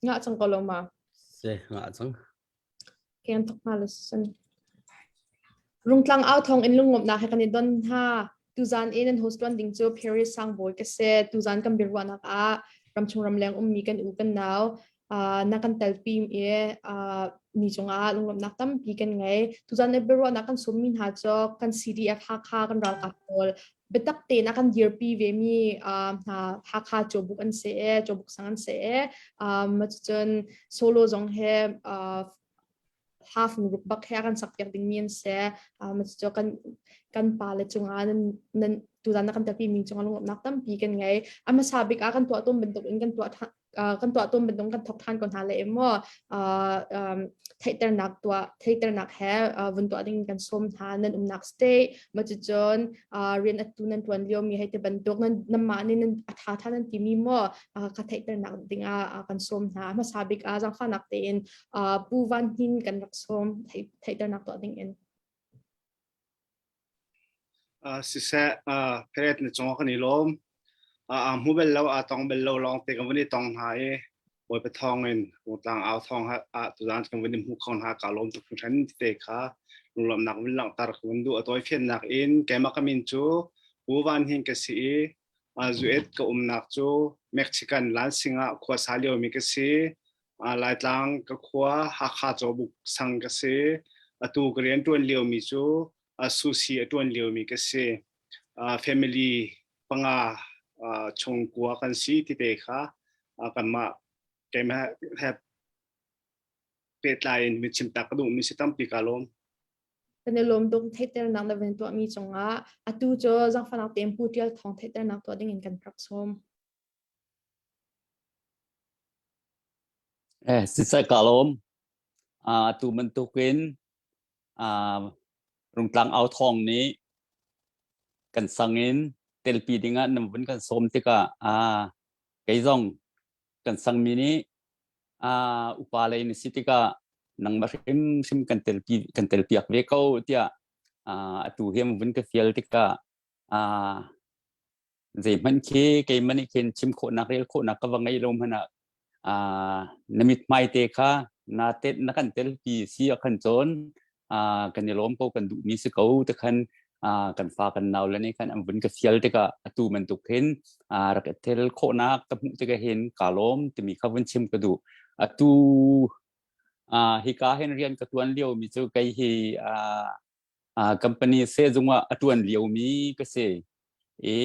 Ngah cang ko lo ma? Si, ngah cang. Kan thok hna le sun. Rungtlang au thong in lungngomnak he kan i don hna. Tuzan i nan host tuan ding cu Paris Sangbawi ka si. Tuzan kan biaruahnak ah ramchung ramleng ummi kan u kan nau uh, na kan telpi i uh, ni cungah lunglawmhnak tampi kan ngei. Tuzan i biaruahnak kan summi hna cu kan CDF Hakha kan ralkap pawl biatak tein a kan dirpi ve mi uh, hna Hakha Cawbuk an si e, Cawbuk sang an si e. Um, cun solo zong he uh, half ruk bak he a kan sak piak ding mi an si. Um, cu kan kan pa le cungah nan nan tuzan na kan telpi mi cungah lunglawmhnak tampi kan ngei. A hmasa bik ah kan tuah tawn bantuk in kan tuah kan tuah tawn bantuk kan thok than ko hna le maw theihternak tuah theihternak he vun tuah ding kan sawm hna nan umnak state ma cucun rian atu nan tuan lio mi hei te bantuk nan namah nih nan a tha tha nan timi maw ka theihternak ding ah kan sawm hna hmasa bik ah zangfanak tein Pu Van Hnin kan rak sawm theihternak tuah ding in Siseh, pheret na cung ah kan i lawm. Aa hmu bal lo, aa tong bal lo lawngte kan vun i tong hna i Bawipa thawng in Rungtlang au thawng ah tuzaan kan vun i hmu kho hna kaa lawm tuk hringhran tete kha lunglawmhnak vun langhter ka vun duh. A tawifiannak in keimah ka min cu Pu Van Hing ka si i Zuet ka umnak cu Mexican Lansing ah khua sa liomi ka si. Laitlang ka khua Hakha Cawbuk sang ka si. Atu ka rianṭuan liomi cu sushi a ṭuan liomi ka si. Family panga chungkua kan si tite kha kanmah keimah he pehtlai in min chimtak ka duhmi si tampi ka lawm. Kan i lawm tuk theihternak na van tuahmi cungah atu cu zangfahnak tein Pu Tial Thawng theihternak tuah dingin kan rak sawm. Eh, sisai ka lawm. Uh, tu bantukin uh, Rungtlang au thawng nih kan sang in telpi dingah nan vun kan sawm tikah uh, kei zong kan sangmi nih uh, upa lei na si tikah nangmah hrimhrim kan telpi kan telpiak ve ko tiah uh, atu hi vun ka fial tikah uh, zeihmanh khi keimah nih khin chim khawhnak rel khawhnak ka va ngei lo hmanh ah uh, na mithmai te kha na te na kan telpi si a khan cun uh, kan i lawm ko kan duhmi si ko te khan uh, kan fa kan nau le nih khan an vun ka fial tikah atu bantuk hin uh, rak i tel khawhnak ka hmuh tikah hin ka lawm timi kha vun chim ka duh atu uh, hika hin rian ka tuan lio mi cu kei hi uh, uh, company sehzung ah a tuan lio mi ka si i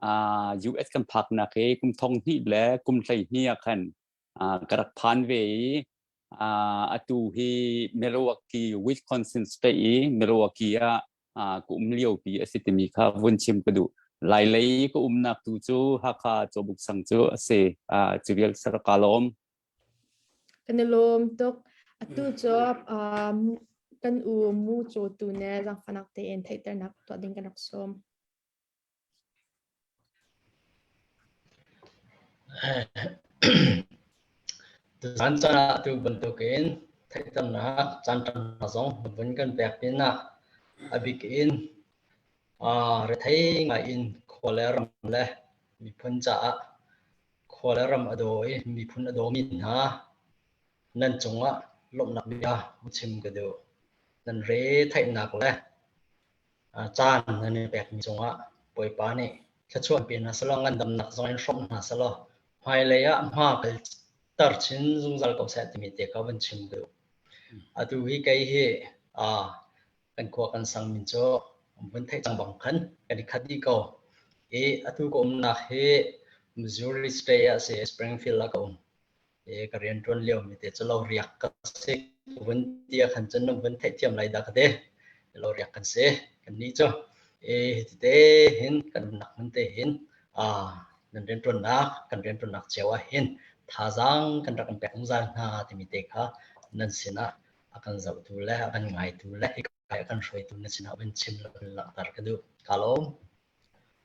uh, US kan phaknak hi kum thong hnih le kum 12 ah khan uh, ka rak phan ve i uh, atu hi Milwaukee Wisconsin state i Milwaukee ah uh, ka um lio pi a si timi kha vun chim ka duh Lailei ka umnak tu cu Hakha Cawbuk sang cu a si uh, cu vial sar ka lawm Kan i lawm tuk. Atu cu um, kan u mu cawtu ne zaangfahnak tein theihternak tuah ding kan rak sawm. Tuzaan caan ah atu bantukin theihternak caan ṭha zong vun kan pek pinah a bik in rethei ngai in khua le ram le miphun caah khua le ram a daw i miphun a dawmi hna nan cungah lawmhnak bia chim ka duh. Nan re theihnak le caan nan i pekmi cungah Bawipa nih thluachuah pe hna selaw ngandamnak zong in hrawmh hna selaw hmailei ah hma kal tar chin zungzal ko seh timi te kha van chim duh. Atu hi kei hi kan khua kan sang min cu vun theih cang bang khan kan i khat dih ko. I atu ka umnak hi Missouri State ah si Springfield ah ka um. I ka rian ṭuan lio mi te cu lo riak ka si. Vun ti ah khan cun nan vun theihthiam lai dah ka ti. Lo riak kan si. Kan nih cu i hiti te hin kan umnak hmun te hin nan rianṭuannak kan rianṭuannak cio ah hin thazaang kan rak in pek zungzal hna timi te kha nan sinah a kan zohtu le a kan ngaitu le hika a kan hruaitu na sinah vun chim langhter ka duh. Ka lawm.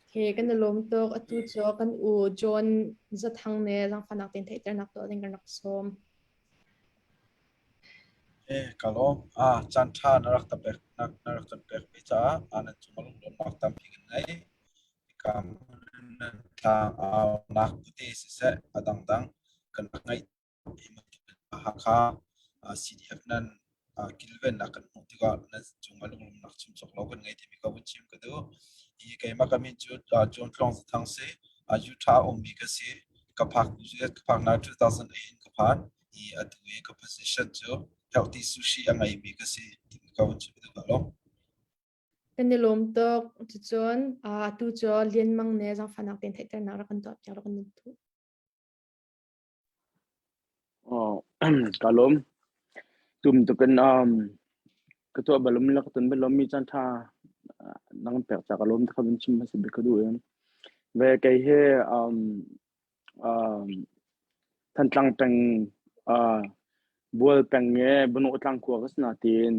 Okay, kan i lawm tuk. Atu cu kan u John Zathang ne zaangfahnak tein theihternak tuah ding kan rak sawm. Eh, ka lawm. Ah, caan ṭha na rak ta pek na, na rak kan pek mi caah ah nan cung ah lunglawmhnak tampi kan ngei. Hika hmun nan tlang au nak tete siseh a dangdang kan rak ngeih. Hakha CDF nan kilvennak kan hmuh tikah nan cungah lunglawmhnak chim cawk lo kan ngei timi ka vun chim ka duh. Hi keimah ka min cu John Tluang Zathang si. Utah ummi ka si. Ka phak ka phaknak 2008 in ka phan. I atu i ka position cu healthy sushi a ngeimi ka si timi ka vun chim ka duh lo. Kan i lawm tuk. Cucun atu cu Lian Mang ne zaangfahnak tein theihternak rak kan tuah piak rak kan duh. Ka lawm. Tum tukin ka tuah balum le ka ton balum mi caan ṭha nang pek ca ka lawm ti kha vun chim hmasa bik ka duh i. Ve kei hi Thantlang peng Bual peng i Bunawh tlang khua ka si nain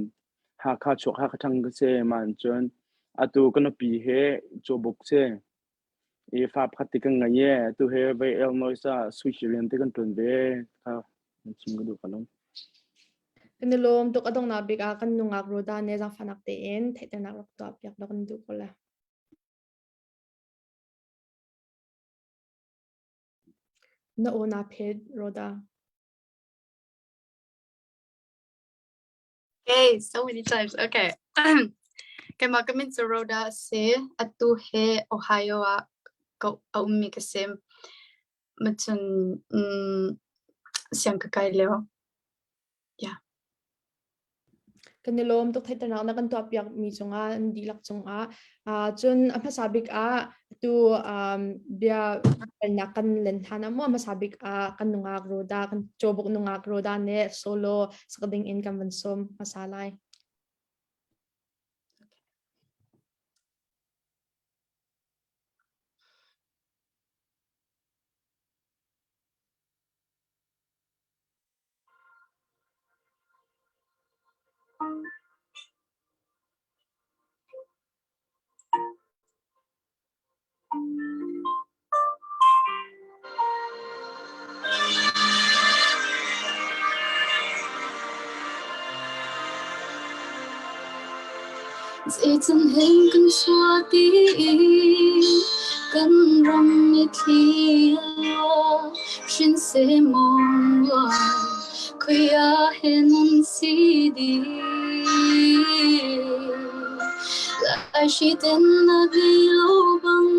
Hakha chuak Hakha ṭhang ka si. Mah cun atu ka nupi hi Cawbuk si. I fa pakhat ti kan ngei i atu hi vei Illinois ah sushi rian te kan ṭuan ve kha chim ka duh ka lung. Kan i lawm tuk a donghnak bik ah kan nungak Roda ne zaangfahnak tein theihternak rak tuah piak rak kan duh ko le. Na aw naa phet Roda. Okay, so many times. Okay. Keimah ka min cu Rhoda a si. Atu he Ohio ah ka a ummi ka si. Macun siang ka kai lio. Yeah. Kan i lawm tuk theihternak na kan tuahpiak mi cungah an dihlak cungah. Cun a hmasa bik ah tu bia nak kan len hlan ah maw hmasa bik ah kan nungak Rhoda kan cawbuk nungak Rhoda nih solo sak ding in kan van sawm hmasa lai. Zeican hen kan chuah ti kan ram mitthli hrin seh mawng khoi ah hen an si dih. Lai hri ten na ngei lo bang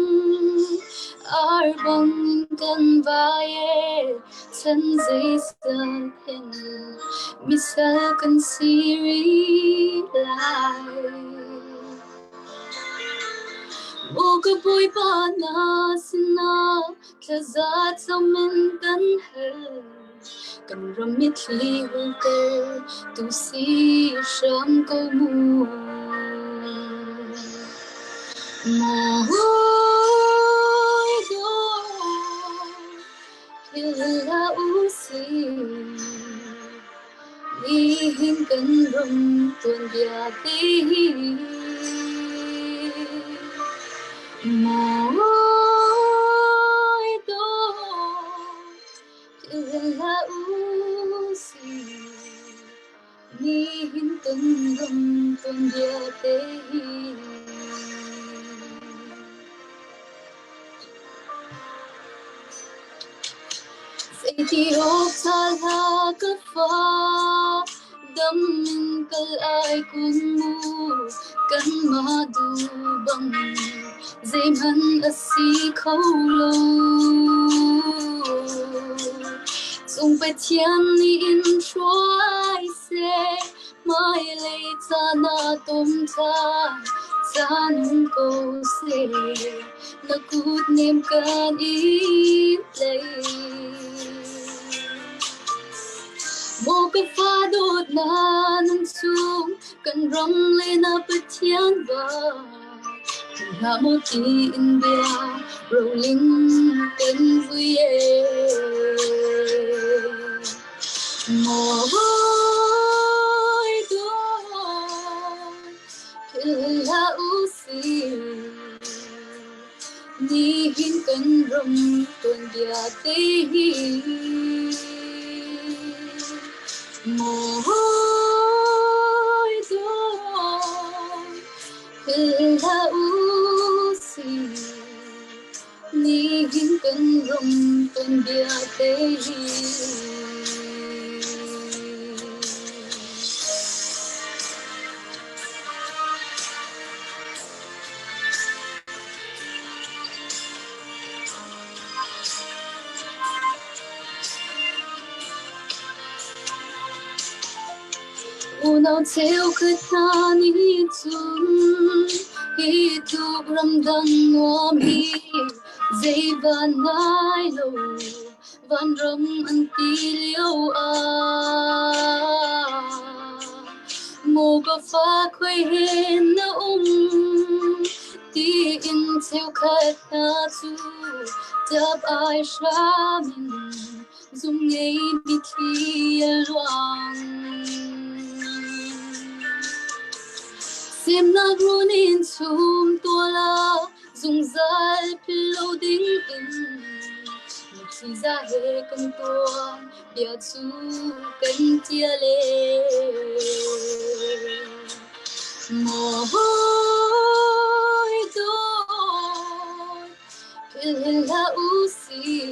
ar bang in kan vai e chan zeizat hen misal kan si rih lai. Maw ka Bawipa na sinah thlaza cam in kan hal. Kan ram mitthli hulter tu si hram ko mu. Maw hawi philh hlah usih. Nihin kan ram tuanbia te hi. Maw hawi philh hlah usih. Nihin kan ram tuanbia te hi. Zeiti awk ṭha hlah ka fa, dam in kal ai kun mu, kanmah duh bang zeihmanh a si kho lo. Cung Pathian nih in hruai seh, hmailei caan ah tom ṭhan caan ko seh. Na kut nem kan in tlai. Maw ka fa dawtnak nan chung kan ram le na Pathian va hlah maw tiin bia roling kan vui e. Maw hawi dawt philh hlah usih. Nihin kan ram tuanbia te hi. Maw hawi dawt philh hlah usih. Nihin kan ram tuanbia te hi. Unau cheukhat hna nih cun hi tluk ramdang nuam hi zei van ngai lo vanram an ti lio ah. Maw ka fa khoi hen na um tiin cheukhat hna cu tap ai hram in zum ngei mitthli a luang. Semnak run in chum tuala zungzal philh lo ding in mitthli za he kan tuan bia cu kan tial e. Maw hawi dawt philh hin hlah u sih.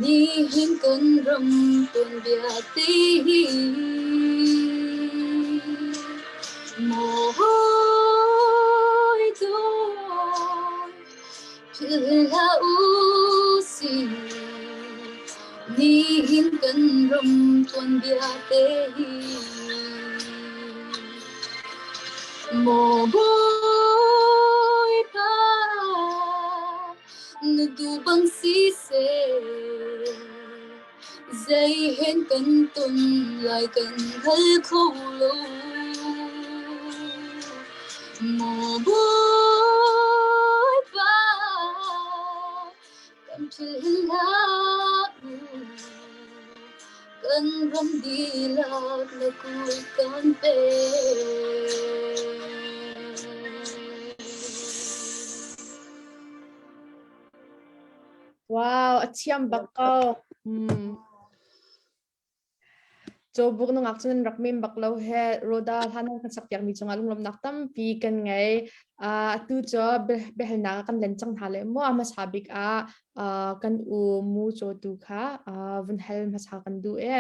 Nihin kan ram tuanbia te hi. Maw hawi dawt philh hlah u sih. Nihin kan ram tuanbia te hi. Maw Bawipa na duh bang siseh, zei hen kan ton lai kan hngal kho lo. Maw Bawipa kan philh hlah mu, kan ram dihlak na kut kan pe. Wow, a thiam bak ko. Hmm. Cawbuk nungak cu nan rak mem bak lo he Roda hlan nan kan sak piakmi cungah lunglawmhnak tampi kan ngei. Uh, atu cu biahalnak ah kan len cang hna le mu a hmasa bik ah uh, kan u mu cawtu kha uh, vun hal hmasa kan duh e.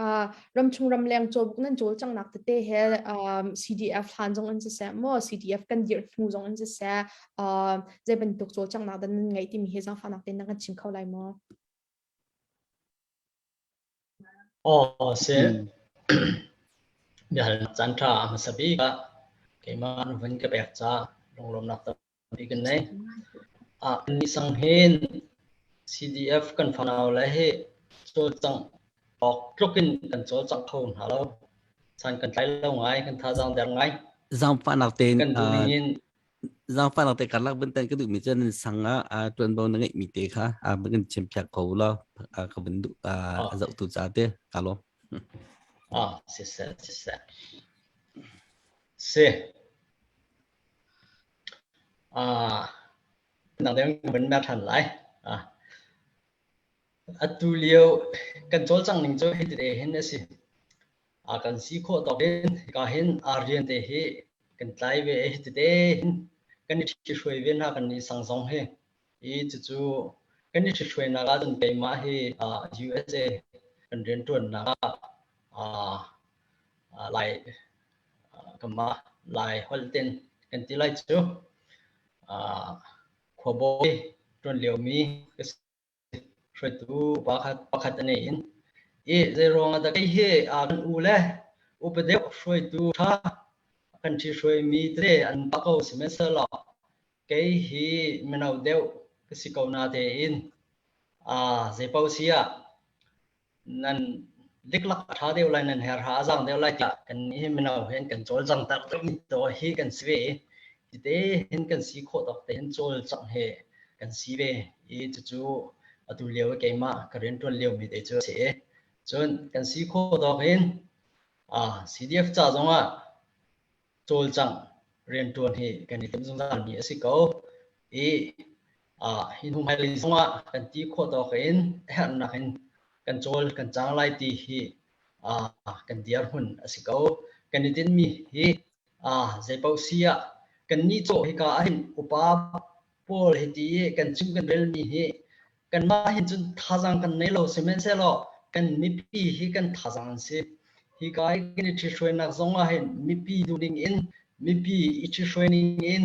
Uh, ramchung ramleng cawbuk nan cawl cangnak tete he um, CDF hlan zong in siseh maw CDF kan dirh hnu zong in siseh uh, zei bantuk cawlcanghnak dah nan ngeih timi hi zaangfahnak tein na kan chim kho lai maw? Aw si. Biahalnak caan ṭha a hmasa bik ah keimah na vun ka pek ca lunglawmnak tampi kan nei. Ah ni sang hin CDF kan fanau le hi cawlcangh awk tluk in kan cawlcangh kho hna lo. San kan tlai lo ngai, kan thazaang der ngai. Zaangfahnak tein Kan duh ning in zaangfahnak te karlak bantan ka duhmi cu nan sang ah ṭuanvo na ngeihmi te kha kan chim piak ko law ka vun duh a zohtu ca te ka lawm. Ah, siseh, siseh. Si. Ah, nang deng vun mer than lai. Ah. Atu lio kan cawlcang ning cu hi te hin a si. A kan si khawh tawk in hika hin aa rian te hi kan tlai ve i tete hin kan i ṭhihruai ve hna kan nih sang zong hi. I cucu kan i ṭhihruainak ahcun keimah hi USA kan rianṭuannak ah Lai kanmah Lai holh ten kan ti lai cu khuabawi ṭuan liomi ka si. Hruaitu pakhat pakhat a nei in i zeiruang ah dah kei hi kan u le upa deuh hruaitu ṭha kan ṭhihruaimi tete an pa ko sihmanhsehlaw kei hi mino deuh ka si ko na tein zeipaoh si ah nan liklak a ṭha deuh lai nan herha a zaang deuh lai tiah kan nih mino hin kan cawlcang tak deuhmi to hi kan si ve i tite hin kan si khawh tawk te hin cawlcangh he kan si ve i cucu atu lio i keimah ka rianṭuan liomi te cu a si i cun kan si khawh tawk in CDF ca zongah cawlcangh rianṭuan hi kan i timh zungzalmi a si ko i hi hnu hmailei zongah kan ti khawh tawk in a herhnak in kan cawl kan cang lai ti hi kan dirhmun a si ko. Kan i tinhmi hi zeipaoh si ah kan nih cawh hika ahhin upa pawl hiti i kan chim kan relmi hi kanmah hin cun thazaang kan nei lo sihmanhsehlaw kan mipi hi kan thazaang an si. Hika i kan i ṭhithruainak zong ah hin mipi duhning in mipi i ṭhithruai ning in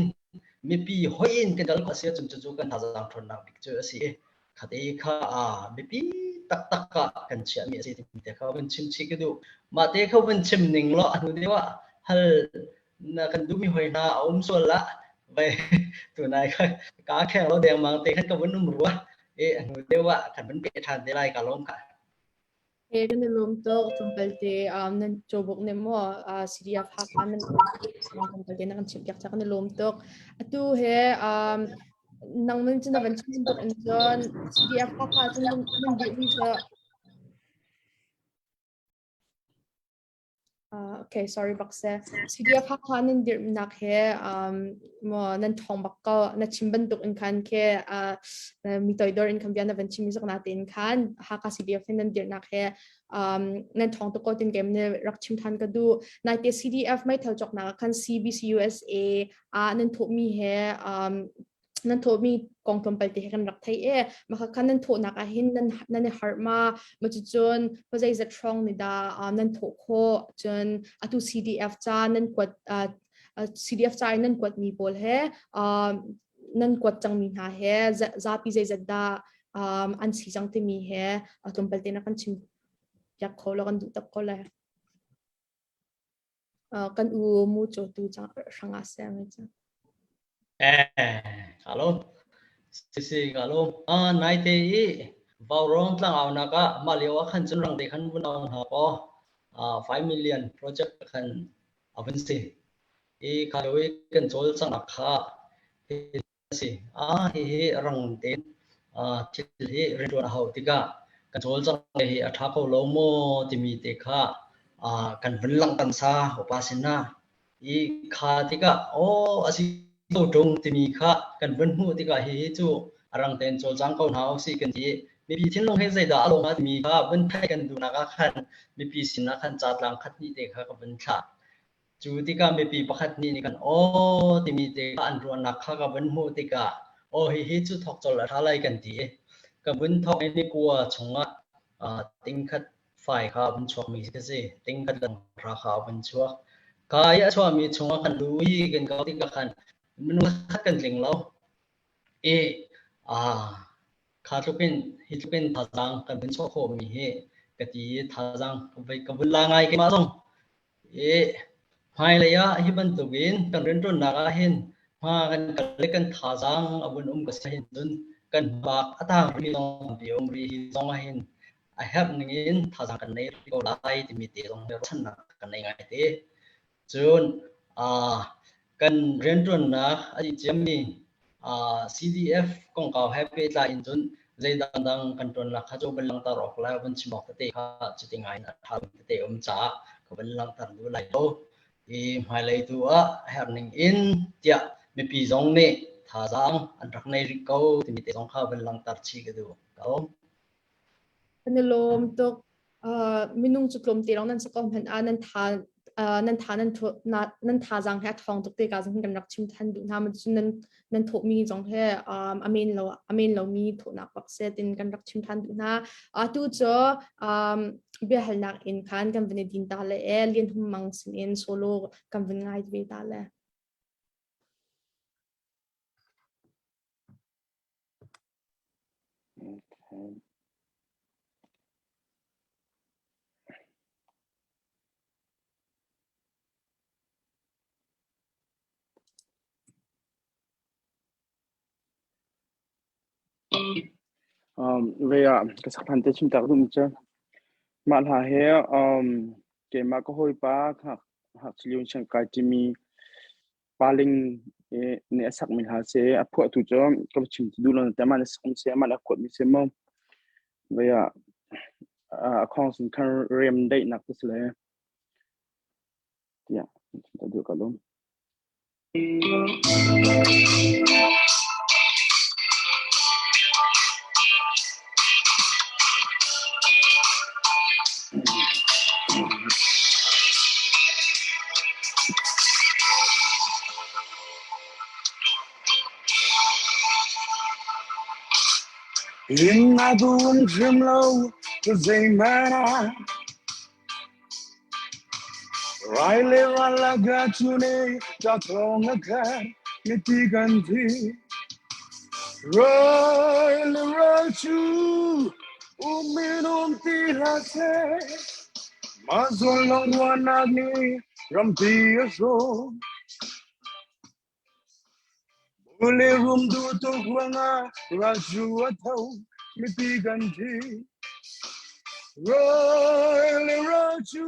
mipi hoih in kan kal khawh a si ahcun cucu kan thazaang ṭhawnnak bik cu a si. Khate kha biapi taktak ah kan chiahmi a si timi te kha vun chim chih ka duh. Mah te kha vun chim ning law a hnu deuh ah hal na kan duhmi hoi hna a um sual ah vai tunai kha ka kheng lo dengmang te khan ka vun um rua i a hnu deuh ah kan vun pe ṭhan te lai ka lawm kha. He kan i lawm tuk tlawmpal te nan cawbuk nih maw CDF Hakha nan tlawmpal te na kan chimpiak ca kan i lawm tuk. Atu he nang nan cun na van chim tuk in cun CDF Hakha cun nan duhmi cu Okay, sorry bak seh. CDF Hakha nan dirhnak he maw nan ṭhawng bak ko. Na chim bantuk in khan khi mi toidor in khan bia na van chim zok natein khan Hakha CDF he nan dirhnak he nan ṭhawng tuk ko tin kem ne rak chim than ka duh. Naite CDF meithal cawknak ah khan CBCUSA ah nan thawhmi he nan thawhmi kong tlawmpal te he kan rak thei e maka khan nan thawhnak ah hin nan nan i harh ma ma cun zeizat hrawng ni dah nan thawh khawh cun atu CDF ca nan kuat CDF ca in nan kuat mi pawl he nan kuat cang mi hna he zapi zeizat dah an si cang timi he tlawmpal te na kan chim piak kho lo kan duh tak ko le Kan u mu cawtu hrangah seh mi cu. Eh, ka lawm. Si si ka lawm. Ah, naite i Vaurawng tlangau nak ah mah lio ah khan cun rang te khan vun au hna kaw ah 5 million project khan a vun si. I kha lio i kan cawlcanghnak kha a si. Ah, hihi rang tein thil hi rianṭuan a hauh tikah kan cawlcangh hi a ṭha kho lo maw timi te kha kan vun langhter hmasa upa sinah. I kha tikah aw a si ko ṭung timi kha kan vun hmuh tikah hihi cu a rang tein cawlcang ko hna usih kan ti. Mipi thinlung hi zeidah a lawh hnga timi kha vun theih kan duhnak ah khan mipi sinah khan ca tlang khat hnih te kha ka vun thlah. Cu tikah mipi pakhat nih nih khan aw timi te kha an ruahnak kha ka vun hmuh tikah aw hihi cu thawk colh a ṭha lai kan ti i ka vun thawk i nikua chungah tingkhat fai kha a vun chuakmi ka si. Tingkhat le ra kha a vun chuak. Ka i a chuahmi chungah khan lu i kan kau tikah khan minung khat kan tling lo. I kha tluk in hi tluk in thazaang kan vun chuah khawhmi hi ka ti i thazaang ka vun la ngai keimah zong. I hmailei ah hi bantukin kan rianṭuannak ah hin hma kan kal i kan thazaang a vun um ka si hin cun kan hmabak a tang rihmi zong tampi a um rih. Hi zong ah hin a herh ning in thazaang kan nei rih ko lai timi te zong hi ruahchannak kan nei ngai te. Cun kan rianṭuannak a dih ciami CDF kongkau he pehtlai in cun zei dangdang kan ṭuannak kha cu van langhter awk le van chim awk tete kha cuti ngai in a ṭha tete um caah ka van langhter duh lai lo. I hmailei tu ah a herh ning in tiah mipi zong nih thazaang an rak nei rih ko timi te zong kha van langhter chih ka duh ko. Kan i lawm tuk. Minung cu tlawmte lawng nan si ko hmanh ah nan tha nan tha nan nan thazaang he a ṭhawng tuk te ka zong kan rak chim than duh hna ma cun nan nan thawhmi zong he a men lo a men lomi thawhnak bak se tin kan rak chim than duh hna atu cu biahalnak in khan kan van i din ta le e Lian Hum Mang sin in solo kan van ngai ve ta le. Okay. Um, ve ah ka sak hlan te chim tak dum che. Mah hla he um keimah ka hawipa hak hak chiliun chiang kai timi Paling nih a sakmi hla si. A phuahtu cu ka va chim ti duh lo nain amah nih sakmi si, amah nih a kuatmi si mu. Voi ah a khawng sin khan rem daihnak te si le tiah ka duh ka lum. Inn a dum hrim lo zeihmanh ah Rai le ral a ga cu ne ta thong a khat miti kan thi Rai le ral cu. Um in um ti hlah seh. Mah zawn lawng ruahnak nih rampi a hrawh. Mule rum duh tuk ruangah ralcu a tho, mipi kan thi. Rai le ralcu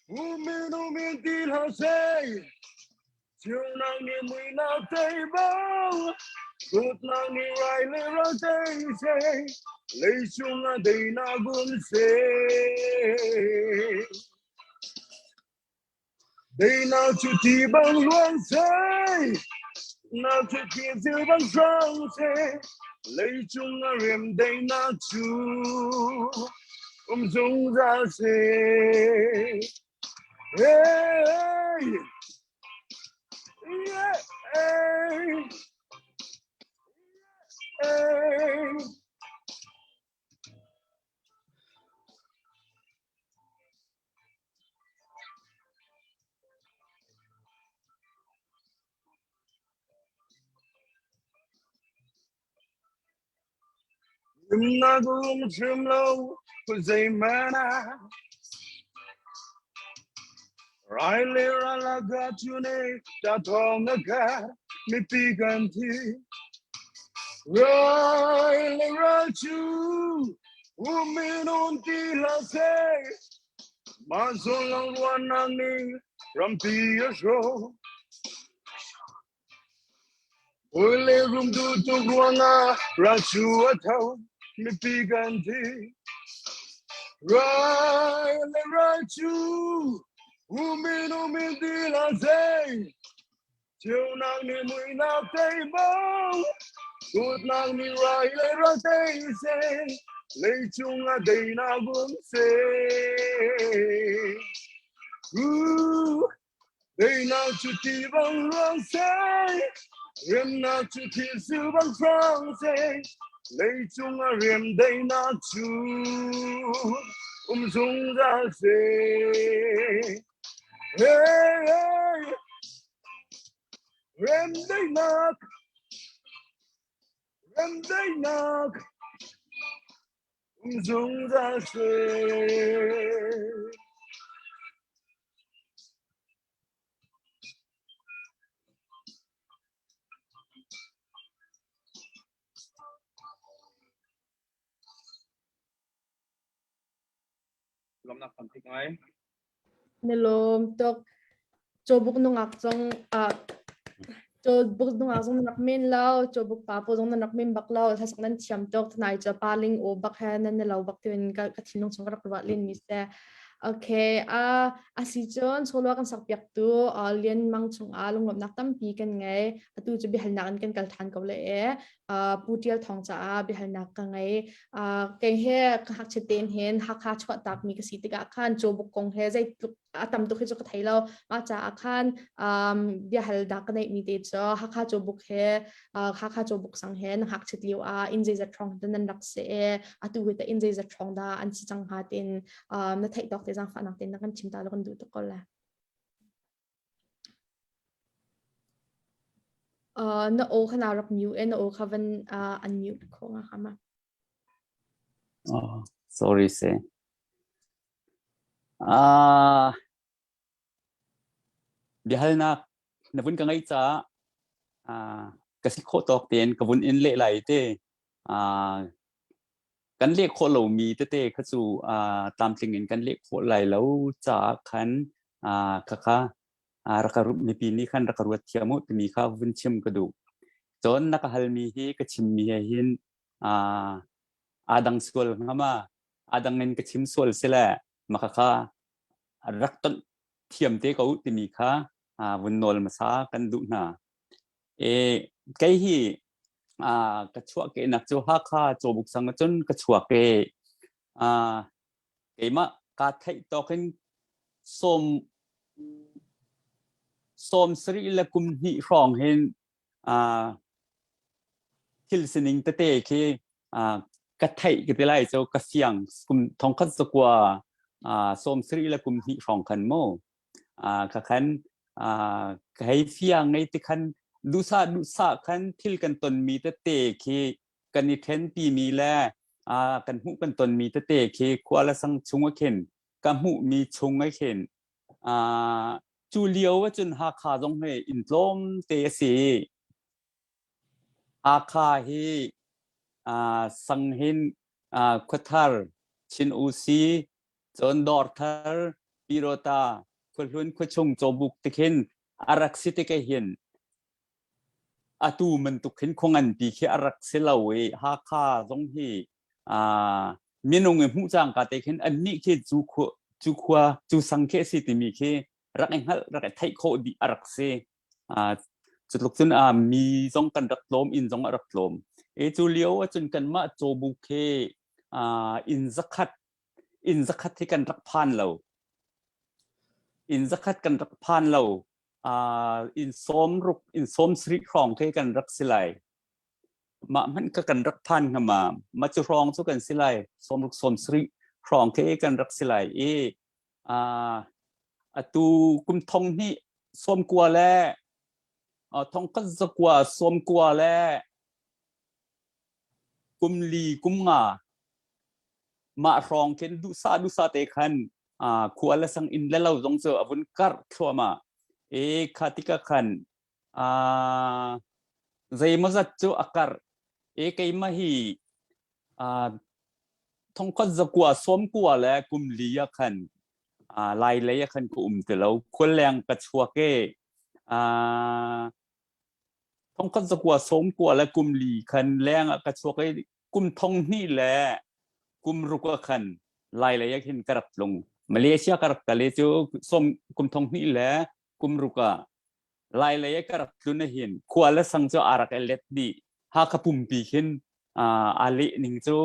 um in um in ti hlah seh. Ceunak nih muihnak tei bang, dawtnak nih rai le ral tei seh, leicung ah daihnak um seh. Daihnak cu ti bang luang seh, nak cu ti zil bang hrang seh, leicung ah rem daihnak cu um zungzal seh. Hey! Yeah! Hey! Hey! Himnak um hrim lo zeihmanh ah Rai le ral a ga cu ne ta thawng a ka mipi kan thi Rai le ral cu um in um ti hlah seh Mah zawn lawng ruahnak nih rampi a hrawh Ule rum duh tuk ruangah ral cu a tho, mipi kan thi. Rai le ral cu umin umin ti la zei. Ceunak nih muihnak tei bang, dawtnak nih rai le ral tei seh, leicung ah daihnak um seh. Ooh, Daihnak cu ti bang luang seh, remnak cu thil bang hrang seh, leicung ah rem daihnak cu um zungzal seh. Hey, hey, rem daihnak, rem daihnak, um zungzal seh. Lawmnak tampi ka ngei. Na lawm tuk. Cawbuk nungak zong ah cawbuk nungak zong na rak men lo, cawbuk pa pawl zong na rak men bak lo. Hlasak nan thiam tuk. Thanai cu pa ling aw bak he nan na lo bak tiin ka ka thinlung chung ka rak ruah len mi si. Okay, uh, asi cun solo kan sak piak tu uh, Lian Mang chungah lunglawmhnak tampi kan ngei. Atu cu biahalnak in kan kal than ko le e. Uh, Pu Tial Thawng caah biahalnak ka ngei. Uh, kei he ka ngakchia tein hin Hakha chuahtak mi ka si tikah khan cawbuk kong he zeitluk a tam tuk hi cu ka thei lo. Mah caah khan um, biahal dah ka neih mi te cu Hakha cawbuk he uh, Hakha cawbuk sang he na ngakchiat lio ah inn zeizat hrawng dah nan rak si e atu hi ta inn zeizat hrawng dah an si cang hnga tin um, na theih tawk te zaangfahnak tein na kan chim ta lo kan duh tuk ko le. Uh, na aw kha na rak mute e na aw kha van uh, unmute kho nga kha ma. Oh, sorry se. Ah, biahalnak na vun ka ngeih caah ah, ka si khawh tawk tein ka vun in leh lai te. Ah, kan leh khawh lomi tete kha cu ah, tlamtling in kan leh khawh lai lo caah khan ah, khakha ah, rak ka mipi nih khan rak ka ruat thiam u timi kha vun chim ka duh. Cun na ka halmi hi ka chimmi he hin ah, aa dang sual hnga ma? Aa dang in ka chim sual sile maka kha rak tonh thiam te ko timi kha vun nawl hmasa kan duh hna. E, kei hi ka chuah ke nak cu Hakha Cawbuk sang cun ka chuak e keimah ka theih tawk in sawm sawm sarih le kum hnih hrawng hin thil sining tete khi ka theih ka ti lai cu ka fiang kum thongkhat zakua sawm sarih le kum hnih hrawng khan mu ka khan ka hei fiang ngei ti khan duhsah duhsah khan thil kan tonmi tete khi kan i ṭhenpi mi le. Kan hmuh kan tonmi tete khi khua le sang chung ah khin ka hmuhmi chung ah khin cu lio ahcun Hakha zong hi inn tlawm te a si. Hakha hi Sanghin Khuathar, Chin Usi, cun Dawrthar, Pirota, Khuahlun, Khuachung, Cawbuk tikhin a rak si tik ahhin atu bantuk hin khua nganpi khi a rak si lo i Hakha zong hi minung i hmuh cangka te khin annih khi cu khua cu khua cu sang khi a si timi khi rak i hngalh rak i theih khawh dih a rak si. Cu tluk cun mi zong kan rak tlawm, inn zong a rak tlawm. E cu lio ahcun kanmah cawbuk khi inn zakhat inn zakhat hi kan rak phan lo. Inn zakhat kan rak phan lo. Inn sawm ruk inn sawm sarih hrawng khi kan rak si lai. Mah hmanh ka kan rak phan hnga ma. Ma cu hrawng cu kan si lai. Sawm ruk sawm sarih hrawng khi kan rak si lai i atu kum thong hnih sawm kua le thong khat zakua sawm kua le kum li kum nga mah hrawng khin duhsah duhsah te khan khua le sang inn le lo zong cu a vun karh thluahmah i kha tikah khan zeimawzat cu a karh i keimah hi thongkhat zakua sawm kua le kum li ah khan lai lei ah khan ka um ti lo khual leng ka chuak i thongkhat zakua sawm kua le kum li khan leng ah ka chuak i kum thong hnih le kum ruk ah khan lai lei ah khin ka rak tlung Malaysia ka rak kal i cu sawm kum thong hnih le kum ruk ah lai lei ah ka rak tlun hin khua le sang cu aa rak i let dih Hakha pumpi khin aa leh ning cu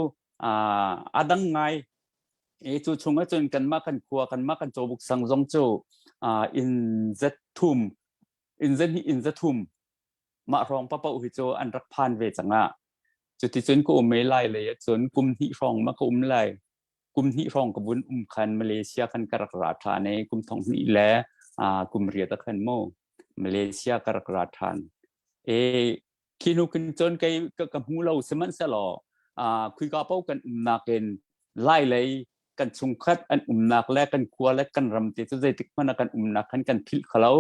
a dang ngai e cu chung ahcun kanmah kan khua kanmah kan cawbuk sang zong cu inn zat thum inn zat hnih inn zat thum mah hrawng papoh hi cu an rak phan ve cang ah cuticun ka um lai lei ahcun kum hnih hrawng ma ka um lai kum hnih hrawng ka vun um khan Malaysia khan ka rak ra ṭhan i kum thong hnih le kum riat ah khan mu Malaysia ka rak ra ṭhan e khi hnu kin cun kei ka hmu lo sihmanhsehlaw khuika paoh kan umnak in lai lei kan chungkhat an umnak le kan khua le kan ram te cu zeitik hmanh ah kan umnak khan kan philh khalo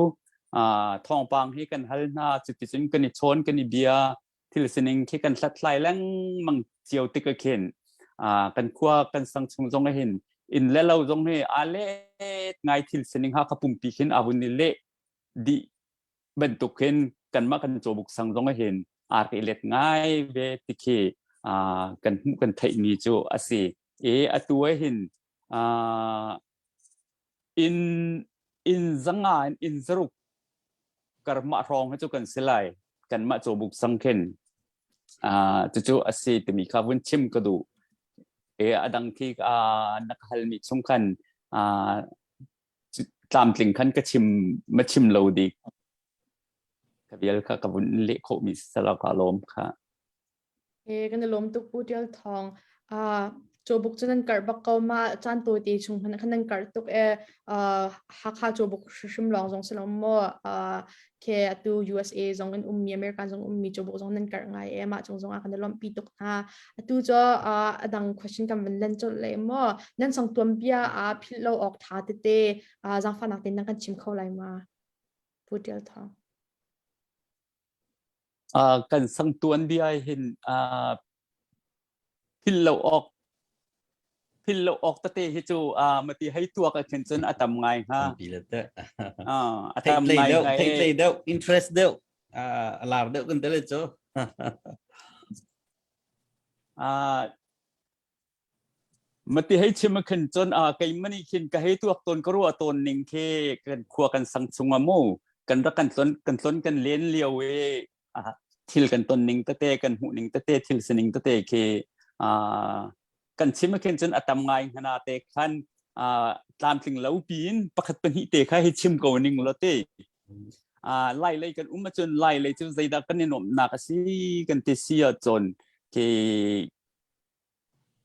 thawngpang hi kan hal hna cuticun kan i chawn kan i bia thil sining khi kan hlathlai lengmang cio tik ah khin kan khua kan sang chung zong ah hin inn le lo zong hi aa let ngai thil sining ha kha pumpi khin aa vun i leh dih bantuk khin kanmah kan cawbuk sang zong ah hin aa ri let ngai ve ti khi kan hmuh kan theih mi cu a si i atu ah hin inn inn zanga in inn zaruk karmah hrawng hi cu kan si lai kanmah cawbuk sang khin cucu a si timi kha vun chim ka duh e a dang khi na ka halmi chung khan tlamtling khan ka chim ma chim lo dik ka vial kha ka vun leh khawhmi sala ka lawm kha He kan i lawm tuk Pu Tial Thawng. Uh, cawbuk cu nan karh bak ko ma caan tawite chung hmanh khan nan karh tuk e uh, Hakha cawbuk hrim lawng zong si lo maw uh, ke atu USA zong in ummi American zong ummi cawbuk zong nan karh ngai e mah cung zong ah kan i lawmhpi tuk hna. Atu cu uh, adang question kan van len colh le maw nan sang tuam bia a philh lo awk tha tete uh, zaangfahnak tein nan kan chim kho lai ma Pu Tial Thawng. Kan sang tuanbia hin philh lo awk philh lo awk tete hi cu mati hei tuak ah khin cun a tam ngai hnga. Tampi le teh. A tam ngai ngai. Theih deuh, interest deuh, a lar deuh kan tele cu. Mati hei chim ah khin cun keimah nih khin ka hei tuak tawn ka ruah tawn ning khi kan khua kan sang chung ah mu kan rak kan tlon kan tlon kan len lio i thil kan ton ning tete kan hmuh ning tete thil sining tete khi kan chim ah khin cun a tam ngai hna te khan tlamtling lo piin pakhat pahnih te kha hi chim ko ning lo te lai lei kan um ahcun lai lei cu zeidah kan i nuamhnak a si kan ti si ahcun khi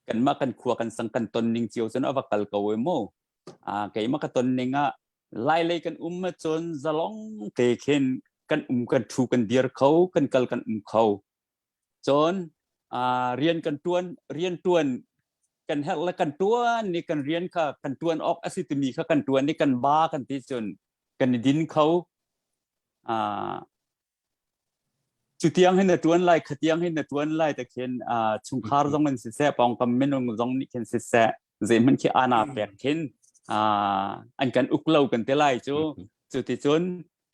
kanmah kan khua kan sang kan ton ning cio cun a va kal ko e mu keimah ka ton ning ah lai lei kan um ahcun zalong te khin kan um kan thu kan dir kho kan kal kan um kho cun. Rian kan tuan rian tuan kan herh le kan tuan ni kan rian kha kan tuan awk a si timi kha kan tuan ni kan ba kan ti cun kan i din kho. Cu tiang hin na tuan lai kha tiang hin na tuan lai te khin chungkhar zong in siseh pawngkam minung zong nih khin siseh zeihmanh khi ana pek khin an kan uk lo kan te lai cu. Cu ti cun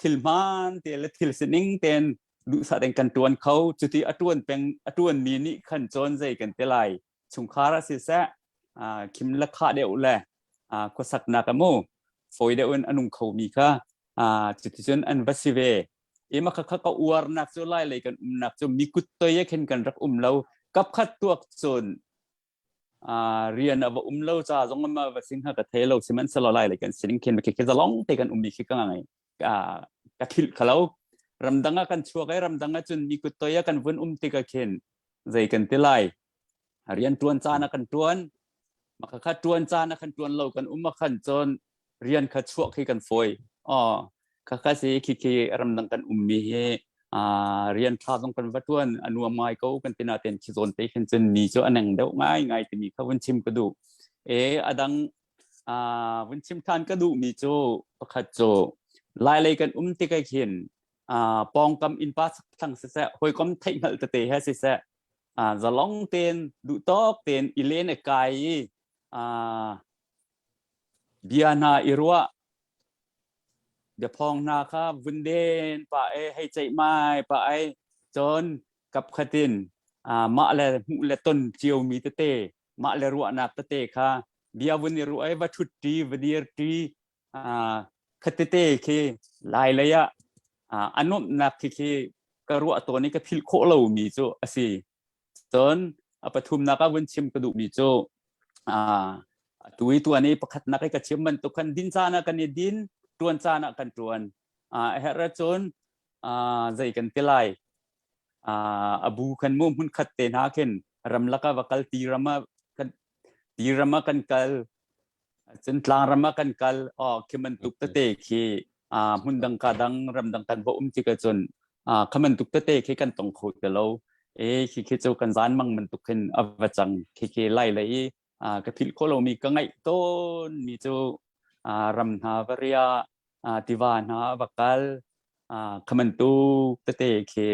thil hmaan te le thil sining ten duhsah ten kan tuan kho. Cuti a tuan peng a tuan mi nih khan cawn zei kan te lai chungkhar a siseh khim le khah deuh le khuasaknak amu fawi deuh in anung kho mi kha cuticun an va si ve. Ima kha kha ka uarnak cu lai lei kan umnak cu mi kut toi khin kan rak um lo. Kap khat tuak cun rian a va um lo ca zong ma va sing ha ka thei lo. Sihmanhsehlaw lai lei kan sining khin khi khi zalong te kan um mi khi ka ngai ka thil khalo. Ramdang ah kan chuak ai ramdang ah cun mi kut toi kan vun um tik ah khin zei kan ti lai rian tuan caan ah kan tuan maka kha tuan caan ah kan tuan lo kan um ah khan cun rian kha chuah khi kan fawi. Oh kha kha si khi khi ramdang kan um mi hi rian tha zong kan va tuan a nuam ngai ko kan tina ten khi zawn te khin cun mi cu aneng deuh ngai ngai timi kha vun chim ka duh. E adang vun chim than ka duh mi cu pakhat cu lai lei kan um tik khin pawngkam innpa thlang siseh hawikom theih hngalh tete he siseh zalong ten duh tawk ten i len i kai i bia hna i ruah biaphawng hna kha vun den pa e hei ceih mai pa ai cun kap khatin mah le hmuh le ton cio mi tete mah le ruahnak tete kha bia vun i ruah i va thut ṭi va dir ṭi khatete khi lai lei ah a nuamhnak khi khi ka ruah tawn i ka philh khawh lo mi cu a si. Cun a pathumnak ah vun chim ka duh mi cu atu i tuan i pakhatnak i ka chim bantuk khan din caan ah kan i din tuan caan ah kan tuan a herh ahcun zei kan ti lai a bu khan mu hmun khat te hna khin ramlak ah va kal ti ram ah kan ti ram ah kan kal cun tlangram ah kan kal oh khi bantuk tete khi hmun dang ka dang ramdang kan va um tik ahcun kha bantuk tete khi kan tong kho ti lo e khi khi cu kan zan mang bantuk khin a va cang. Khi khi lai le i ka philh kho lomi ka ngaih tawn mi cu ram hna va ria tiva hna va kal kha bantuk tete khi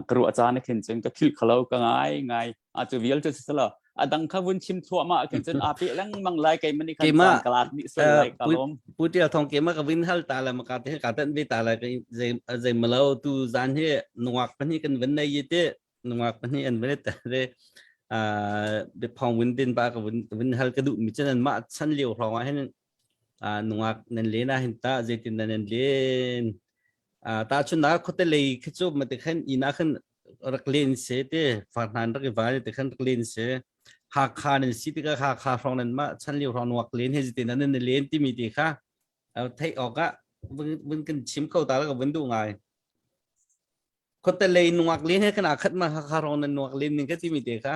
ka ruah caan khin cun ka philh khalo ka ngai ngai. A cu vial cu sisala a dang kha vun chim thluahmah khin cun a pe lengmang lai kei mani khan caan ka lak dih sual lai ka lawm. Pu Tial Thong ke ma ka vin hal ta la ma ka te ka tan ve ta la ka zei zei malo tu zan hi nungak pahnih kan vun nei yi te nungak pahnih an vun ta re a be phong vun din ba ka vun vun hal ka du mi chen an ma chan liu hrong ah hin nungak nan le na hin ta zeitin nan nan len ta chun na khote lei khi chu ma te khan ina khan rak len se te far hnan rak i van te khan rak len se Hakha nan si tikah Hakha hrawng nan mah chan lio hrawng nuak len he zite nan nan len timi ti kha theih awk ah vun kan chim kho ta la ka vun duh ngai. Khote lei nuak len he kan aa khat ma Hakha hrawng nan nuak len ning ka timi te kha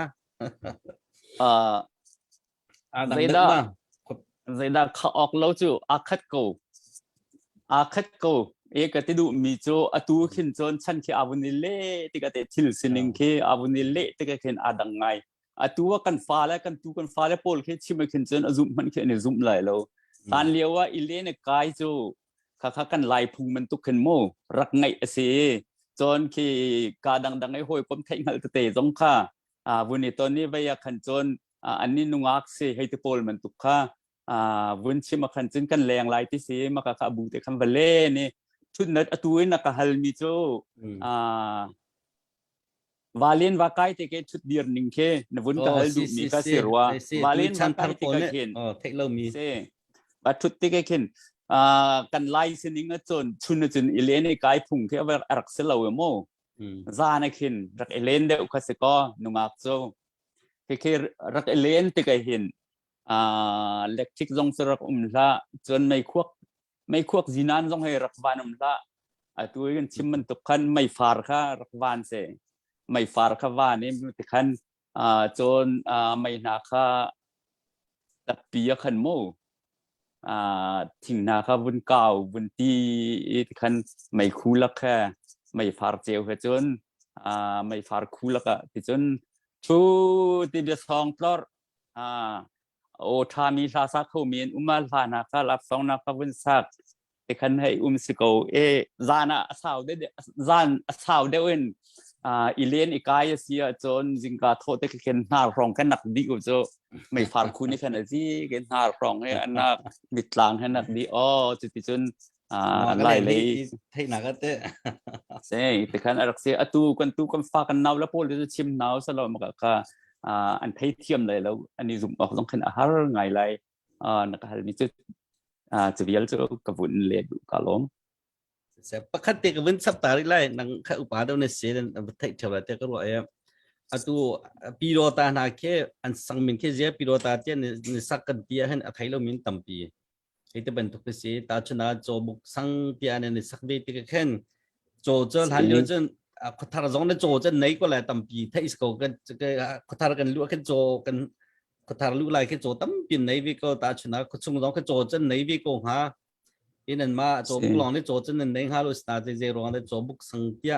Zeidah zeidah kha awk lo cu aa khat ko aa khat ko. E ka ti duh mi cu atu khin cun chan khi aa vun i le tikah te thil sining khi aa vun i leh tikah khin aa dang ngai. Atu ah kan fa le kan tu kan fa le pawl khi chim khin cun a zumh hmanh khi an i zumh lai lo. Hlan lio ah i le ne kai cu kha kha kan lai phung bantuk khin mu rak ngaih a si. Cun khi ka dangdang i hawikom theih hngalh tete zong kha vun i ton i vei ah khan cun an ni nungak si hei ti pawl bantuk kha vun chim a khan cun kan leng lai ti si maka kha bu te khan va le ni thutnat atu in a ka hal mi cu valen va kai te ke thut dir ning khe na vun ka hal duh mi ka si rua. Valen va kai te ka khin theih lo mi si va thut te ke khin kan lai sining a chun chun a chun i len i kai phung khe a rak si lo mo zan a khin rak i len deuh kha si ko nungak cu khi khi rak i len tik ah hin electric zong cu rak um hlah cun meikhuak meikhuak zinan zong hei rak van um hlah. Atu kan chim bantuk khan meifar kha rak van se meifar kha van i ti khan cun mei hna kha tappi a khan mu thing hna kha vun kau vun ti i ti khan meikhu lak kha meifar ceu he cun meifar khu lak ah ti cun. Thu ti bia song tlor ah aw ṭhami hla sa kho mi an um ah hla hna kha laksawng na kha vun sak te khan hei um si ko e zan ah a sau de zan a sau deuh in i len i kai a si ahcun zingka thawh te khin hnar hrawng khan nak di u cu meifar khu ni khan a zi ke hnar hrawng he anak mitlang he nak di o cuti cun lai lei theihnak ate se te khan a rak si atu kan tu kan fa kan nau la pawl cu chim nau salo maka ka an thei thiam lai lo an i zum awk zong khan a har ngai lai na ka hal mi cu cu vial cu ka vun le duh ka lawm. Pakhat te ka vun chap ta rih lai nang kha upa deuh na si nan theih theo lai te ka ruah e atu piro ta hna khi an sang min khi zia piro ta te ni sak kan tia hen a thei lo min tampi hei te bantuk te si ta chuna chaw buk sang tia ne ni sak ve ti ka khen chaw chu hlan lio cun khuathar zong ne chaw cun nei ko lai tampi theih ko kan khuathar kan lu khan chaw kan khuathar lu lai khi chaw tampi nei ve ko ta chuna khuachung zong khi chaw cun nei ve ko hnga in an ma chaw buk long ne chaw cun nan nei hnga lo sta te ze rong le chaw buk sang tia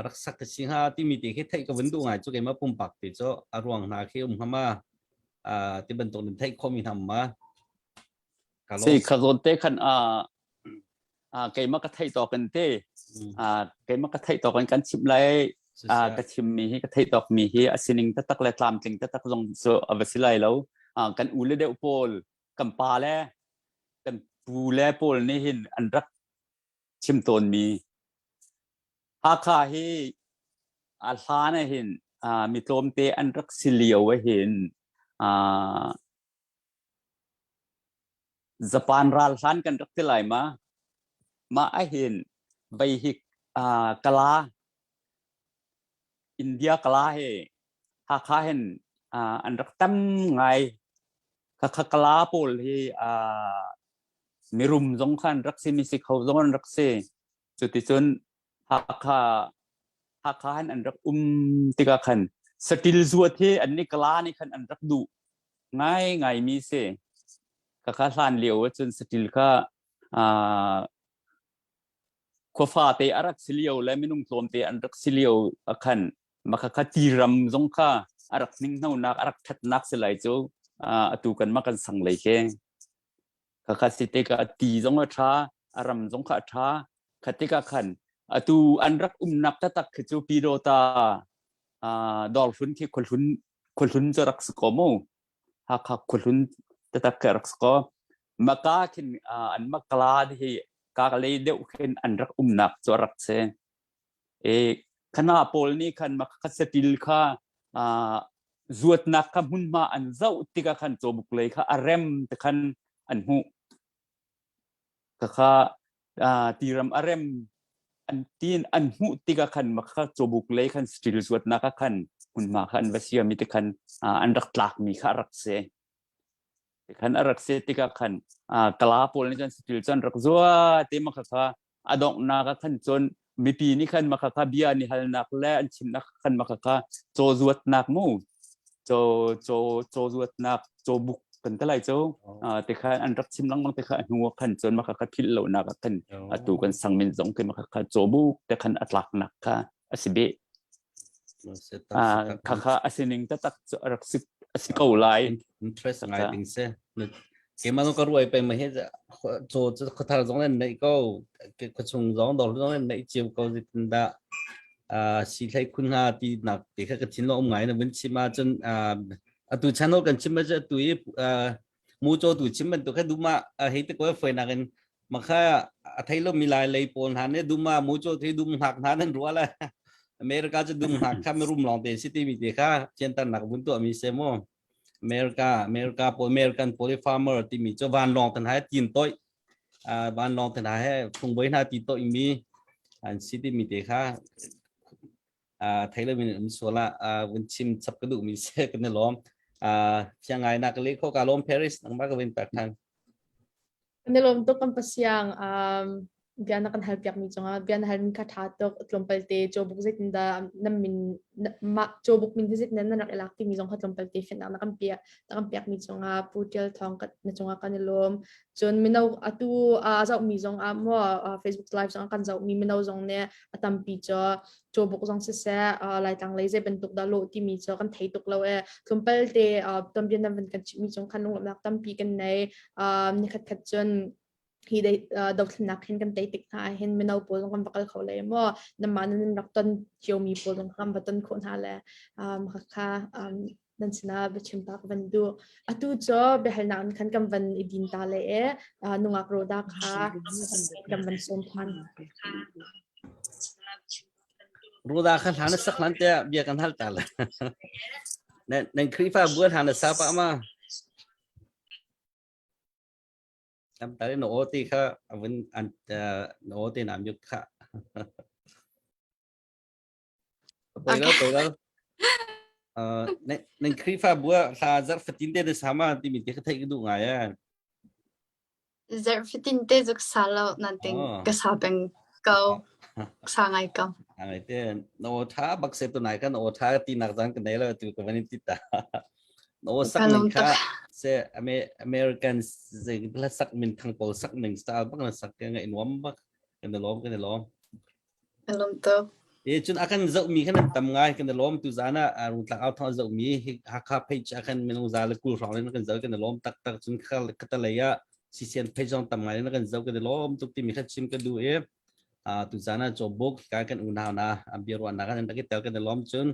rak sak ka si hnga timi te khi theih ka vun duh ngai chu keima pumpak te cho a ruang hna khi um hama ti bantuk nan theih khomi hna ma. Si kha zawn te khan a keimah ka theih tawk in te keimah ka theih tawk in kan chim lai ka chim mi hi ka theih tawk mi hi a sining taktak le tlamtling taktak zong cu a va si lai lo. Kan u le deuh pawl kan pa le kan pu le pawl nih hin an rak chim tawn mi Hakha hi a hlan ah hin mi tlawmte an rak si lio ah hin Japan ral hlan kan rak ti lai ma. Mah ahhin vei hi Kala India Kala hi Hakha hin an rak tam ngai. Khakha Kala pawl hi mirum zong kha an rak si, mi si kho zong an rak si. Cuticun Hakha Hakha hin an rak um tikah khan saṭil zuat hi an nih Kala nih khan an rak duh ngaingai mi si. Khakha hlan lio ahcun saṭil kha khuafa te a rak si lio le minung tlawmte an rak si lio ah khan makhakha tiram zong kha a rak hninghnonak a rak ṭhatnak si lai cu atu kan mah kan sang lei khi. Khakha si tikah ti zong a ṭha, a ram zong kha a ṭha. Kha tikah khan atu an rak umnak taktak khi cu Pyidawta dawrhlun khi khuahlun khuahlun cu rak si ko mu. Hakha khuahlun taktak khi rak si ko. Maka khin an makla hi kaklei deuh khin an rak umnak cu a rak si. E khana pawl nih khan makha satil kha zuatnak kha hmunhma an zoh tikah khan cawbuk lei kha a rem te khan an hmuh. Khakha tiram a rem an tin an hmuh tikah khan makha cawbuk lei khan satil zuatnak ah khan hmunhma kha an va siam i te khan an rak tlakmi kha a rak si. Khan a rak si tikah khan kala pawl nih cun satil cu an rak zuat i makha kha a donghnak ah khan cun mipi nih khan makha kha bia ni halnak le an chimnak khan makha kha caw zuatnak mu caw caw caw zuatnak caw buk kan te lai cu te khan an rak chim lengmang te kha a hnu ah khan cun makha kha philh lonak ah khan atu kan sang min zong khi makha kha caw buk te khan a tlaknak kha a si beh kha kha a sining taktak cu a rak si a si ko lai. Interest ngai ding si. Keimah zong ka ruai peng ma hi caw cu khuathar zong nan neih ko khuachung zong dawr zong nan neih cio ko zeitin dah si hlei khun hnga ti nak te kha ka thin lo um ngai na vun chim ahcun atu channel kan chim ma cu atu i mu caw tu chim bantuk kha duma hei te ko foi nak in makha a thei lo mi lai lei pawl hna nih duma mu caw thi dum hngak hna nan ruah le America cu dum hngak kha mi rum lawng te si ti mi te kha fianter nak vun tuah mi se mu America America pawl American pawl farmer ti mi cu van lawng tan hai tin toi van lawng tan hai phungboi hna ti toi mi an si ti mi te kha thei lo min um sual ah vun chim chap ka duh mi se kan i lawm fiang ngai nak le kho ka lawm Paris nangmah ka vin pek than. Kan i lawm tuk kan pasiang. Um, Bia na kan hal piakmi cungah bia na halmi kha ṭha tuk. Tlawmpal te cawbuk zeitindah nan min mah cawbuk min hi zeitindah nan rak i lak timi zong kha tlawmpal te fiannak na kan piak na kan piakmi cungah Pu Ṭial Thawng na cungah kan i lawm. Cun mino atu a zohmi zong ah maw Facebook live zong ah kan zohmi mino zong nih a tampi cu cawbuk zong siseh Laitlang lei zei bantuk dah lawh timi cu kan thei tuk lo e. Tlawmpal te tuanbia nan van kan chimhmi cung khan lunglawmhnak tampi kan nei. Nikhat khat cun hi dothlennak hin kan tei tik hna ah hin mino pawl zong kan va kal kho le maw namah nan rak ton ciomi pawl zong kan va ton khawh hna le kha nan sinah biachim ta ka van duh. Atu cu biahalnak in khan kan van i din ta le e nungak roda kha kan van sawm than. Roda kha hlan sak hlan te bia kan hal ta le. Nan Khrihfa bual hlan sa pa ma. Tam tari na aw ti kha avun an na aw te na mute kha. Poi lo poi lo. Nan Khrihfa bu ah hla zarh fatin te na sama timi te ka theih ka duh ngai eh. Zarh fatin te zuk sa lo nan ting ka sa peng ko sa ngai ko. Ngai te na aw tha bak se tu nai kan aw tha ti nak zan ka nei lo tu ka van ti ta. Na aw sak ning kha se American hla sak min thang pawl sak ning style bak na sak ke ngai nuam bak kan i lawm kan i lawm. Kan lawm tuk. E cun a kan zoh mi khan an tam ngai kan i lawm tu zan ah rungtlak au thong zoh mi Hakha page ah khan minung za le 20 hrawng in kan zoh kan i lawm taktak cun khata lei ah CCN page zong tam ngai in kan zoh kan i lawm tuk timi kha chim ka duh i tu zan ah cawbuk ka kan unau na biaruahnak kan rak i tel kan i lawm cun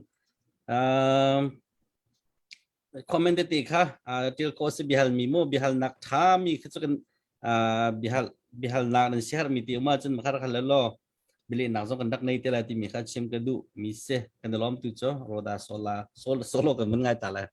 comment tete kha til ko si bihal mi mu bihal nak tha mi kha chu kan bihal bihal nak nan share mi ti uma cun makhar khal lo bili nak zong kan rak nei te lai ti mi kha chim ka du mi se kan lom tu cho roda sola sol solo kan mun ngai ta lai.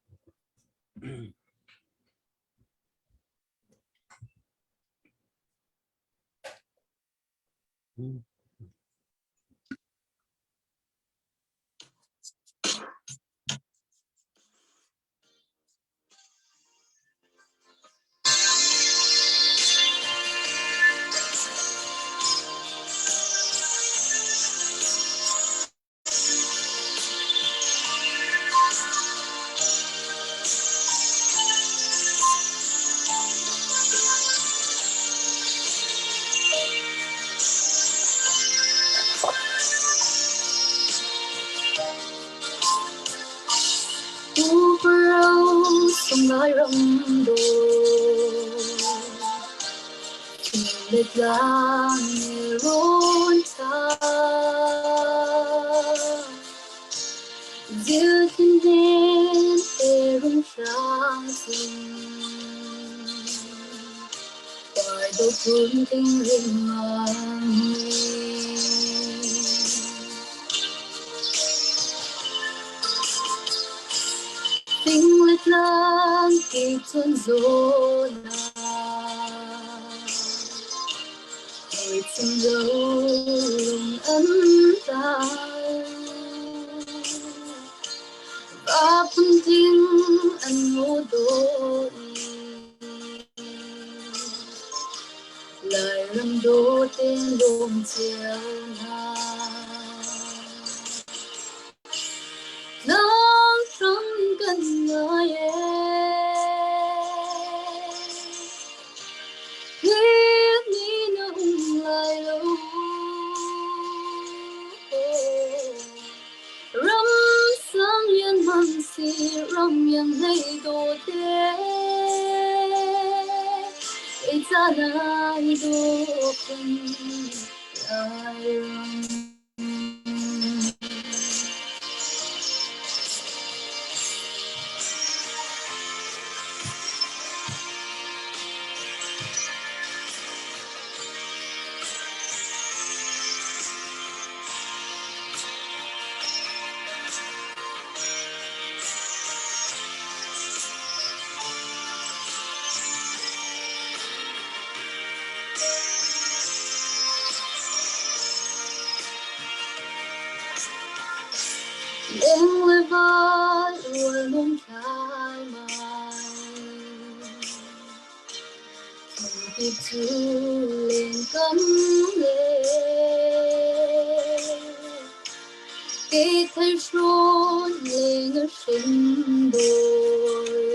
Rethei hrawn leng a hring dawi.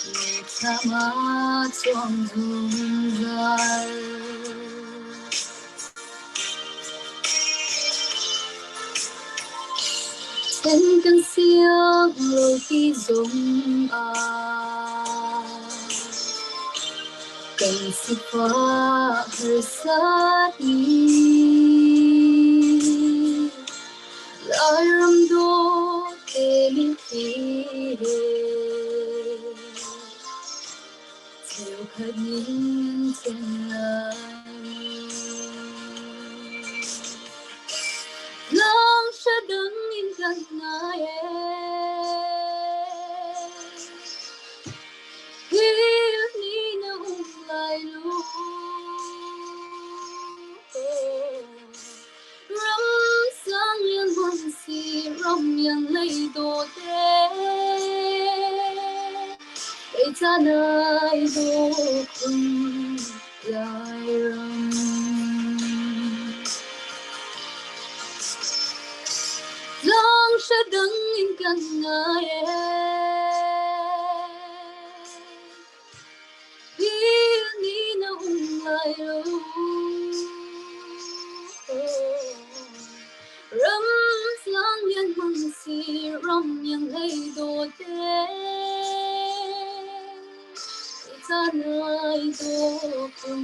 Mitthlam a cuang zungzal. Then kan siang lo ti zong ah kan sifah harsat ni Lairam dawt te mitthli he Cheukhat ning then lai. Lang hra dang in kan ngai e. Hi ni na um lai lu. Ram sang yang hmun si ram yang lei do te. Kei ca nai do khun lai ram. Lang hra dang in kan ngai e. Hi ni na um lai lo. Ram tlang lian hmang si ram yang hlei dawt te. Ca nai daw kum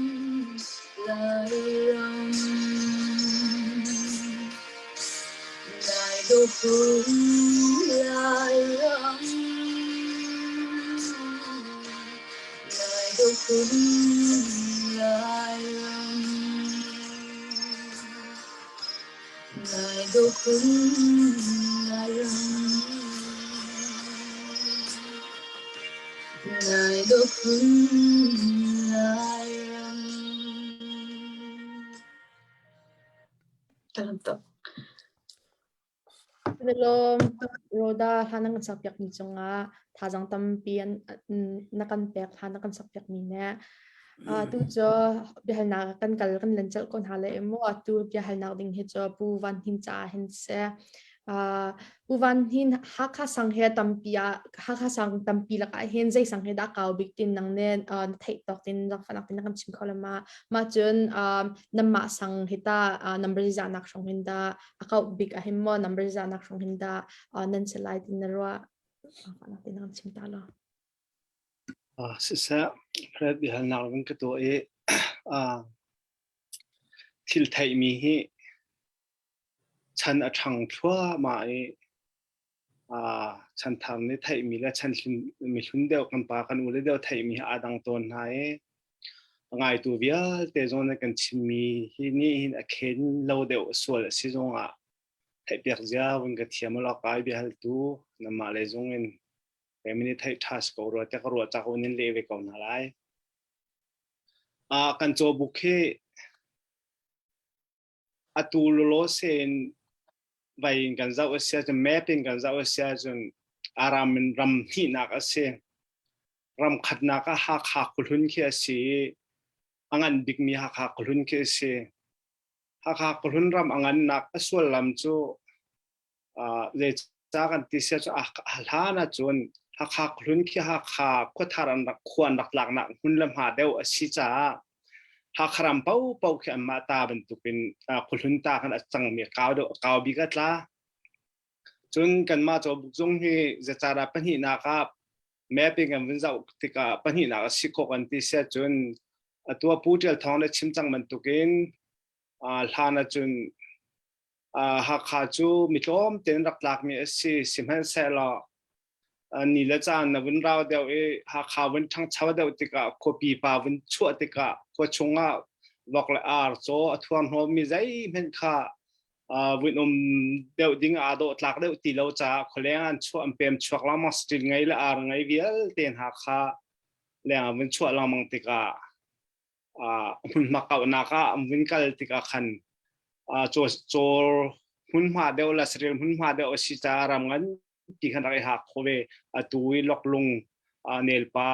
lai ram. Lai daw kum lai ram. Lai daw kum lai ram. Lai daw kum lai ram. Lai daw kum lai ram. Kalam tuk. Kan i lawm tuk Rhoda hla na kan sakpiakmi cungah thazaang tampi an na kan pek hla na kan sakpiakmi nih tu cu biahalnak kan kal kan len colh ko hna lai mu atu biahalnak ding hi cu Pu Van Hnin caah hin seh Pu Van Hnin Hakha sang he tampi ah Hakha sang tampi lakah hin zei sang he dah kau bik tin nang ne na theih tawk tin zaangfahnak tin na kan chim kho le ma mah cun namah sang hi ta number zahnak hrawng hin dah a kauh bik ah hin maw number zahnak hrawng hin dah nan si lai tin na ruah zaangfahnak tin na kan chim ta law. Siseh, Fred biahalnak van ka tuah i thil theihmi hi chan a ṭhang thluahmah i chanthar nih theihmi le chan mihlun deuh kan pa kan ule deuh theihmi hi aa dang tawn hna i a ngaitu vialte zong nih kan chimmi hi nih hin a khen lo deuh sual a si zongah theihpiak zia vun ka thiam law kai biahaltu namah le zung in kei nih theih ṭha si ko rua tiah ka ruah cak in leh ve ko hna lai. Kan cawbuk hi Atu lawlaw in vai in kan zoh a si ahcun map in kan zoh a si ahcun Aram in ram hnihnak a si. Ram khatnak ah Hakha khuahlun khi a si i a ngan bikmi Hakha khuahlun khi a si. Hakha khuahlun ram a ngannak a sullam cu Zeicah kan ti sia cu a hlan ahcun Hakha khuahlun khi Hakha khuathar an rak khua an rak tlaknak hmun le hma deuh a si caah Hakha ram paohpaoh khi anmah ta bantukin khuahlun ta khan a cangmi kau deuh kau bik a tla. Cun kanmah cawbuk zung hi zeicahdah pahnihnak ah mapping kan vun zoh tikah pahnihnak a si khawh kan ti sia cun atu ah Pu Ṭial Thawng na chim cang bantukin hlan ahcun Hakha cu mi tlawmte in rak tlakmi a si. Sihmanhsehlaw ni le caan na vun rau deuh i Hakha vun ṭhangcho deuh tikah khuapi pa vun chuah tikah khua chungah vok le ar caw a thuarhnawmmi zeihmanh kha vun um deuh ding aa dawh tlak deuh ti lo caah khualeng an chuah an pem chuak lengmang saṭil ngei le ar ngei vialte hna kha leng ah vun chuah lengmang tikah hmunhma kauhnak ah an vun kal tikah khan caw hmunhma deuh le saril hmunhma deuh a si caah ram nganpi khan rak i hak kho ve. Atu i loklung nelpa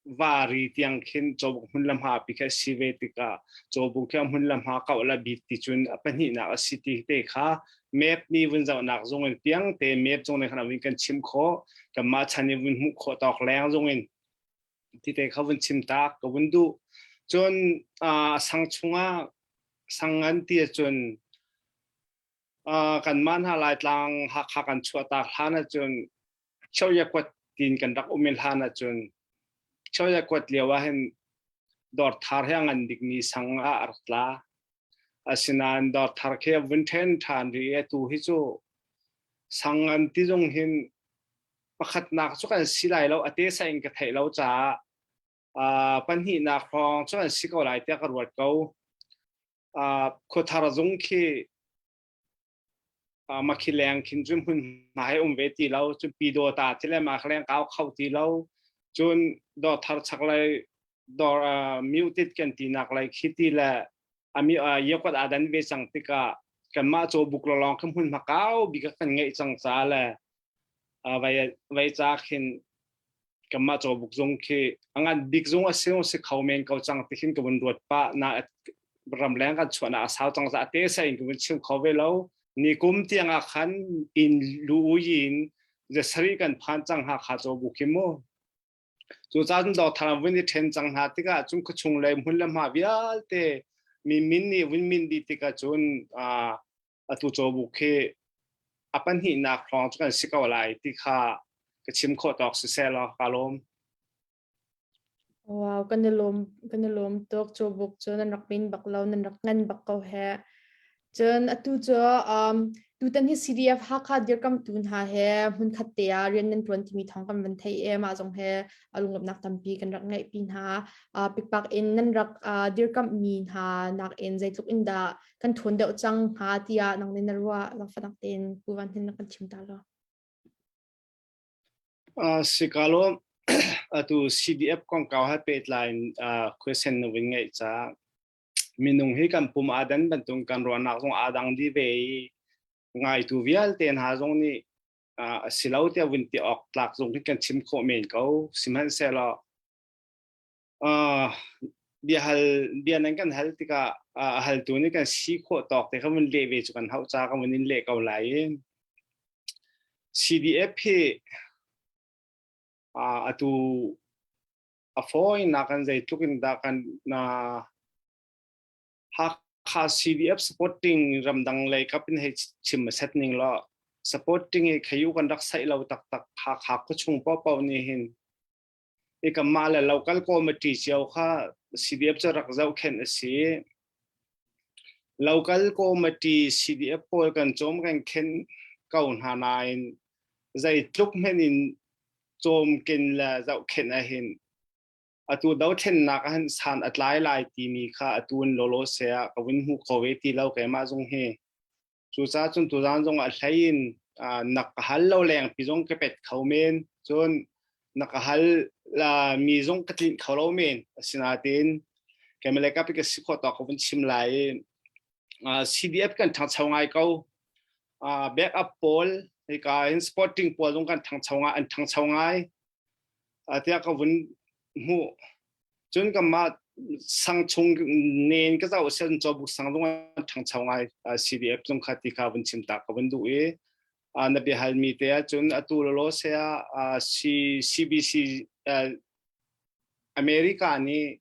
Vari tiang khin Cawbuk hmun le hma pi kha si ve tikah Cawbuk khi a hmun le hma kauh la bit ti cun a pahnihnak a si ti te kha map nih vun zohnak zung in piang te map zung nih khan vun kan chim khawh. Kanmah chan in vun hmuh khawh tawk leng zung in ti te kha vun chim tak ka vun duh. Cun sang chungah sang ngan ti ahcun kanmah hna Laitlang Hakha kan chuahtak hlan ahcun Choyakuat tiin kan rak um i hlan ahcun Choyakuat lio ah hin dawrthar hi a ngan bikmi sang ah a rak tla. Asinain dawrthar khi a vun ṭhen ṭhan rih i atu hi cu sang ngan ti zong hin pakhatnak cu kan si lai lo, a te sa in ka theih lo caah pahnihnak hrawng cu an si ko lai tiah ka ruat ko. Khuathar zung khi Makhi leng khin cun hmunhma he um ve ti lo. Cun Pyidawta ti le mah leng kau kho ti lo. Cun dawrthar chaklei dawr muted kan tinak lei khi ti le ami yakwat aa dan ve cang tikah kanmah cawbuk lawng khi hmunhma kau bik kan ngeih cang ca le vai vai ca khin kanmah cawbuk zung khi a ngan bik zung a si si kho men ko cang ti khin ka vun ruat pah na ramleng kan chuah na a sau cang za te sa in ka vun chim kho ve lo. Ni kum tiang ah khan in lu yin ze sari kan phan cang ha kha cawbuk hi mu. Cu caan do thar vun i then cang hna tikah cun khuachung le hmun le hma vialte mi min nih vun min di tikah cun atu cawbuk khi a pahnihnak hrawng cu kan si ko lai ti kha ka chim khawh tawk siseh law ka lawm. Wow, kan i lawm kan i lawm tuk. Cawbuk cu nan rak min bak lo, nan rak ngan bak ko he. Cun atu cu um, tutan hi CDF Hakha dirkamtu hna he hmunkhat te ah rian nan ṭuan timi thawng kan van theih i mah zong he a lunglawmhnak tampi kan rak ngeihpi hna. Uh, pikpak in nan rak uh, dirkamhmi hna nakin zeitluk in dah kan ṭhawn deuh cang hnga tiah nang nih na ruah? Langfanak tein Pu Van Hnin na kan chim ta law. Uh, sikalo atu CDF kongkau he pehtlai in uh, question na vun ngeih caah minung hi kan pum aa dan bantuk kan ruahnak zong aa dang dih ve i ngaitu vialte hna zong nih a si lo tiah vun ti awk tlak zong hi kan chim khawh men ko. Sihmanhsehlaw bia hal bia nan kan hal tikah a haltu nih kan si khawh tawk te kha vun leh ve cu kan hauh ca kan vun in leh ko lai i CDF hi atu a fawinak kan zeitluk in dah kan na Hakha CDF supporting ramdang lei kap in hei chim a set ning law supporting i khayu kan rak saih lo taktak. Hakha khuachung paohpaoh nih hin i kanmah le local committee cio kha CDF cu rak zohkhenh a si. Local committee CDF pawl kan cawm kan khen ko hna nain zeitluk hmenh in cawmken le zohkhenh ahhin atu dothlennak ahhin san a tlai lai timi kha atu in lawlaw se ah ka vun hmu kho ve ti lo keimah zong hi. Cucaah cun tuzaan zong ah hlei in na ka hal lo leng pi zong ka pet kho men, cun na ka hal mi zong ka tlinh kho lo men. Asinain keimah le ka pi ka si khawh tawk ka vun chim lai i CDF kan ṭhangcho ngai ko. Backup pawl hika in sporting pawl zong kan ṭhangcho ngai, an ṭhangcho ngai tiah ka vun hmuh. Cun kanmah sang chung nen ka zoh sian cawbuk sang zong an ṭhangcho ngai CDF zong kha ti kha vun chim ta ka vun duh i na bia halmi te ahcun atu lawlaw se ah CBC America nih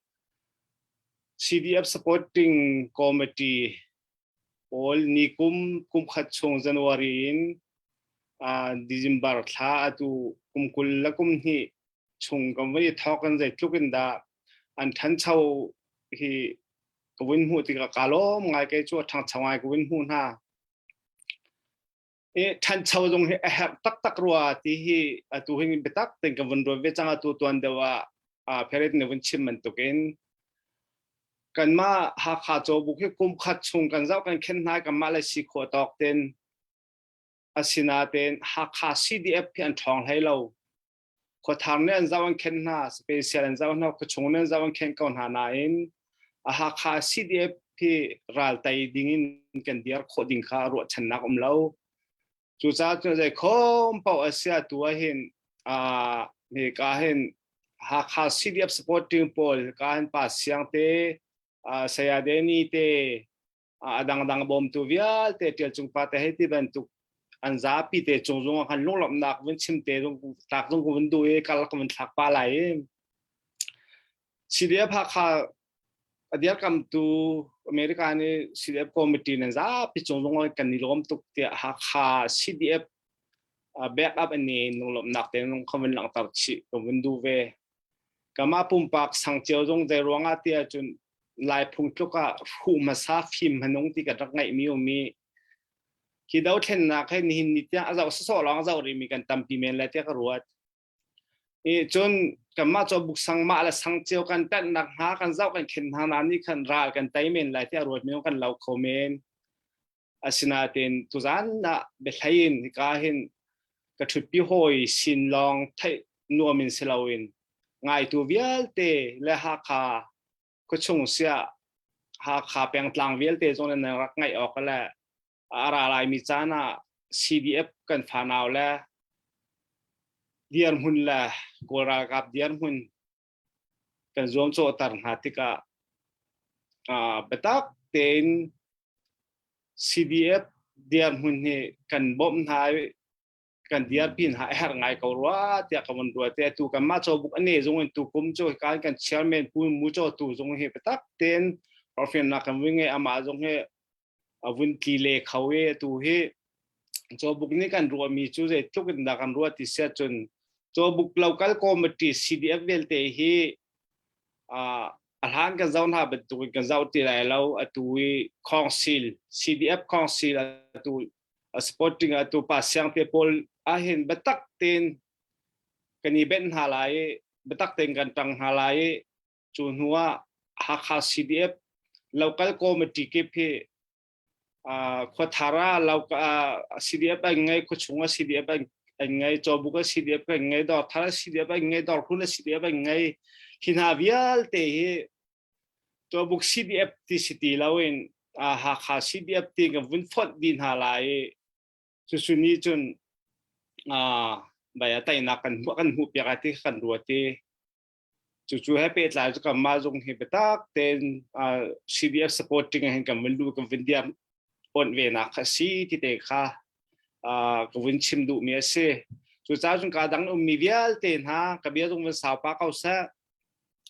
CDF supporting committee pawl ni kum kum khat chung January in December thla atu kum 20 le kum hnih chung kan vun i thawk in zeitluk in dah an ṭhancho hi ka vun hmuh tikah ka lawm ngai. Kei cu a ṭhangcho ngai ka vun hmuh hna. I ṭhancho zong hi a herh taktak rua ti hi atu hin biatak tein ka vun ruat ve cang. Atu tuan deuh ah Perit nih vun chim bantukin kanmah Hakha cawbuk hi kum khat chung kan zoh kan khen hna, kanmah le si khawh tawk ten. Asinain Hakha CDF hi an ṭhawng hlei lo. Khuathar nih an zoh an khen hna, special an zoh hna, khuachung nih an zoh an khen ko hna nain a Hakha CDF hi ral tei ding in kan dir khawh ding kha ruahchannak um lo. Cucaah cun zei khom paoh a si atu ahhin hika hin. Hakha CDF supporting pawl kan pa Siang te, Saya Deni te, a dangdang bawmtu vialte Tial Cung pa te hei ti bantuk an zapi te cung zong ah khan lunglawmhnak vun chim te zong tlak zong vun duh i kal ka vun thlak pa lai i CDF Hakha a dirkamtu America nih CDF committee nan zapi cung zong kan i lawm tuk tiah Hakha CDF back up an i lunglawmhnak te nung kha vun langhter chih ka vun duh ve. Kama pumpak sang cio zong zei ruangah tiah cun Lai phungtluk ah hruh hmasa fim hmanung ti kan rak ngeihmi um i hi dothlennak he nihin ni tiang a zoh sawsawh lawng a zoh rihmi kan tampi men lai tiah ka ruat. I cun kanmah cawbuk sang mah le sang cio kan tanhnak hnga kan zoh kan khen hna na nih khan ral kan tei men lai tiah ruat mi kan lo kho men. Asinain tuzan ah biahlei in hika hin ka ṭhutpi hawi sin lawng theih nuam in si loin ngaitu vialte le Hakha khuachung siah Hakha pengtlang vialte zong nan rak ngaih awk le a ra laimi caan ah CDF kan fanau le dirhmun le Kawl ralkap dirhmun kan zuamcawhter hna tikah biatak tein CDF dirhmun hi kan bawmh hna i kan dirpi hna a herh ngai ko rua tiah ka vun ruat i atu kanmah cawbuk a ne zung in tukum cu hika kan chairman Pu Mu Caw Tu zung hi biatak tein forhfialnak kan vui ngei amah zung hi a vun tli le kho i atu hi cawbuk nih kan ruahmi cu zeitluk in dah kan ruah ti siah cun cawbuk local committee CDF vialte hi a hlan kan zoh hna bantuk in kan zoh ti lai lo atu i council CDF council atu supporting atu pa siang te pawl ahhin biatak tein kan i benh hna lai i biatak tein kan ṭang hna lai i Cu hnu ah Hakha CDF local committee kip hi khuathar ah CDF an ngei, khuachung ah CDF an ngei, Cawbuk ah CDF an ngei, Dawrthar ah CDF an ngei, Dawrhlun ah CDF an ngei. Hi hna vialte hi Cawbuk CDF ti si ti loin Hakha CDF ti kan vun fonh dih hna lai i cucu nih cun bai a teinak kan hmuh piak ai ti kan ruat i Cucu he pehtlai cu kanmah zung hi biatak tein CDF supporting hin kan vun lu kan vun diam onh ve nak kha si ti te kha ka vun chim duhmi a si. Cucaah cun ka dang ummi vialte hna ka bia zung vun sau pa ko seh.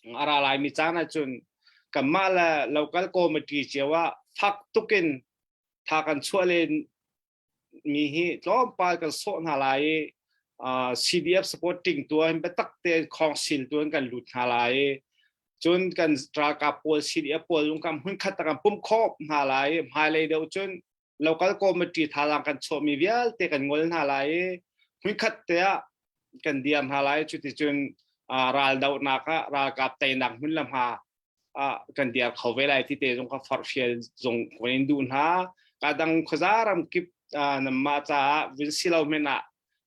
A ra laimi caan ahcun kanmah le local committee cio ah fak tukin tha kan chuah len mi hi tlawmpal kan sawh hna lai i CDF supporting tu in biatak tein khawngsil tu in kan lut hna lai i cun kan ralkap pawl CDF pawl lung kan hmun khat kan pumh khawp hna lai i hmailei deuh cun local committee thazaang kan chuahmi vialte kan ngol hna lai i hmun khat te ah kan diam hna lai cuticun raldohnak ah ralkap teinak hmun le hma ah kan diar kho ve lai ti te zong ka forhfial zong kan in duh hna ka dang khuaza ram kip namma caah vun si lo men ah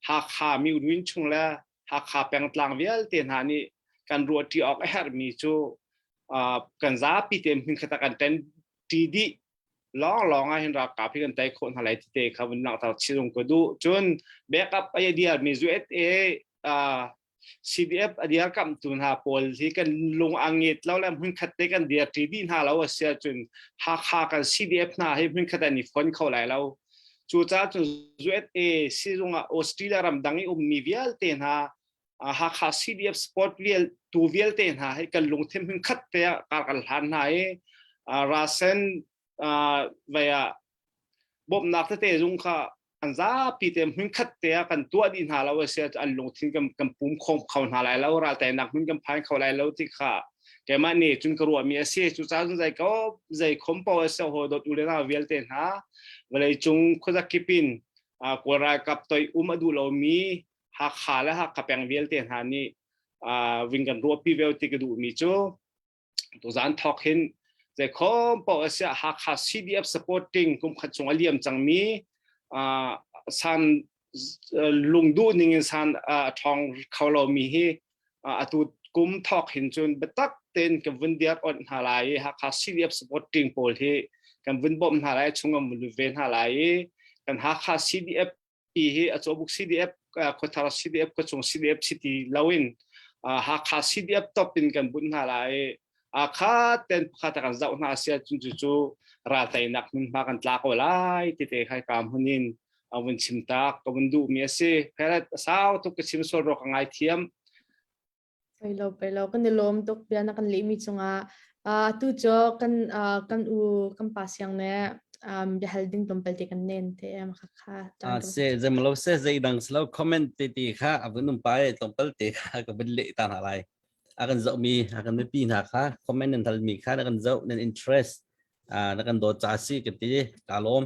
Hakha mi ruin chung le Hakha pengtlang vialte hna nih kan ruahṭi awk a herhmi cu kan zapi te hmun khat ah kan ṭen ṭi dih lawnglawng ah hin ralkap hi kan tei khawh hna lai ti te kha vun langhter chin zong ka duh cun backup ai diar mi USA CDF a dirkamhtu hna pawl hi kan lung a nget lo le hmunkhat te kan dirṭi dih hna lo a si ahcun Hakha kan CDF hna hi hmunkhat an i fon kho lai lo. Cucaah cun USA sizung ah Australia ramdang i ummi vialte hna Hakha CDF sport vial tu vialte hna hi kan lungthin hmunkhat te ah kar kan hlan hna i rasen vei ah bawmhnak tete zung kha an zapi te hmunkhat te ah kan tuah dih hna lo a si an lungthin kan kan pum kho kho hna lai lo raltainak hmun kan phan kho lai lo ti kha keimah nih cun ka ruahmi a si cucaah cun zei ko zei khom paoh a si haw dawt u le nau vialte hna vawlei cung khuazakip in Kawl ralkap toi um a duh lomi Hakha le Hakha peng vialte hna nih ving kan ruahpi ve ti ka duhmi cu Tuzaan thawk hin zeikhom paoh a siah Hakha CDF supporting kum khat chung a liam cangmi san lungduh ning in san a ṭhawng kho lomi hi atu kum thawk hin cun biatak tein kan vun diar onh hna lai i Hakha CDF supporting pawl hi kan vun bawmh hna lai chung kan vun lut ve hna lai i kan Hakha CDF hi hi a cawbuk CDF khuathar CDF khuachung CDF si ti loin. Hakha CDF top in kan bunh hna lai i kha ten pakhat kan zoh hna sia cun cu cu ral teinak hmunhma kan tla ko lai ti te khai ka hmun in a vun chim tak ka vun duh mi a si. Pheret sau tuk ka chim sual ro ka ngai thiam. Pei lo pei lo kan i lawm tuk bia na kan lehmi cungah. Atu cu kan kan u kan pa siang ne biahal ding tlawmpal te kan nen te em kha kha A se zemlo se zeidang slo comment te ti kha a vun um pa e tlawmpal te kha ka vun leh ta hna lai. A kan zoh mi a kan mipi hna kha comment nan hal mi kha na kan zoh nan interest na kan dawt ca si ka ti ka lawm.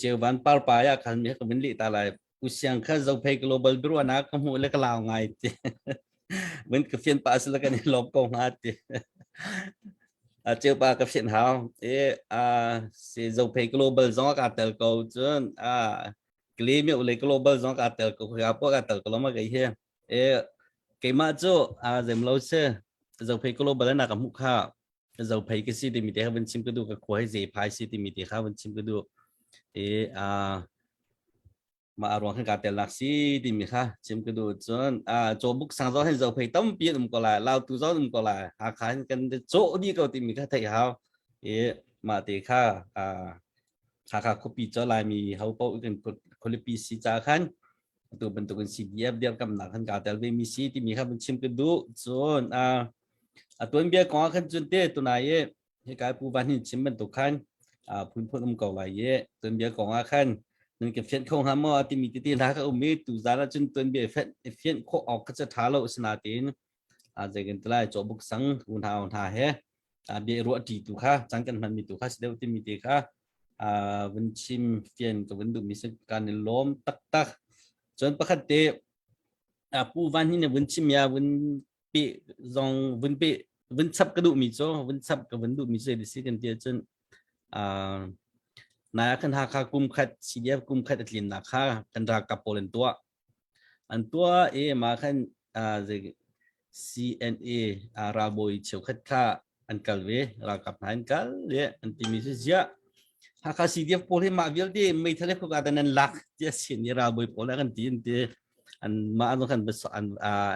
Ceuvan par pa ya khan mi ka vun leh ta lai. Usiang kha Zophei Global Bureau na ka hmuh le ka lau ngai ti. Vun ka fian pa sila kan i lawm ko hnga ti. A ceu pa ka fian hau. E a si Zophei Global zong ka tel ko cun a Klemi le Global zong ka tel ko ka po ka tel ko lama kai he. E keimah cu a zemlo se Zophei Global na ka hmuh kha Zophei ka si timi te kha vun chim ka duh ka khua hi Zephai si timi te kha vun chim ka duh. E a mah a ruang khan kaa tel nak si timi kha chim ka duh cun a cawbuk sang zong hin zophei tampi an um ko lai lautu zong um ko lai Hakha hin kan cawh dih ko timi kha theih hau i mah te kha a Hakha khuapi cu Laimi ho paoh kan khualipi si ca khan atu bantukin CDF dirkamnak khan kaa tel ve mi si timi kha vun chim ka duh cun a a tuanbia kong ah khan cun te tunai i hika Pu Van Hin chim bantuk khan phunphun um ko lai i tuanbia kong ah khan nan ka fianh kho hnga maw timi tete hna ka um i tuzaan ah cun tuanbia fianh khawh awk kha cu ṭha lo asinain zeikan ti lai cawbuk sang unau hna he bia ruah ṭi tu kha caan kan hmanmi tu kha si deuh timi te kha vun chim fian ka vun duhmi si kan i lawm taktak cun pakhat te Pu Van Hin vun chim ya vun pe zong vun pe vun chap ka duhmi cu vun chap ka vun duhmi cu si kan ti ahcun nai kan Hakha kum khat CDF kum khat a tlinnak kha kan ralkap pawl an tuah an tuah i ma khan CNA ralbawi cheukhat kha an kal ve ralkap hna an kal le an timi cu ziah Hakha CDF pawl hi mah vialte meithal he khuka nan lak tiah sin i ralbawi pawl an ti an ti an mah an kan an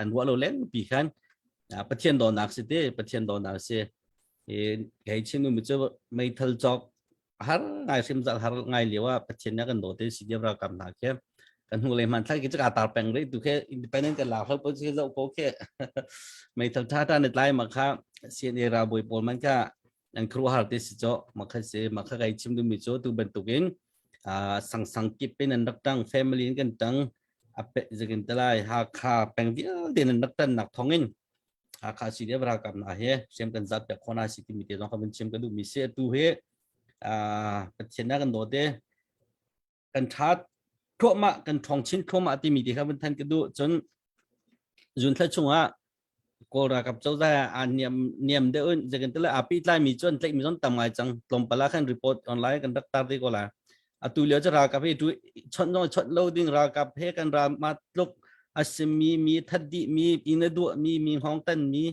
an ruah lo leng pi khan Pathian dawnak si te Pathian dawnak si e hei chin mi cu meithal cawk har ngai hrim zal har ngai lio ah Pathian nih kan dawt i CDF ralkap hna khi kan hnu le hman thlai ki ka tar peng rih tu khe independent kan lak hlo po si zo ko khe meithal tha ta ne tlai ma kha CNA ralbawi pawl man kha an khru har te si cho ma kha se ma kha kai chim du mi cho tu bantukin sang sang kip in an rak tang family in kan tang ape zakin talai Hakha peng vialte nan rak tan nak thongin Hakha CDF ralkap hna he siam kan zat piak khona si timi te zong kha vun chim ka duh mi si atu hi Pathian na kan dawt e kan tha thluahmah kan ṭhawng chin thluahmah timi te kha vun than ka duh cun zun thla chungah Kawl ralkap cozah ah niam niam deuh in zekin tele api tlai mi cu an tlaih mi zon tam ngai cang tlawmpal ah khan report online kan rak tar te ko la atu lio cu ralkap hi tu chawnh zong chawnh lo ding ralkap he kan ral ma tluk asimi mi that dih mi inn a duah mi mi hngawng tan mi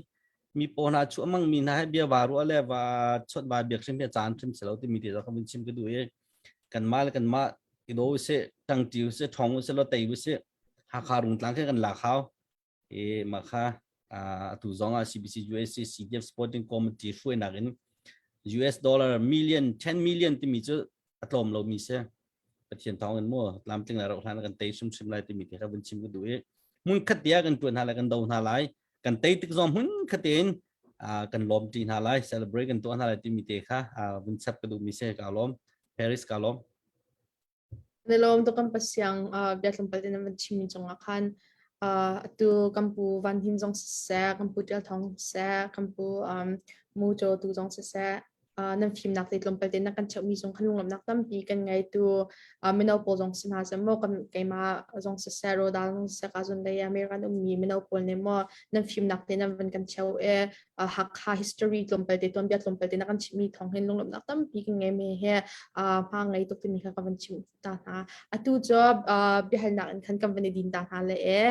mi paw hna chu amang mi hna he bia va ruah le va chawt va biak hrim hi caan hrim si lo timi te ka vun chim ka duh i kan mah le kan mah i do se tang tiu se thong se lo tei se Hakha rungtlang khe kan lak hau i mah kha atu zong ah CBC USA CDF Supporting Committee hruainak in US dollar million 10 million timi cu a tlawm lomi si Pathian thawng in mu tlamtling lai roh hlan kan tei hrimhrim lai timi te kha vun chim ka duh i hmun khat te ah kan tuan hna lai kan do hna lai kan tei tik zong hmun khat tein kan lawm ṭi hna lai celebrate kan tuah hna lai timi te kha vun chap ka duhmi si ka lawm Paris ka lawm Na lawm tuk kan pasiang bia tlawmpal te nan van chimmi cungah khan atu kan pu Van Him zong siseh, kan pu Tial Thawng siseh, kan pu Mu Caw tu zong siseh, nan fimnak te tlawmpal te nan kan cheuhmi zong khan lunglawmhnak tampi kan ngei tu mino pawl zong si hna seh maw kan keimah zong siseh, Rodal zong siseh, ka zon lei American ummi mino pawl nih maw nan fimnak te nan van kan cheu i Hakha history tlawmpal te tuanbia tlawmpal te na kan chimmi thawng hin lunglawmhnak tampi kan ngei me he hma ngei tuk timi kha ka van chim ta hna atu cu biahalnak in khan kan van i din ta hna le e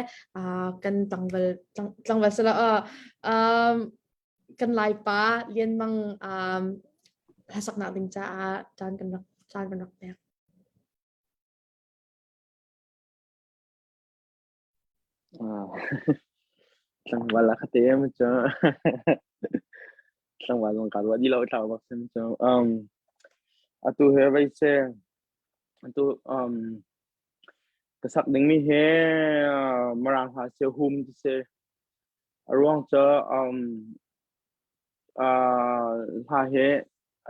kan tlangval tlangval sala kan laipa Lian Mang hlasaknak ding caah caan kan rak caan kan rak pek Tlangval a khate em cu. Tlangval zong ka ruah dih lo thlau bak sim cu. Um, atu he vai se atu um ka sak dingmi he uh, Mirang hla se hum ti se a ruang cu um uh, hla he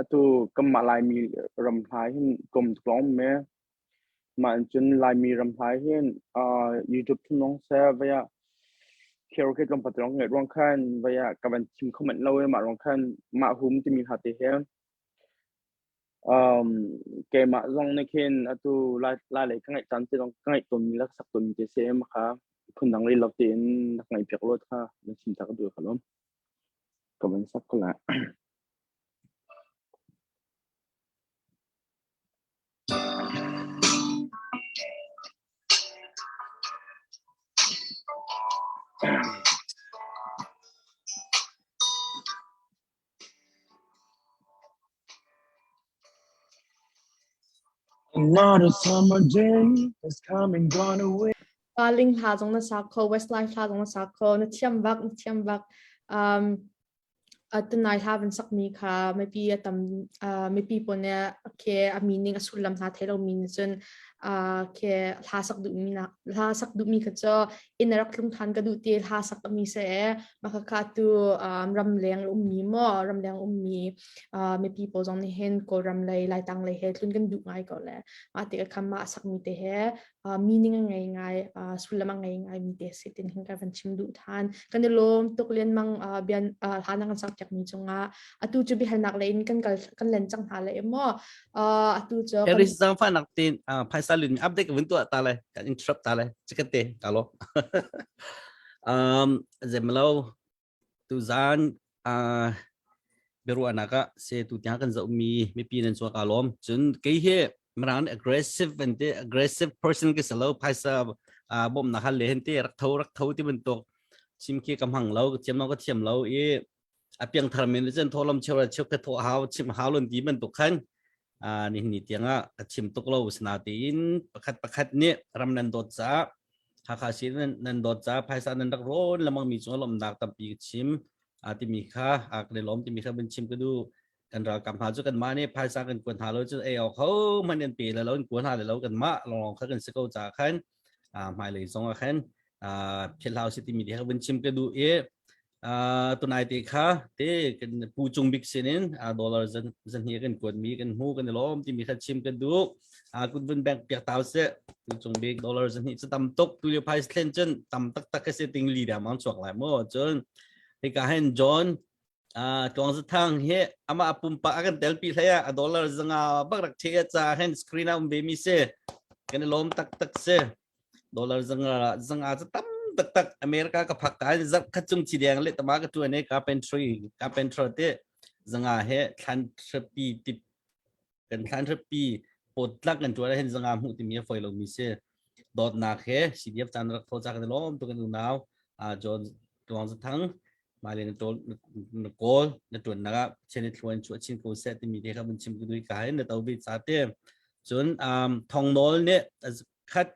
atu kanmah Laimi ram hla hin kom tuk lawng me Mah in cun Laimi ram hlai hin uh, YouTube thunong seh vai ah karaoke tlawmpal te lawng ngaih ruang khan vai ah ka van chim kho manh lo i mah ruang khan mah hum timi hla te hi um, keimah zong nih khin atu lai lai lei ka ngaih caan te zong ka ngaih tawnmi le ka sak tawnmi te si ma kha phundang rih lo tein rak ngaih piak lo kha na chim ta ka duh ka lawm ka van sak ko la. Another summer day has come and gone away. Paling hla zong na sa kho, Westlife hla zong na sa kho, na thiam bak, na thiam bak. Um, Tunai hla van sakmi kha mipi a tam mipi pawl nih khi a meaning a sullam hna thei lomi nih cun khi hla sak duhmi hla sak duhmi kha cu inn a rak tlung ṭhan ka duh ti hla sak mi si ee mah khakha tu ramleng ummi maw ramleng ummi mipi pawl zong nih hin Kawlram lei Laitlang lei he tlun kan duh ngai ko le mah tikah khan mah a sakmi te he meaning a ngei ngai sullam a ngei ngai mi te si tin hin ka van chim duh than kan i lawm tuk len mang bian hla na kan sak piak mi cungah atu cu biahalnak le in kan kal kan len cang hna le maw atu cu Paris zang fa nak tin phaisa lun update ka vun tuah ta le kan interrupt ta le chikate ka lo um zemlo Tuzaan uh, biaruahnak ah se tu tiang kan zohmi mipi nan chuak aa lawm. Cun kei hi Mirang nih aggressive an ti aggressive person ka si lo phaisa uh, bawmhnak hal le hen ti rak tho rak tho ti bantuk chim khi ka hmang lo ka thiam lo ka thiam lo i a piangthar men cun thawlom cheu cheu ka thawh hau chim hau lon ti bantuk khan uh, nihin ni tiangah ka chim tuk lo sinatein pakhat pakhat nih ram nan dawt caah Hakha si nan, nan dawt caah phaisa nan rak rawn lamang mi cung lawmnak tampi ka chim a timi kha a kan i lawm timi kha van chim ka duh kan ralkap hna cu kanmah nih phaisa kan kuat hna lo cun ei awk ho hmanh an pe le lo an kuat hna le lo kanmah lawnglawng kha kan si ko caah khan hmailei zong ah khan philh hau si timi te kha van chim ka duh i Uh, tunai te kha te kan pu cung bik sinin uh, dollar zan zan hi kan kuat mi kan hmu kan i lawm timi kha chim kan duh uh, kun vun bank piak tau se pu cung bik dollar zan hi chu tam tuk tu lio phai thlen cun tam tak tak ka se ting li da mang chuak lai mo cun hika hen John uh, tuang zathang hi ama pumpa a kan tel pi hlei a dollar zanga bak rak the cha hen screen a um ve mi se kan i lawm tak tak se Dollar zanga zanga cu tam taktak America ka phak ka zarh khat chung chi deng le tama ka tuan e carpentry carpenter te zanga he thlan thrapi tip kan thlan thrapi pot tlak kan tuan hen zanga hmu timi a foi lo mi si dawtnak he CDF chan rak tho cha kan lom tu kan unau a John Tuang Zathang male na tol na kawl na tuan nak ah chen thluan chu chin ko se timi te kha bun chim ku dui ka hin na to bi cha te cun um thong nol ne khat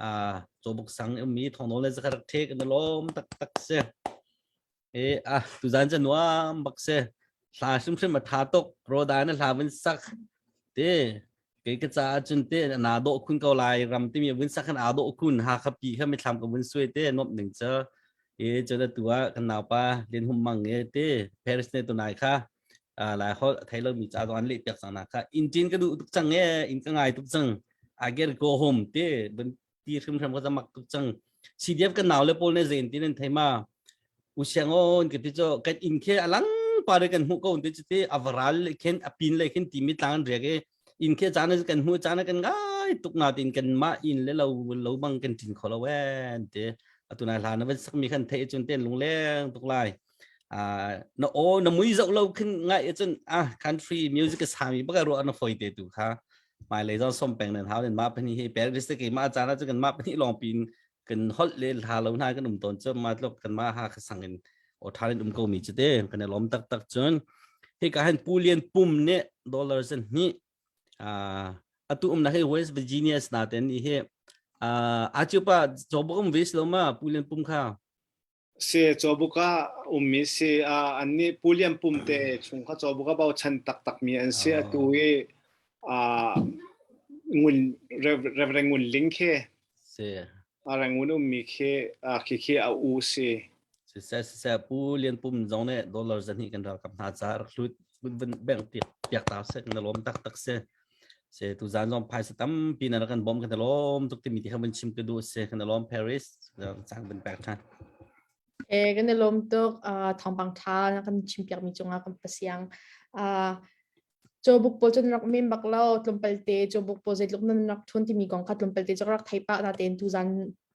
uh cawbuk sang ummi thong nol ne zakhat rak thek na lom tak tak se e a tuzan cha nuam bak se hla hrimhrim a tha tuk roda na hla vun sak te kei ka caah cun te na dawh khun ko lai ram timi vun sak khan aa dawh khun Hakha pi kha mithlam ka vun suai te nuamh ning cu e cun atu ah kan naupa Lian Hum Mang e te Paris ne tunai kha lai holh a thei lomi ca zong an leh piak cang na kha inn ṭin ka duh tuk cang e inn ka ngai tuk cang I get go home te vun ti hrimhrim ka zamak tuk cang CDF kan nau le pawl ne zein tin an thei ma u siang on ka ti cho kan inn khe alang pa re kan hmuh ko ti chu ti avaral le khen apin le khen timi tlang an riak e inn khe caan kan hmuh caan kan ngai tuk na tin kan ma inn le lo lo bang kan tin kho lo en te atuna hla na van sak mi khan thei chun ten lungleng tuk lai na o na mui zoh lo khin ngai cun ah country music ka sami baka ro na foi te tu kha mai lei zong som peng nan hau nen ma pani hi Paris te ke ma caan ah kan ma pani long pin kan holh le hla lo hna kan um ton chu ma tlok kan ma ha kha sang in o than um ko mi chu te kan lom tak tak chun hi ka han pulian pum ne dollar zan ni atu um na hi West Virginia na ten ni hi a chu pa jobom vis lo ma pulian pum kha. Si Cawbuk ah ummi si an nih Pu Lian Pum te chung kha Cawbuk ah bochan taktakmi an si. Atu i ngun Reverend Ngun Ling khi Si. Rangoon ummi khi khi khi a u si. Siseh siseh Pu Lian Pum zong nih dollar zahnih kan ralkap hna caah rak hlut vun bank piak ta seh kan lawm taktak si. Se tu zan zong phaisa tampi na kan bawm kan lawm tuk timi ti kha vun chim ka duh si kan lawm Paris cang vun pek than. E kan i lawm tuk thawngpang tha na kan chim piak mi cungah kan pasiang. Cawbuk pawl cu nan rak men bak lo tlawmpal te cawbuk pawl zeitluk nan rak ṭhawn timi kong kha tlawmpal te cu ka rak thei pah natein tuzan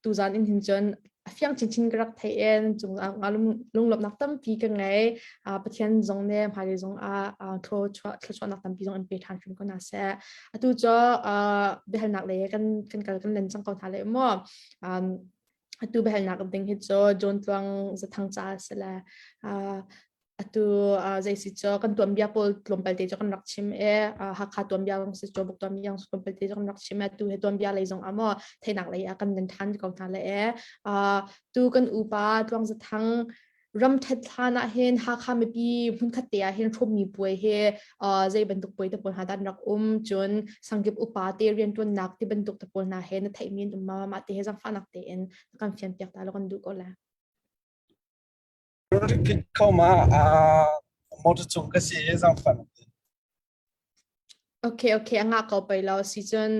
tuzan in hin cun a fiang chinchin ka rak thei e nan cung ah lunglawmhnak tampi ka ngei. Pathian zong nih hmailei zong ah thluachuahnak tampi zong in pe ṭhan hrim ko hna seh. Atu cu biahalnak lei kan kan kal kan len cang ko hna lai maw. Atu biahalnak ding hi cu John Tluang Zathang ca a si le Atu zei si cu kan tuanbia pawl tlawmpal te cu kan rak chim i Hakha tuanbia zong si Cawbuk tuanbia zong tlawmpal te cu kan rak chim i atu hi tuanbia lei zong ah maw theihnak lei ah kan nan ṭhan ko hna le e tu kan upa Tluang Zathang ram ṭhat hlan ah hin Hakha mipi hmunkhat te ah hin hrawmmi puai hi zei bantuk puai te pawl hna dah an rak um cun sangkip upa te rianṭuannak ti bantuk te pawl hna he na theihmi an um ma mah te he zaangfahnak tein na kan fianpiak ta lo kan duh ko la. Repeat kho ma motor cung ka si i zaangfah Okay, okay, a ngah ko pei lo si cun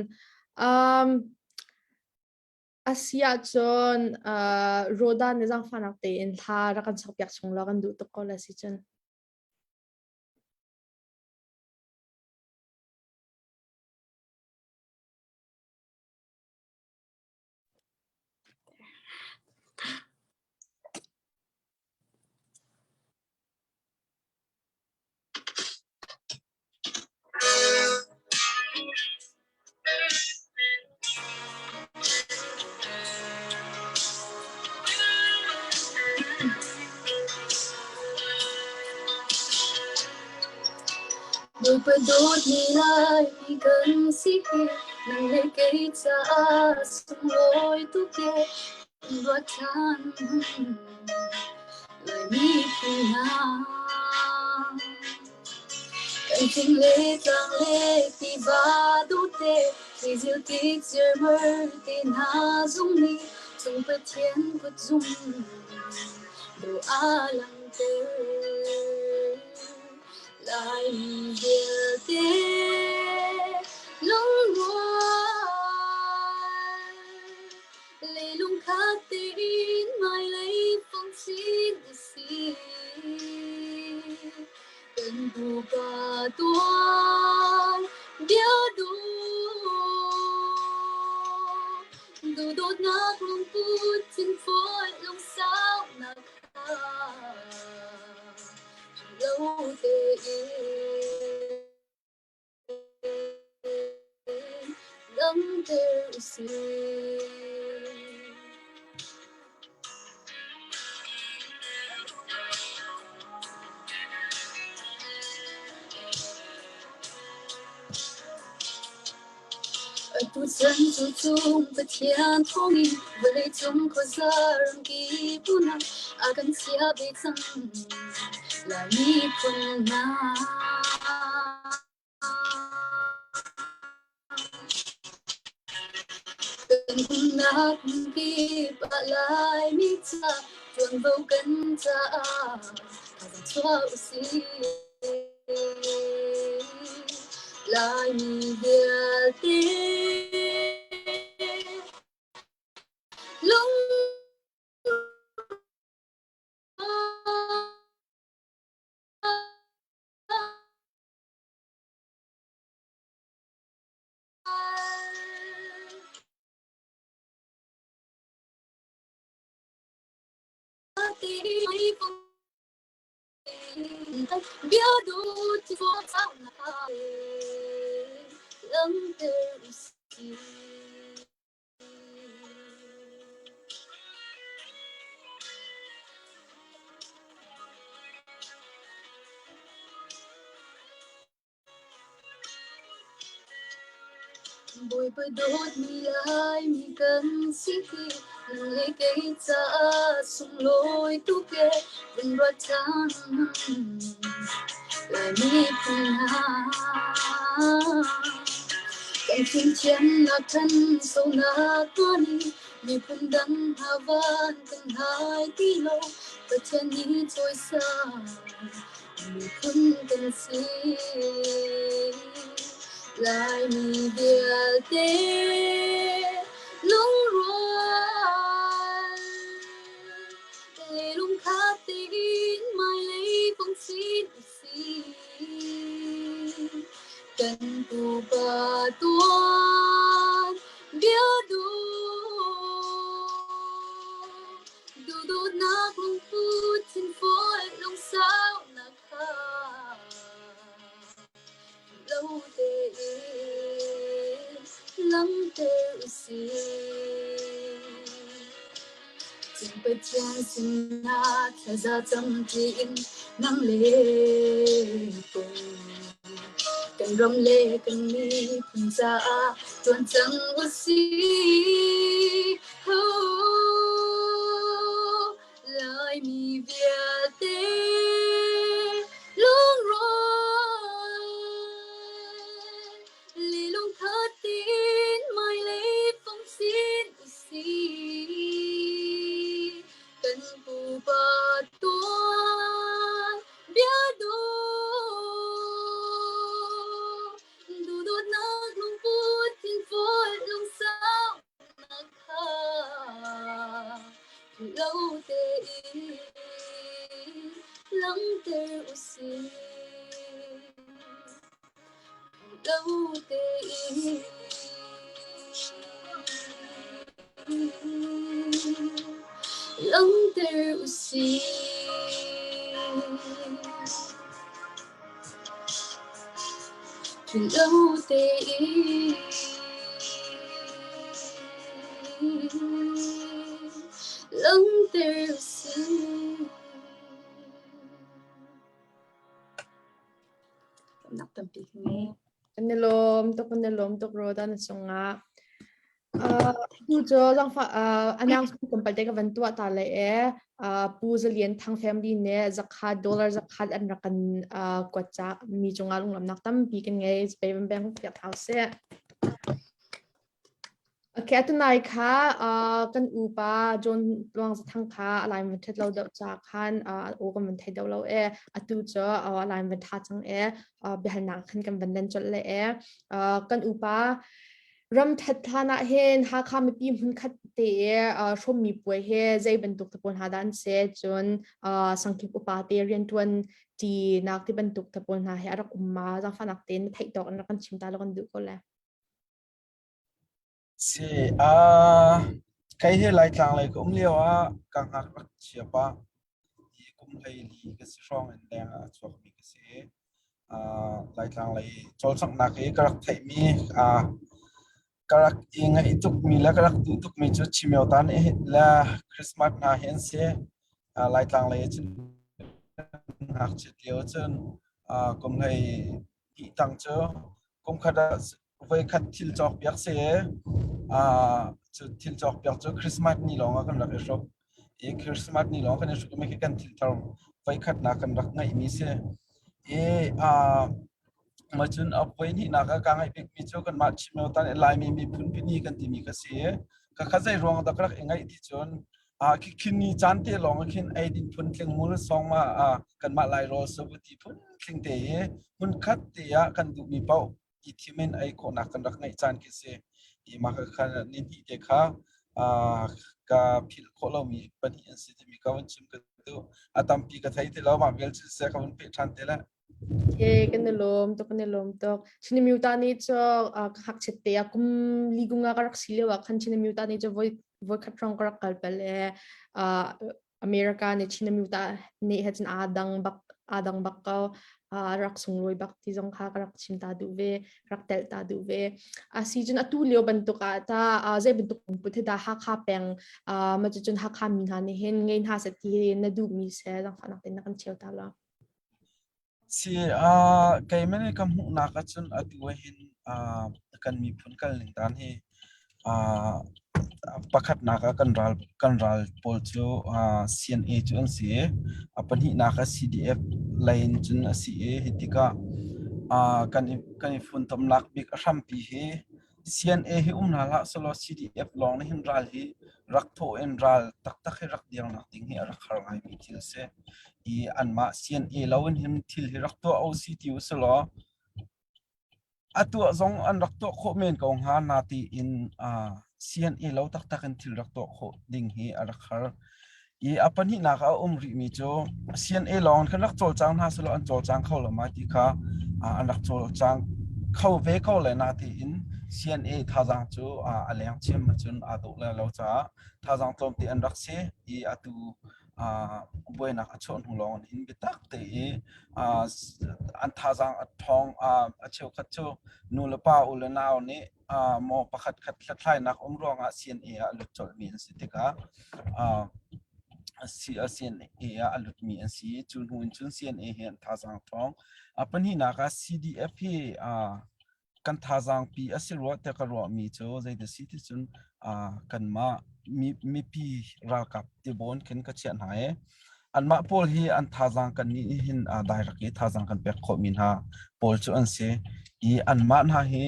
a si ahcun Roda nih zaangfahnak tein thla rak kan sakpiak chung law kan duh tuk ko la si cun. Bawipa dawtmi Laimi kan si hi nang le kei caah sunglawi tuk e ruat ṭhan Laimi phun hna. Kan thing le tlang le tiva dawte Thlizil tik zirmar te hna zung nih cung Pathian kutzung do a langhter. Laimi vialte lungrual leilung khat tein hmailei fong chin usih. Kan pupa tuan bia duh duhdawtnak lungput thinfawi lungsaunak kha lo tein langhter usih. Tuchan cu cung Pathian thawngin vawleicung khuaza ramkip unau a kan chia ve cang. Laimi phun hna. Kan umnak kip ah Laimi ca ṭuanvo kan caah thazaang chuah usih. Laimi vialte lung Bia duh ti langhter usih. Bawipa dawtmi Laimi kan si hi. Nang le kei caah sunglawi tuk e vun ruat ṭhan Laimi phun hna. Kan fimthiamnak ṭhanchonak hna nih miphun dang hna van kan hai ti lo. Pathian nih cawisan miphun kan si. Laimi vialte lungrual le lungkhat tein hmailei fong chin usih. Kan pupa tuan bia duh duhdawtnak lungput thinfual lungsaunak kha lo tein langhter usih. Cun Pathian sinah thlaza cam ṭiin nang le kei kan ram le kan miphun caah ṭuan cang usih. Oh, Laimi vialte lungrual le lungkhat tein hmailei fong sin usih. Kan pupa tuan bia duh duhdawtnak lungput thinfual lungsau Lo tein langhter usih. Lo tein langhter usih. Lo tein langhter usih. Nak tampi ka ngei. Kan i lawm tuk, kan i lawm tuk Roda na cungah. Uh, tu cu zangfah uh, announcement tlawmpal te ka van tuah ta le e uh, Pu Zalian Thang family nih zakhat dollar zakhat an rak kan uh, kuat ca mi cungah lunglamnak tampi kan ngei pe van beng piak hau seh. Okay, atunai kha uh, kan upa John Luang Zathang kha alai van thet lo deuh cha khan uh, o kan van thei deuh lo e atu cu uh, alai van tha cang e uh, biahalnak khan kan van len colh le e uh, kan upa Ram ṭhat hlan ah hin Hakha mipi hmunkhat te i hrawmmi puai hi zei bantuk te pawl hna dah an si? Cun sangkip upa te rianṭuan ṭinak ti bantuk te pawl hna hi a rak um ma? Zaangfahnak tein na theih tawk in rak kan chim ta law kan duh ko le. Si, kei hi Laitlang lei ka um lio ah ka ngak rak chia pah. Hi kum 14 ka si hrawng in leng ah a chuakmi ka si. Laitlang lei cawlcanghnak i ka rak theihmi ka rak i ngaih tukmi le ka rak duh tukmi cu Chimyotan le Christmas hna hi an si. Laitlang lei cun ngakchiat lio cun kum 12 tang cu kum khat ah voikhat thil cawk piak si cu thil cawk piak cu Christmas ni lawng ah kan rak i hruk. I Christmas ni lawng kan i hruk mi khi kan thil thar voikhatnak kan rak ngeihmi si. I mah cun a voi hnihnak ah kaa ngaih bikmi cu kanmah Chin tan i Laimi miphun pini kan timi ka si. Ka kha zei ruang dah ka rak i ngaih ti cun khi ni caan te lawng ah khin eidin phun tling mul song ma kanmah Lai rawl sabuti phun tling te i hmunkhat te ah kan duhmi paoh i thim in ei khawhnak kan rak ngeih caan khi si. I mah kha ni hnih te kha ka philh khawh lomi pahnih an si timi ka vun chim ka duh. A tampi ka thei ti lo mah vial cu seh ka vun peh ṭhan te le. Okay, kan i lawm tuk, kan i lawm tuk. Chinamyuta nih cu ka ngakchiat te ah kum li kum nga ka rak si lio ah khan Chinamyuta nih cu voi voi khat hrawng ka rak kal bal i America nih Chinamyuta nih he cun aa dang bak aa dang bak ko. Rak sunglawi bak ti zong kha ka rak chim ta duh ve, rak telh ta duh ve. A si cun atu lio bantuk ah ta zei bantuk lungput hi dah Hakha peng ma cucun Hakha mi hna nih hin ngei hna seh ti na duhmi seh zaangfahnak tein na kan cheu ta lo. Si, keimah nih ka hmuhnak ahcun atu ahhin kan miphun kal ning dan hi. Pakhatnak ah kan ral pawl cu CNA cu an si i a pahnihnak ah CDF lei in cun a si i hi tikah kan i funtomnak bik a hrampi hi CNA hi um hna hlah sehlaw CDF lawng nih hin ral hi rak thawh in ral taktak hi rak dirnak ding hi a rak har ngaimi thil a si. I anmah CNA lo in hin thil hi rak tuah u si ti u sehlaw A tuah zong an rak tuah khawh men ko hnga natein CNA lo taktak in thil rak tuah khawh ding hi a rak har. I a pahnihnak ah a um rihmi cu CNA lawng in khan rak cawlcang hna sehlaw an cawlcang kho lo ma ti kha an rak cawlcang kho ve ko le natein CNA thazaang cu a leng cim ahcun aa dawh le lo caah thazaang tlawmte an rak si i atu buainak a chuah hnu lawng in biatak te i an thazaang a ṭhawng. A cheukhat cu nu le pa u le nau nih maw pakhat khat hlathlainak um ruangah CNA ah a lut colhmi an si tikah CNA ah a lutmi an si. Cu hnu in cun CNA hi an thazaang ṭhawng. A pahnihnak ah CDF hi kan thazaang pi a si rua tiah ka ruahmi cu zeidah si ti cun kanmah mipi ralkap tibawn khin ka chiah hna i anmah pawl hi an thazaang kan nih hin direct i thazaang kan pek khawhmi hna pawl cu an si i anmah hna hi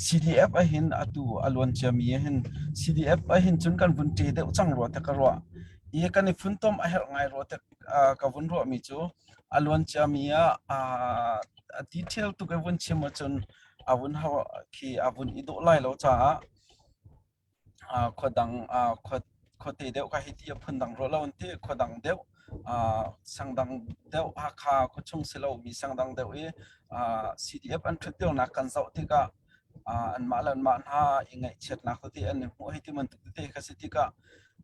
CDF ahin atu a luan ciami hin CDF ahin cun kan vun ṭe deuh cang rua tiah ka ruah i kan i funtom a herh ngai rua tiah ka vun ruahmi cu a luan ciami ah a detail tuk i vun chim ahcun a vun khi a vun i dawh lai lo caah khua dang khuate deuh ka hei ti a phundang rua lo an ti. Khua dang deuh sang dang deuh Hakha khuachung si lomi sang dang deuh i CDF an ṭhut lionak kan zoh tikah anmah le anmah hna i ngaihchiatnak tete an i hmuh hei ti bantuk tete kha si tikah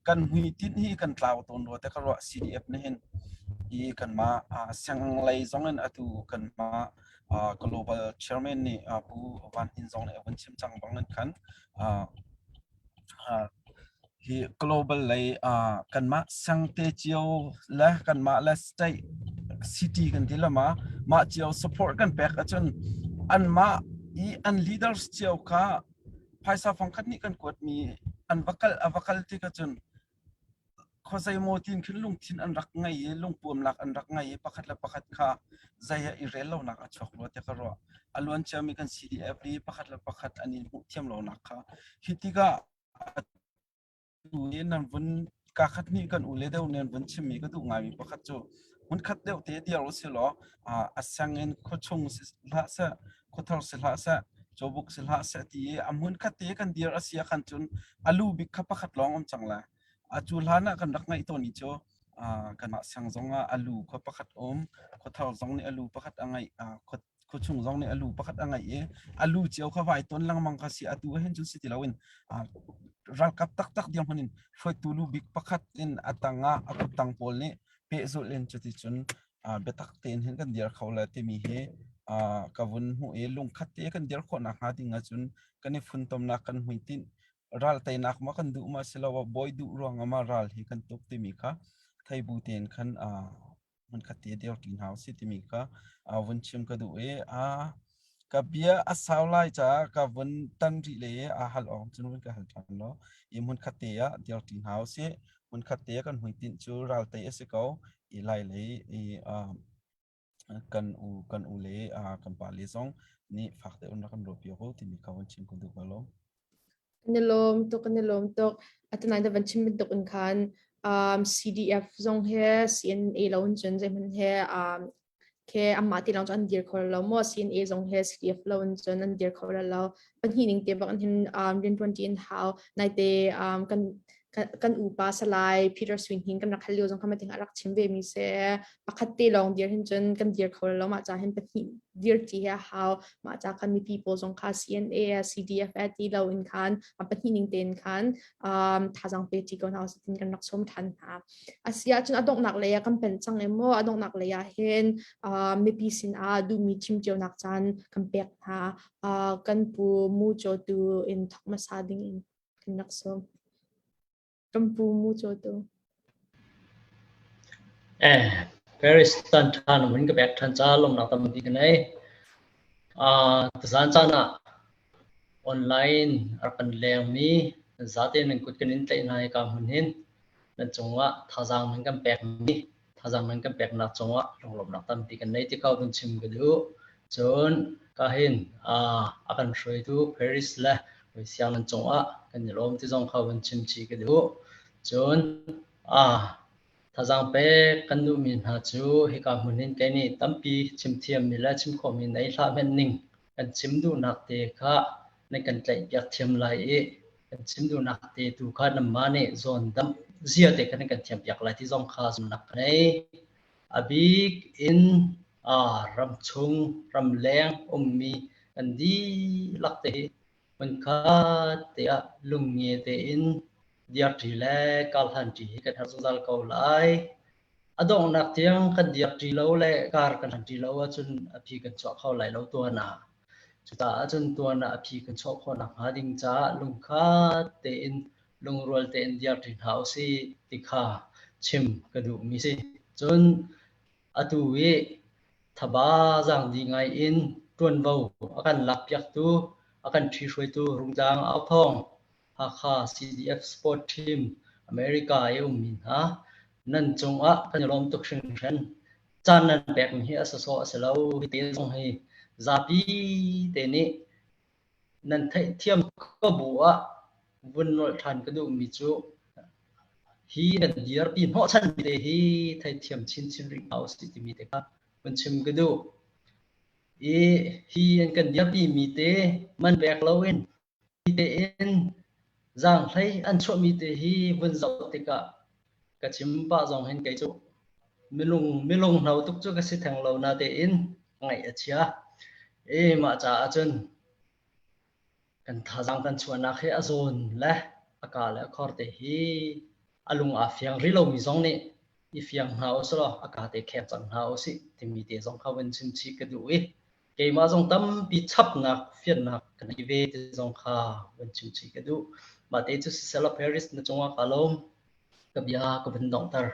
kan hmuitinh hi kan tlau tawn rua te ka ruah. CDF nih hin i kanmah sianglei zong in atu kanmah global chairman nih Pu Van Hnin zong nih a vun chim cang bang in khan hi global lei kanmah sangte cio le kanmah le state city kan ti lama mah cio support kan pek ahcun anmah i an leaders cio kha phaisa fangkhat nih kan kuatmi an va kal a va kal tik ahcun khuazei maw tin khin lungthin an rak ngei i lungpuamnak an rak ngei i pakhat le pakhat kha zei ah i rel lonak a chuak rua tiah ka ruah. A luan ciami kan CDF i pakhat le pakhat an i hmuh thiam lonak kha hi tikah atu i nan vun kakhat nih kan u le deuh nan vun chimmi ka duh ngaimi pakhat cu hmunkhat deuh te dir u si law a seng in khuachung si hlah seh, khuathar si hlah seh, cawbuk si hlah seh ti i a hmunkhat te kan dir a si ah khan cun a lu bik kha pakhat lawng um cang lai. A cu hlan ah kan rak ngaih tawn i cu kanmah siang zong ah a lu khua pakhat um, khuathar zong nih a lu pakhat a ngeih, khuachung zong nih a lu pakhat a ngeih i a lu cio kha vai tawn lengmang kha si. Atu ah hin cun si ti loin ralkap taktak dirhmun in hruaitu lu bik pakhat in a tang ah a kuttang pawl nih pehzulh in cuticun biatak tein hin kan dir kho le timi hi ka vun hmuh i lungkhat te kan dir khawh nakhnga ding ahcun kan i funtomnak kan hmuitinh ral teinak ma kan duh ma siloah bawi duh ruangah ma ral hi kan tuk timi kha thei bu tein khan hmunkhat te dir ṭi hna usih timi kha vun chim ka duh i ka bia a sau lai caah ka vun tan rih le i aa hal awk cun vun ka hal ṭhan law i hmunkhat te ah dir ṭi hna usih. Hmunkhat te kan hmuitinh cu ral tei a si ko i lai lei i kan u kan u le kan pa le zong nih fak deuh in rak kan ruah piak u timi kha vun chim ka duh ko lo. Kan i lawm tuk, kan i lawm tuk. Atu nai na van chim bantuk in khan CDF zong he CNA lo in cun zeihmanh he ke amah ti lawng cu an dir kho lo maw. CNA zong he CDF lo in cun an dir kho lo. Pahnih ning te bak an hin riantuan ti in hau. Naite kan kan upa Salai Peter Swin hin kan rak hal lio zong kha mating a rak chim ve mi se pakhat te lawng dir hin cun kan dir kho lo, mah ca hin pahnih dir ti he hau. Mah ca khan mipi pawl zong kha CNA CDF ti lo in khan pahnih ning tein khan thazang pe ti ko hna tin kan rak som than hna. Asia cun a donghnak lei ah kan pen cang emaw a donghnak lei ah hin mipi sin ah duhmi chim cio nak caan kan pek hna. Kan pu mu chaw tu in thok hmasa ding in kan rak sawm. Kan pu mu chaw tu. Eh, Paris tan than mun ka bek than cha lomnak tampi ka nei. Tazan caan ah online a kan leng mi. Nan zate nan kut kan in tlaih hna hika hmun hin nan cungah thazaang nan kan pekmi thazaang nan kan peknak cungah lunglawmhnak tampi kan nei ti kha vun chim ka duh. Cun ka hin a kan hruaitu Paris le siang nan cungah kan i lawm ti zong kha vun chim chih ka duh. Cun thazaang pek kan duhmi hna cu hika hmun hin kei nih tampi chim thiammi le chim khawhmi nei hlah hmenh ning kan chim duhnak te kha nan kan tlaihpiak thiam lai i kan chim duhnak te tu kha nanmah nih zawn damh zia te kha nan kan thiampiak lai ti zong kha zumhnak ka nei. A bik in ramchung ramleng ummi kan dihlak te hi hmunkhat te ah lungnge tein dirṭi le karhlanṭi hi kan herh zungzal ko lai. A donghnak tiang kan dirṭi lo le kar kan hlanṭi lo ahcun a phi kan chuah kho lai lo tuan ah. Cucaah cun tuan ah a phi kan chuah khawh nakhnga ding caah lungkhat tein lungrual tein dirṭi hna usih ti kha chim ka duhmi si. Cun atu i thaba zaangdi ngai in ṭuanvo a kan lakpiaktu, a kan ṭhihruaitu Rungtlang Authawng, Hakha CDF Sport Team America i ummi hna nan cungah kan i lawm tuk hringhran. Caan nan pekmi hi a sawsawh a si lo. Hi te zong hi zapi te nih nan theihthiam ko bu ah vun nolh ṭhan ka duhmi cu hi nan dirpi hnawhchanmi te hi theithiam chinchin rih hna usih timi te kha vun chim ka duh. I hi an kan dirpimi te man pek loin hi tein zaanghlei an chuahmi te hi vun zoh tikah ka chim pah zong hin kei cu milung milung hno tuk cu ka si theng lo na tein ngaih a chia. E mah caah cun kan thazaang kan chuahnak hi a zawn le a ka le a khor te hi a lung aa fiang rih lomi zong nih i fiang hna usih law a ka te khek cang hna usih timi te zong kha vun chim chih ka duh i keimah zong tampi chapnak fiannak ka nei ve ti zong kha vun chim chih ka duh. Mah te cu siseh Paris na cungah ka lawm ka bia ka vun donghter.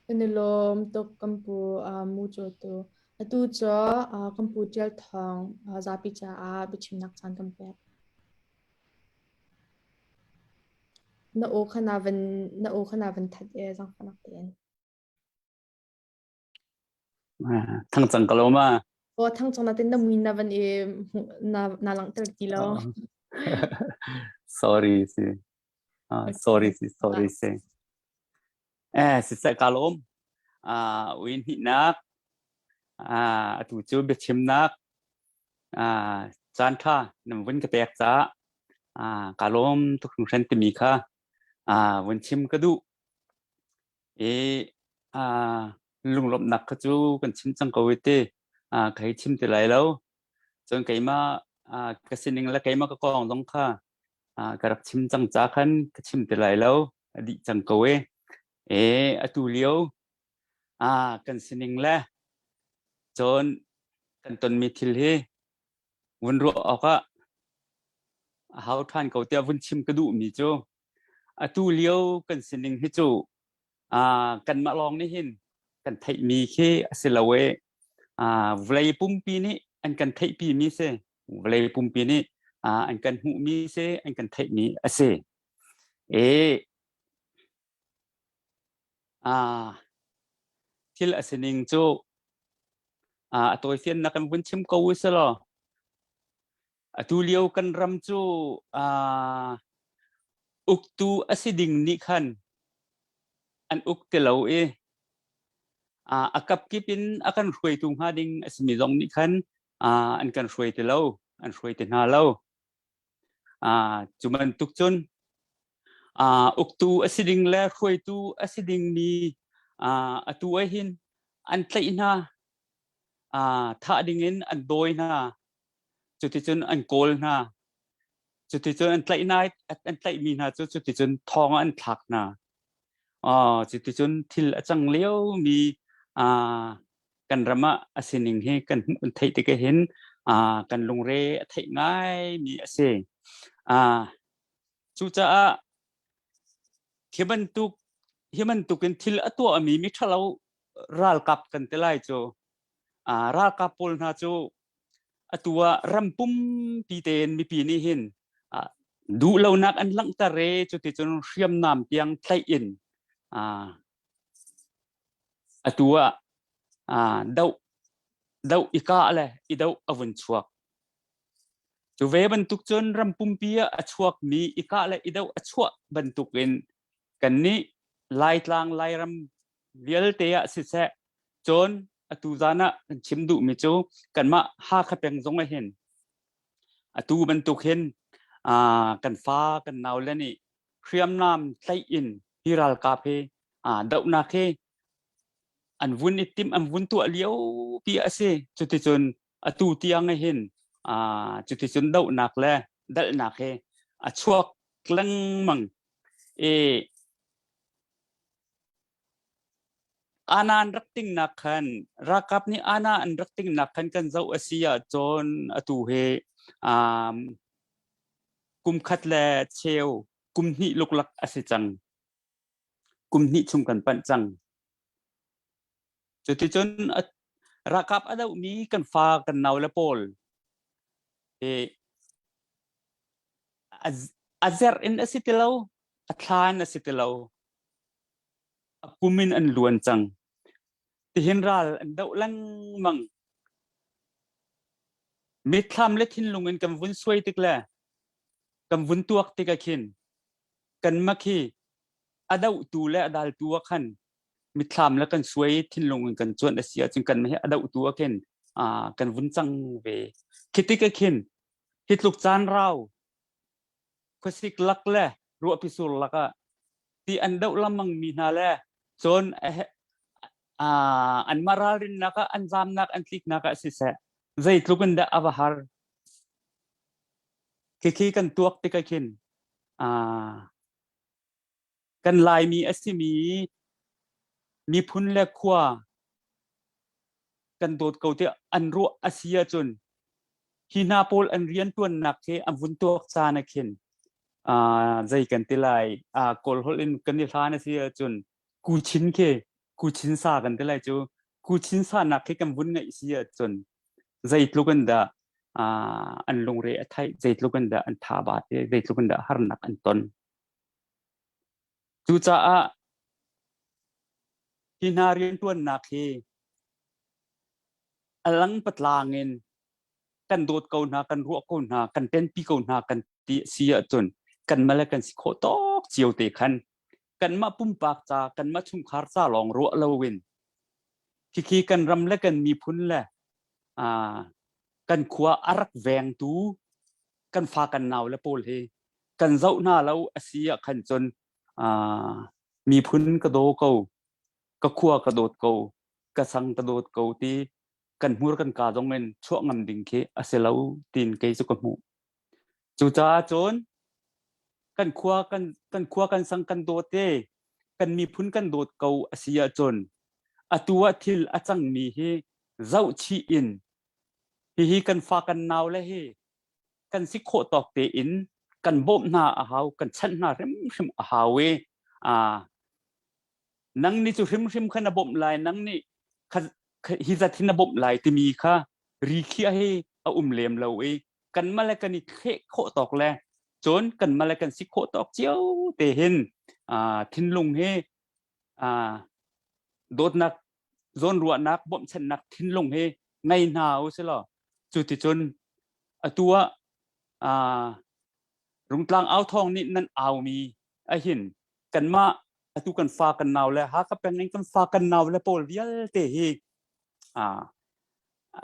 Kan i lawm tuk kan pu mu cu tu. Atu cu kan pu Ṭial Thawng zapi caah biachimnak caan kan pek. Na aw kha na van na aw kha na van that e zaangfahnak tein. Thang cang ka lo ma. Aw thang cang na tin na mui na van i na na langhter ti lo. Sorry si. Sorry si sorry si. Eh siseh ka lawm. Uin hnihnak atu cu biachimnak caan ṭha nan vun ka pek caah ka lawm tuk hringhran timi kha vun chim ka duh. I lunglawmhnak kha cu kan chim cang ko i ti ka hei chim ti lai lo. Cun keimah ka sining le keimah ka kong zong kha ka rak chim cang ca khan ka chim ti lai lo. A dih cang ko e. E atu lio kan sining le cun kan tonmi thil hi vun ruah awkah a hau ṭhan ko tiah vun chim ka duhmi cu atu lio kan sining hi cu kanmah lawng nih hin kan theihmi khi a si lo e. Vawlei pumpi nih an kan theihpi mi si. Vawlei pumpi nih an kan hmuhmi si, an kan theihmi a si. E thil a sining cu a tawifiannak kan vun chim ko u selaw atu lio kan ram cu uktu a si ding nih khan an uk ti lo i a kapkip in a kan hruaitu hnga ding a simi zong nih khan an kan hruai ti lo, an hruai ti hna lo. Cu bantuk cun uktu a si ding le hruaitu a si dingmi atu ah hin an tlaih hna, thah dingin an dawi hna, cuticun an kawl hna, cuticun an tlaih hna an tlaihmi hna cu cuticun thong ah an thlak hna. Cuticun thil a cang liomi kan ram ah a sining hi kan hmuh kan theih tik hin kan lungre a theih ngaimi a si. Cucaah hi bantuk hi bantukin thil a tuahmi mi ṭhalo ralkap kan ti lai cu ralkap pawl hna cu atu ah ram pumpi tein mipi nih hin. Duhlonak an langhter i cuticun hriamnam tiang tlaih in atu ah doh doh i kah le i doh a vun chuak. Cu ve bantuk cun ram pumpi ah a chuakmi i kah le i doh a chuah bantukin kannih Laitlang Lairam vialte ah siseh cun atu zan ah kan chim duhmi cu kanmah Hakha peng zong ah hin atu bantuk hin kan fa kan nau le nih hriamnam tlaih in hi ralkap hi dohnak hi an vun i timh an vun tuah lio pi a si. Cuticun atu tiang hin cuticun dohnak le dalhnak hi a chuak lengmang i Ana an rak tingnak khan ralkap nih ana an rak tingnak khan kan zoh a si ahcun atu hi um, kum khat le cheu kum hnih luklak a si cang. Kum hnih chung kan panh cang. Cuticun ralkap a dohmi kan fa kan nau le pawl hi a zerh in a si ti lo, a thla in a si ti lo. A kum in an luan cang. Tihin ral an doh lengmang. Mitthlam le thinlung in kan vun suai tik le kan vun tuak tik ah khin kanmah khi a dohtu le a daltu ah khan mitthlam le kan suai thinlung in kan cuanh a si ahcun kanmah hi a dohtu ah khin kan vun cang ve. Khi tik ah khin hi tluk caan rau khuasik lak le ruahpi sur lak ah ti an doh lengmang mi hna le cun anmah ralrinnak ah an zamnak an tliknak ah siseh zeitluk in dah a va har khikhi kan tuak tik ah khin kan Laimi a simi miphun le khua kan dawt ko tiah an ruah a si ahcun hi hna pawl an rianṭuannak hi an vun tuak caan ah khin zei kan ti lai Kawl holh in kan i hlan a si ahcun kuchin khi kuchin sa kan ti lai cu kuchin sa nak khi kan vun ngeih si ahcun zeitluk in dah an lungre a theih zeitluk in dah an tha ba te zeitluk in dah harnak an ton. Cucaah hi hna rianṭuannak hi a lang patlang in kan dawt ko hna, kan ruah ko hna, kan tenpi ko hna kan ti si ahcun kanmah le kan si khawh tawk cio te khan kanmah pumpak ca, kanmah chungkhar ca lawng ruah loin khikhi kan ram le kan miphun le kan khua a rak vengtu kan fa kan nau le pawl hi kan zoh hna lo a si ah khan cun miphun ka daw ko, ka khua ka dawt ko, ka sang ka dawt ko ti kan hmur kan ka zong in chuah ngam ding khi a si lo tiin kei cu ka hmuh. Cucaah cun kan khua kan kan khua kan sang kan dawt i kan miphun kan dawt ko a si ahcun atu ah thil a cangmi hi zohchih in hihi kan fa kan nau le hi kan si khawh tawk tein kan bawmh hna a hau kan chanh hna hrimhrim a hau i nang nih cu hrimhrim kha na bawmh lai nang nih hi zat hi na bawmh lai timi kha ri khiah hi a um lem lo i kanmah le kan i thleh khawh tawk le cun kanmah le kan si khawh tawk cio te hin thinlung hi dawtnak zawnruahnak bawmhchanhnak thinlung hi ngei hna u si law cu ti cun atu ah Rungtlang au thawng nih nan aumi ahin kanmah atu kan fa kan nau le Hakha peng in kan fa kan nau le pawl vialte hi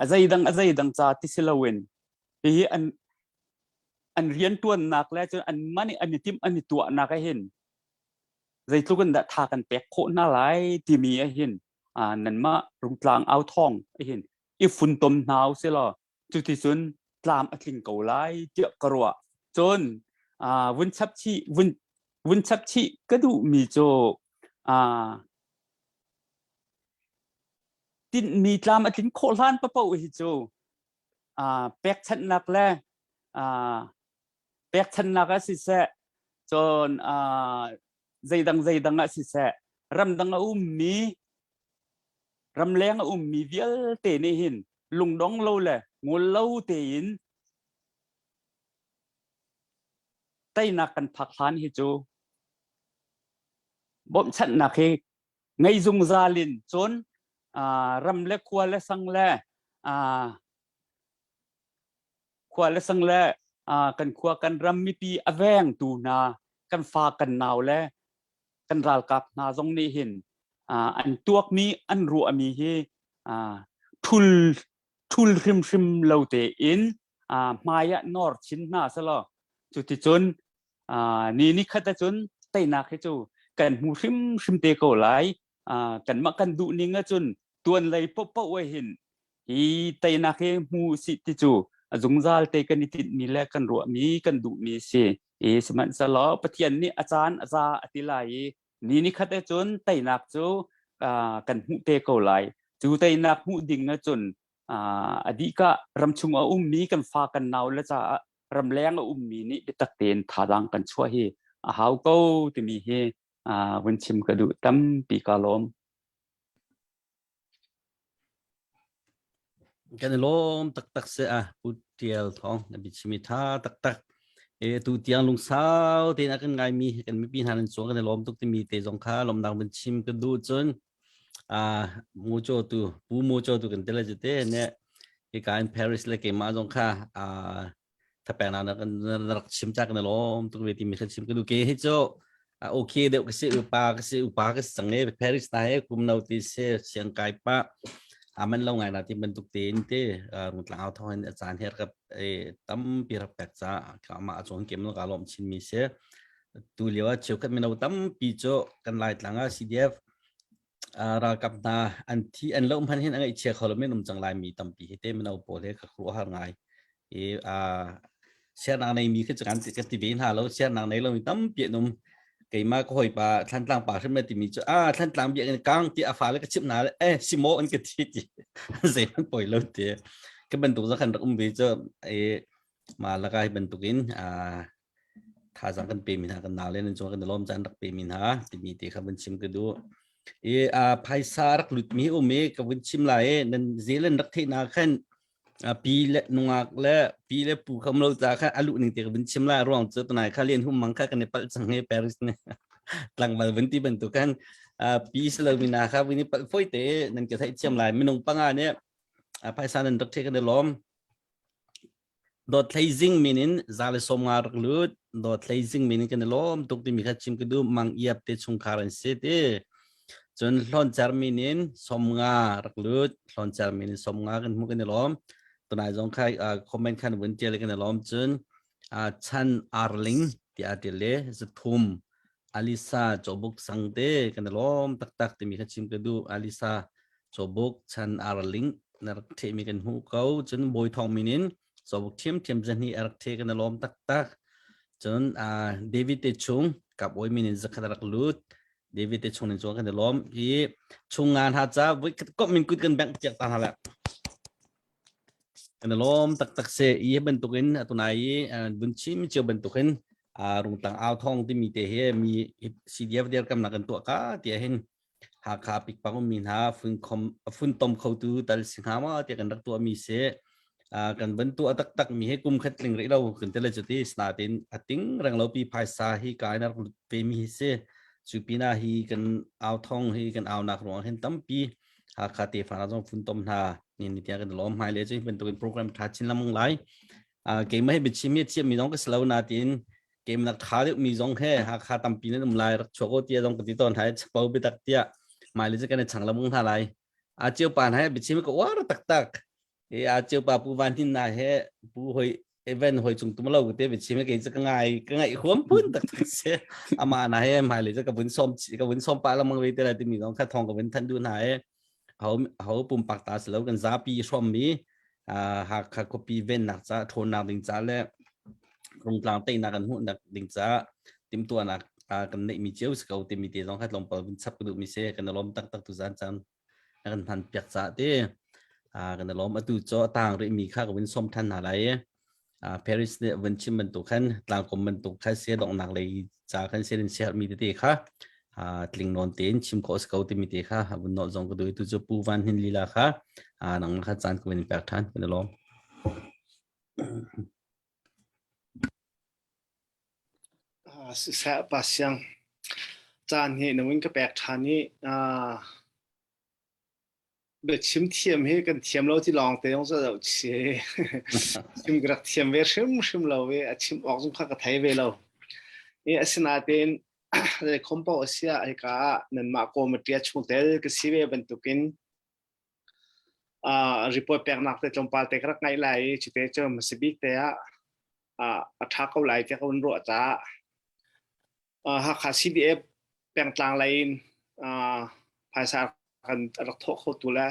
a zeidang a zeidang ca ti si loin hihi an an riantuannak le cun an man i an i timh an i tuahnak ahhin zeitluk in dah tha kan pek khawh hna lai timi ahhin nanmah Rungtlang au thawng ahhin i funtom hna u si law cuticun tlam a tling ko lai tiah ka ruah. Cun vun chap chih vun vun chap chih ka duhmi cu tinhmi tlam a tlin khawh hlan paoh hi cu pekchanhnak le pekchanhnak ah siseh cun zeidang zeidang ah siseh ramdang a ummi ramleng a ummi vialte nih hin lungdong lo le ngol lo tein. Teinak kan phak hlan hi cu bawmhchanhnak hi ngei zungzal in cun ram le khua le sang le khua le sang le kan khua kan ram mipi a vengtu hna kan fa kan nau le kan ralkap hna zong nih hin an tuakmi an ruahmi hi thul thul hrimhrim lo tein hmai ah nawr chin hna selaw cuticun ni ni khat ahcun teinak hi cu kan hmu hrimhrim te ko lai. Kanmah kan duh ning ahcun tuan lei paohpaoh ah hin hi teinak hi hmu usih ti cu a zungzal te kan i tinhmi le kan ruahmi kan duhmi si. I sihmanhsehlaw Pathian nih a caan a za a ti lai i ni ni khat ahcun teinak cu kan hmuh te ko lai. Cu teinak hmuh ding ahcun a dihka ramchung a ummi kan fa kan nau le caah ramleng a ummi nih biatak tein thazaang kan chuah hi a hau ko timi hi vun chim ka duh tampi ka lawm. Kan i lawm taktak se a Pu Tial Thawng na biachimi tha taktak e tu tiang lungsau tein a kan ngaimi kan mipi hna nan cung kan i lawm tuk timi te zong kha lawmnak vun chim ka duh cun mu cho tu pu mu cho tu kan tele te ne hika in Paris le keimah zong kha thapek na kan rak chim cha kan lawm tuk ve ti mi kha chim ka du ke hi chu okay deuh ka si upa ka si upa ka si cang e Paris ta he kum no ti se siang kai pa aman lo ngai na ti bantuk te in te rungtlang au thong in a caan her ka tampi rak pek cha ka ma chon kem lo ka lom chin mi se tu lio ah cheukhat mino tampi cu kan lai tlang ah CDF ralkap hna an thi an lo hman hin a ngaihchia kho lo men um cang lai mi tampi hi te mino pawl he ka khuruah har ngai i siarnak nei mi khi cu kan ka ti ve hna lo siarnak nei lo mi tampi an um keimah ka hawipa thlantlang pa hrim na timi cu a thlantlang biak in kang ti a fale ka chimh hna le eh simo an ka thi ti zei man poi lo ti ka bantuk zakhan rak um ve cu e ma laka hi bantukin thazaang kan pe mi hna kan nau le nan cung kan lawm caan rak pe mi hna timi te kha vun chim ka duh i a phaisa rak lut mi um i ka vun chim lai i nan zealand rak theih na khan pi le nungak le pi le pu kham lo ca kha alu ning te ka vun chim lai ruang cu tunai kha lian hum mang kha kan i palh cang he Paris ne tlangval vun ti bantuk khan pi slo mi na kha vun i palh foi te nan ka theih thiam lai minung panga ne phaisa nan rak the kan i lawm Dawt Hlei Zing min in 150 rak lut. Dawt Hlei Zing min in kan i lawm tuk timi kha chim ka duh. Mang Iap te chungkhar an si ti. Cun Hlawncer min in 50 rak lut. Hlawncer min in 50 kan hmuh kan i lawm. Tunai zong kha comment khan vun tial kan i lawm. Cun Chan Arling tiah tial le zathum Alisa Cawbuk Sang te kan i lawm taktak timi kha chim ka duh. Alisa Cawbuk Chan Arling na rak thehmi kan hmuh ko. Cun Bawi Thawng min in Cawbuk ṭhiamṭhiam zahnih a rak theh kan i lawm taktak. Cun uh, David te chung Kap Awi min in zakhat a rak lut. David te chung in chuan kan i lawm. Hi chung nga hna ca voi khat kop min kut kan bengh piak ta hna la. Kan i lawm taktak se i bantukin atunai i vun chim cio bantukin rungtang au thong timi te hi mi CDF dirkamnak kan tuah ka tiah hin Hakha pikpang ummi hna funkhom funtom khotu tal si hnga maw tiah kan rak tuahmi si kan van tuah taktak mi hi kum khat tling rih lo kan ti le cuti sinain a ting reng lo pi phaisa hi ka in rak lut ve mi hi si cu pinah hi kan au thong hi kan au nak ruang hin tampi Hakha tefa hna zong funtom hna ni ni tiang kan lawm hmai le cu bantukin program tha chin lamang lai keimah hi biachim hi thiam mi zong ka si lo na tiin keimah nak tha deuh mi zong he Hakha tampi nan um lai rak chuak o tia zong ka ti tawn hai chapo bitak tia mai le cu kan i chang lamang hna lai a chiu pa hna he biachim ka uar taktak e a chiu pa pu van hin na he pu hoi event hoi chung tum lo te biachim ke chu ka ngai ka ngai huam phun tak tak se ama na he mai le chu ka vun som ka vun som pa lamang ve te la ti mi zong kha thong ka vun than du na he ho ho pumpak ta si lo kan zapi hrom mi Hakha khuapi vennak ca ṭhawnnak ding ca le rungtlang teinak kan hmuhnak ding ca timhtuahnak kan neihmi cio si ko timi te zong kha tlawmpal vun chap ka duhmi si kan i lawm taktak tu zan caan na kan hman piak ca te kan i lawm atu cu a tang rihmi kha ka vun sawm ṭhan hna lai i Paris nih vun chim bantuk khan tlangkom bantuk kha se donghnak lei ca khan sin in siarmi tete kha tling nawn tein chim khawh si ko timi te kha vun nawl zong ka duh tu cu Pu Van Hin lila kha nang kha caan ka vun pek ṭhan kan i lawm. Siseh pa siang caan hi na vun ka pek ṭhan i biachim thiam hi kan thiam lo ti lawng te zong zoh chi chim ka rak thiam ve hrimhrim lo i a chim awk zong kha ka thei ve lo. I asinain zeikhom paoh a si ah hika ah nanmah committee chungtel ka si ve bantukin report peknak te tlawmpal te ka rak ngaih lai i cute cu hmasa bik te ah a ṭha ko lai tiah ka vun ruah caah Hakha CDF pengtlang lei in phaisa kan rak thawh khotu le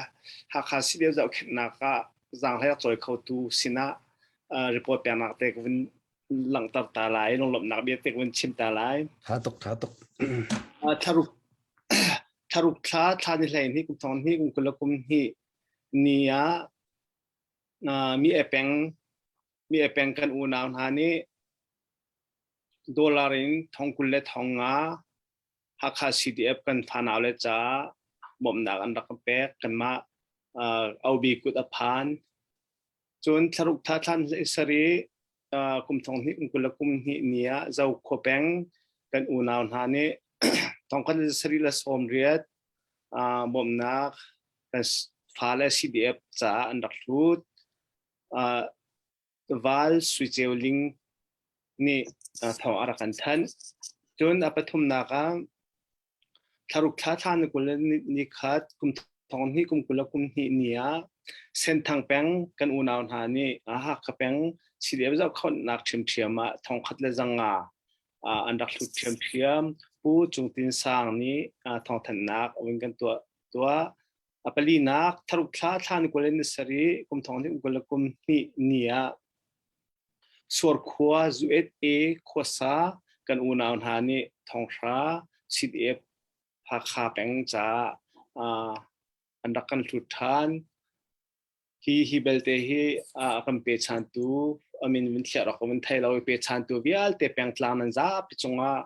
Hakha CDF zohkhenhnak ah zaanghlei rak cawi khotu sinah report peknak te ka vun langhter ta lai lunglawmhnak bia te ka vun chim ta lai. Tha tuk tha tuk. Thlaruk thlaruk thla thla ni hlei ni kum thong ni kum kul kum hnih ni ah mi e peng mi e peng kan unau hna nih dollar in thong kul le thong nga Hakha CDF kan fanau le ca bawmhnak an rak kan pek kanmah OB kut a phan cun thlaruk tha thlan sari kum thong hnih kum kul le kum hnih ni ah Zokhua peng kan unau hna nih thong khat le sari le sawm riat bawmhnak kan fale CDF caah an rak hlut. Val Sui Ceu Ling nih thawng a rak kan thanh. Cun a pathumnak ah Thlaruk thla thla ni 20 le ni khat kum thong hnih kum 20 le kum hnih ni ah Senthang peng kan unau hna nih Hakha peng CDF zohkhenhnak ṭhiamṭhiam ah thong khat le zanga an rak hlut ṭhiamṭhiam. Pu Cung Tin Sang nih thawngthanhnak a vun kan tuah tuah. A palinak thlaruk thla thla ni 20 le ni sarih kum thong hnih kum 20 le kum hnih ni ah Suarkhua USA khuasa kan unau hna nih thonghra CDF Hakha peng caah an rak kan hlut ṭhan. Hi hi belte hi a kan pechantu a min vun thliah rak vun thei lo i pechantu vialte pengtlang nan zapi cungah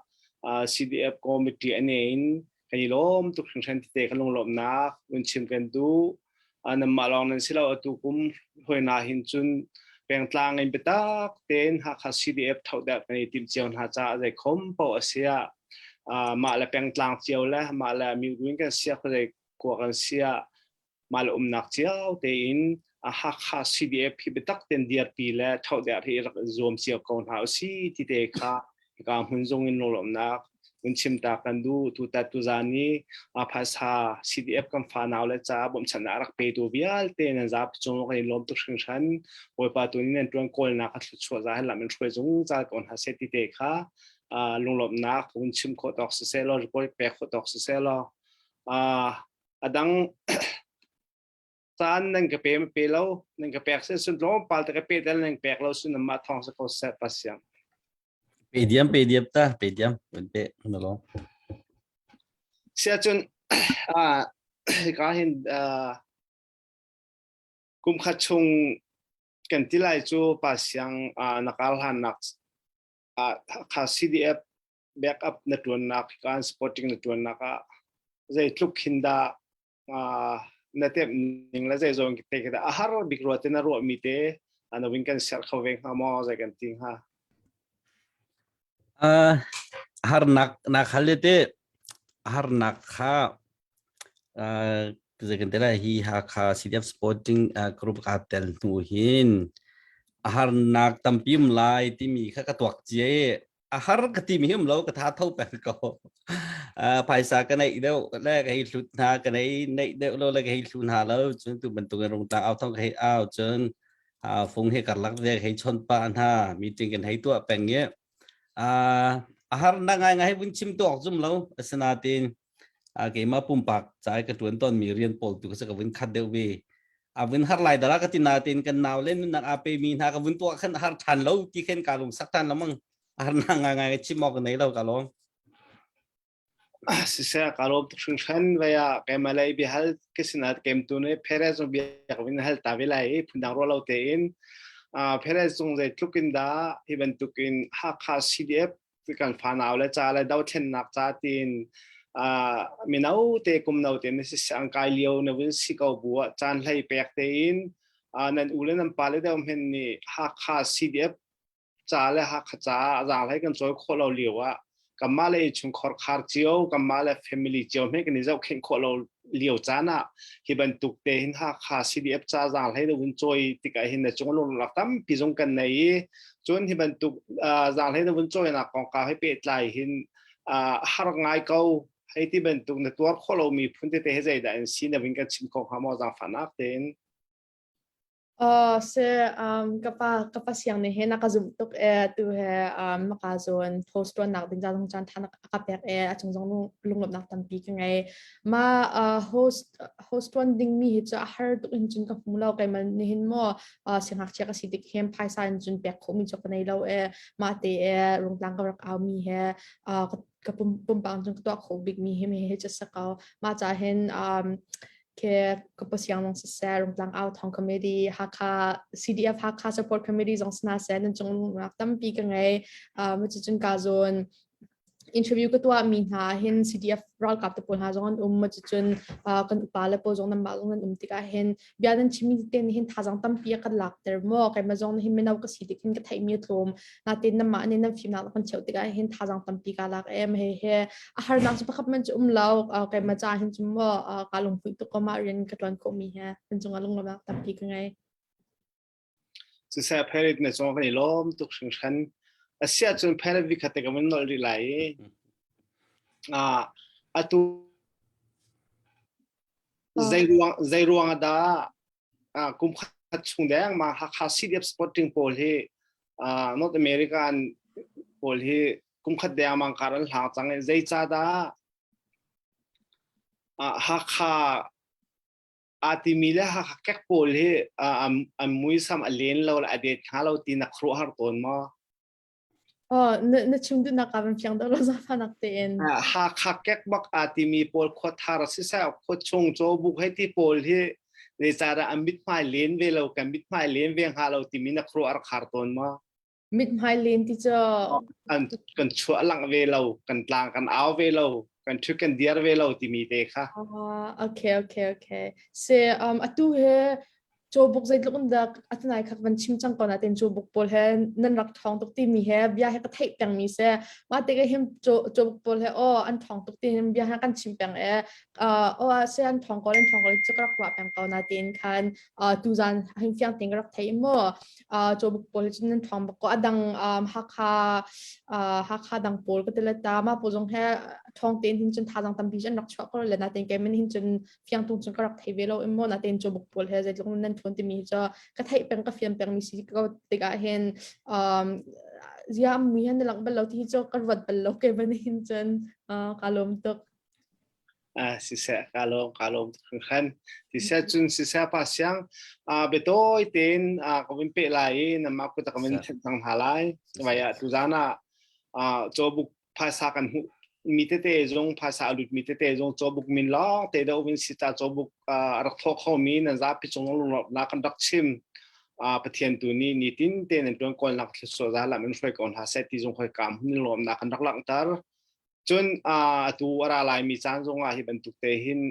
CDF committee ane in kan i lawm tuk hringhran tete kan lunglawmhnak vun chim kan duh. Nanmah lawng nan si lo atu kum hoi na hin cun pengtlang in biatak tein Hakha CDF thoh deuh kan i timh cio hna caah zeikhom paoh a si ah mah le pengtlang cio le mah le miruin kan sia khuazei kua kan sia mah le umnak cio tein Hakha CDF hi biatak tein dirpi le thoh-der hi rak zuam cio ko hna usih ti te kha hika hmun zung in lunglawmhnak vun chim ta kan duh. Tutan tuzan i phaisa CDF kan fanau le ca bawmhchanhnak rak petu vialte nan zapi cung kan i lawm tuk hringhran. Bawipa tu nih nan tuan kawlnak a thluachuah za hin lam in hruai zungzal ko hna seh ti te kha lunglawmhnak vun chim khawh tawk siseh law report pek khawh tawk siseh law a dang caan nan ka pe ma pe lo nan ka pek se sun tlawmpal te ka pe tel nan pek lo sun mah thong se ko se pasiang Pe diam pe diam ta pe diam wen pe na lo. Sia cun ka hin kum khat chung kan ti lai cu pa siang na kal han nak kha CDF backup na tuan nak kan supporting na tuan nak ah zeitluk hin dah na temh ning le zeizong te khi a har bik rua te na ruah mi te na wing kan ser kho ve hnga maw zei kan ti hnga? Harnak nak hal te harnak kha zei kan te lai hi Hakha CDF Sporting Group ka tel hnu hin harnak tampi um lai timi kha ka tuak cia a har ka ti mi um lo ka tha tho peng ko. Phaisa ka neih deuh le ka hei hlut hna ka nei neih deuh lo le ka hei hlu hna lo cun tu bantuk in rungtlang au thong ka hei au cun fung he karlak ve ka hei chon pa hna meeting kan hei tuah peng i a har na ngai ngai vun chim tuak zum lo asinatin keimah pumpak cai ka tuan ton mi rian pawl tu ka vun khat deuh ve a vun har lai dara ka ti na tin kan nau le nunnak a pe mi hna ka vun tuah khan har than lo ti khen ka lung sak than lamang har na nga ngai chim ok nei lo ka lawm. Siseh ka lawm tuk hringhran vaya kemalei bihal ka sinat kem tu ne Perez zong biak vin hal ta ve lai i phundang ro lo tein Perez zong zei tluk in dah hi bantukin Hakha CDF kan fanau le ca le dothlennak ca tiin mino te kum no te na si ang kai lio na vun si ko bu ah caan hlei pek tein nan u le nan pa le deuh men nih Hakha CDF. ca le Hakha caah zaanghlei kan cawi khawh lo lio ah kanmah le innchungkhar khar cio kanmah le family cio hme kan i zohkhenh khawh lo lio caan ah hi bantuk te hin Hakha CDF ca zaanghlei na vun cawi tikah hin na cung lungrawk tampi zong kan nei i cun hi bantuk zaanghlei na vun cawinak kongkau he pehtlai hin har ngai ko hei ti bantuk na tuar khawh lomi phun tete he zeidah in si na vun kan chim kho hnga maw zaangfahnak tein? Si, ka pa ka pa siang nih hin a ka zumh tuk ee tu he um, ka zawn post ṭuannak ding ca zong caan ṭha a ka pek ee a cung zong lunglawmhnak tampi ka ngei. Ma uh, host host ṭuan ding mi hi cu a har tuk in cun ka hmu lo keimah nihin maw uh, siangngakchia ka si tik hin phaisa in cun pek khawh mi cu ka nei lo ee mah te ee rungtlang ka rak au mi he uh, ka ka pum pumpang cun ka tuah kho bik mi hi hi cu sa ko. Mah ca hin um, ke ka pasiang zong siseh rungtlang au thong committee Hakha CDF Hakha support committee zong sna seh nan cung rak tampi ka ngei um cun ka zawn interview ka tuah mi hna hin CDF ralkap te pawl hna zong an um ma cun kan upa le pawl zong nan mah zong nan um tikah hin bia nan chimmi te nih hin thazang tampi a kan lakter maw keimah zong hin mino ka si tik hin ka theihmi a tlawm natin namah nih nan fimnak kan cheuh tikah hin thazang tampi ka lak em he he a harnak cu pakhat man cu um lo keimah ca hin cu maw ka lungpui tuk ko mah rian ka tuan khawh mi he kan cungah lunglawmnak tampi ka ngei. Siseh Pherit na cung kan i lawm tuk hringhran. Asiah cun Pherit vi khat te ka vun nolh rih lai i atu zei ruang zei ruang ah dah kum khat chung deng ma Hakha CDF supporting pawl hi North American pawl hi kum khat deng mang kar an hlang cang i zei ca dah Hakha aa timi le Hakha kek pawl hi an muisam a len lo le a det hnga lo ti na khuaruahhar tawn maw? Oh, na, na chim duhnak ah van fiang deuh lo zaangfahnak tein. Hakha kek bak aa timi pawl khuathar siseh khuachung cawbuk hei ti pawl hi zeicahdah an mithmai len ve lo kan mithmai len ve hnga lo timi na khuaruah a rak har tawn maw? Mithmai len ti cu An kan chuah langh ve lo, kan tlang kan au ve lo, kan ṭhu kan diar ve lo timi te kha. Ah, okay, okay, okay. Se um, atu he Cawbuk zeitluk in dah atunai kha van chim cang ko nain cawbuk pawl he nan rak ṭhawng tuk timi he bia he ka theih pengmi si. Mah tikah hin cawbuk pawl he aw an ṭhawng tuk ti bia he kan chim peng e aw se an ṭhawng ko an ṭhawng ko cu ka rak ruah peng ko nain khan tuzan hin fiang tein ka rak thei mu. Cawbuk pawl hi cun nan ṭhawng bak ko. A dang Hakha Hakha dang pawl ka ti le ta mah pawl zong he ṭhawng tein hin cun thazaang tampi an rak chuah ko le nain kei hin cun fiang tung cun ka rak thei ve lo in maw natein cawbuk pawl he zeitluk nan ṭhawn timi hi cu ka theih peng ka fian peng mi si ko tikah hin um, zia mui han na lang bal lo ti hi cu ka ruat bal lo ke ban hin cun ka lawm tuk. Ah siseh ka lawm ka lawm hringhran siseh cun siseh pa siang a betawi tein a ka vun pe lai i nama kut ka vun thenh cang hna lai vai ah tuzan ah cawbuk phaisa kan hmuh mi tete zong phaisa a lut mi tete zong cawbuk min lawng te do vin si ta cawbuk a rak thaw kho mi nan zapi cung lunglawmhnak kan rak chim Pathian tu nih nitin te nan tuan kawlnak thluachuah za lam in hruai ko hna seh ti zong hoi kam hun lawmnak kan rak langhter cun atu a ra lai mi caan zong ah hi bantuk te hin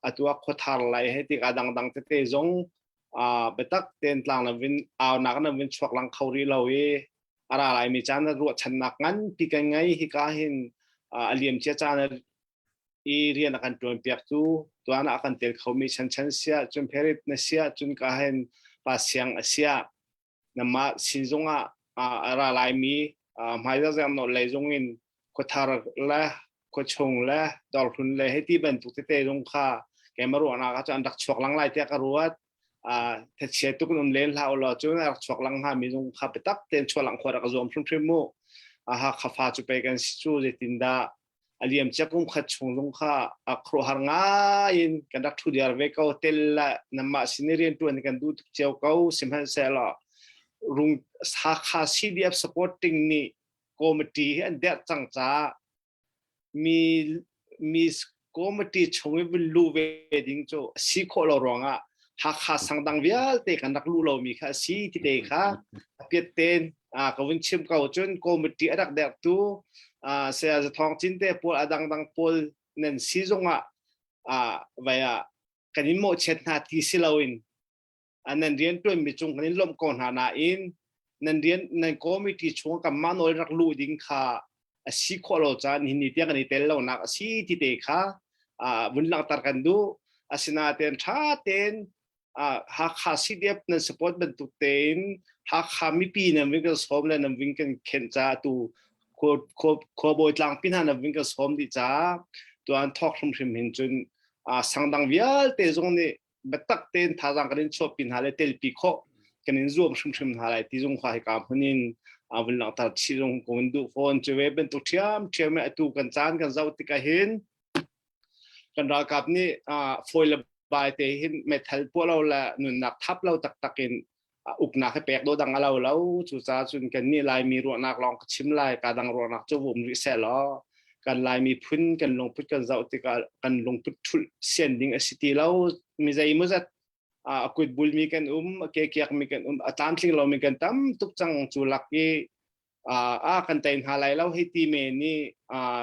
atu a khuathar lai he tik a dangdang tete zong biatak ten tlang na vin au nak na vin chuak lang kho ri lo i a ra laimi caan ah ruahchannak nganpi kan ngei hika hin a liamcia caan i rian a kan ṭuan piak tu tuan ah a kan tel khomi chanchan siah cun pherit na siah cun ka hin pa siang a siah namah sin zongah a ra laimi hmaizarh zang nawl lei zong in khuathar le khuachung le dawrhlun le hei ti bantuk tete zong kha keimah ruahnak ah cun an rak chuak lang lai tiah ka ruat thachia tuk in um len hlah ulaw cun a rak chuak lang hnga mi zong kha biatak tein chuah lang khawh rak zuam hrimhrim mu aha khafa cu pei kan si cu zeitindah a liam cia kum khat chung zong kha a khuaruahhar ngai in kan rak thu diar ve ko tel la namah sin i rian tuan kan duh tuk cio ko sihmanhsehlaw rung Hakha CDF supporting nih committee hi an derh cang caah mi mi committee chung i vun luh ve ding cu a si khawh lo ruangah Hakha sangdang vialte kan rak luh lomi kha a si ti te kha a piat ten ka vun chim ko cun committee a rak derhtu saya Zathawng Cin te pawl a dangdang pawl nan si zongah vai ah kan in mawhchiat hna ti si loin nan rianṭuanmi cung kan in lawmh ko hna nain. Nan rian nan committee chung kanmah nawl rak luh ding kha a si khawh lo caan hin ni tiang kan i tel lonak a si ti te kha vun langhter kan duh. Asinain ṭha tein Hakha CDF nan support bantuk tein Hakha mipi nan ving kan sawm le nan ving kan khenh caah tu khuabawi tlangpi hna nan ving kan sawm dih caah tuan thawk hrimhrim hin cun sangdang vialte zong nih biatak tein thazaang kan in chuahpi hna le telpi khawh kan in zuam hrimhrim hna lai ti zung kha hika hmun in vun langhter chih zung ko in duh fawn. Cu ve bantuk ṭhiam ṭhiam atu kan caan kan zoh tikah hin kan ralkap nih fawi le bai te hin meithal puah lo le nunnak thap lo taktak in uknak hi pek do dang a lo lo. Cucaah cun kan nih Laimi ruahnak lawng ka chim lai, ka dang ruahnak cu um rih seh law, kan Laimi phun kan lungput kan zoh tikah kan lungput thulh sian ding a si ti lo. Mi zei maw zat a kut bulmi kan um, a ke kiakmi kan um, a tlamtling lomi kan tam tuk cang. Cu lak i a kan tei hna lai lo hei ti me nih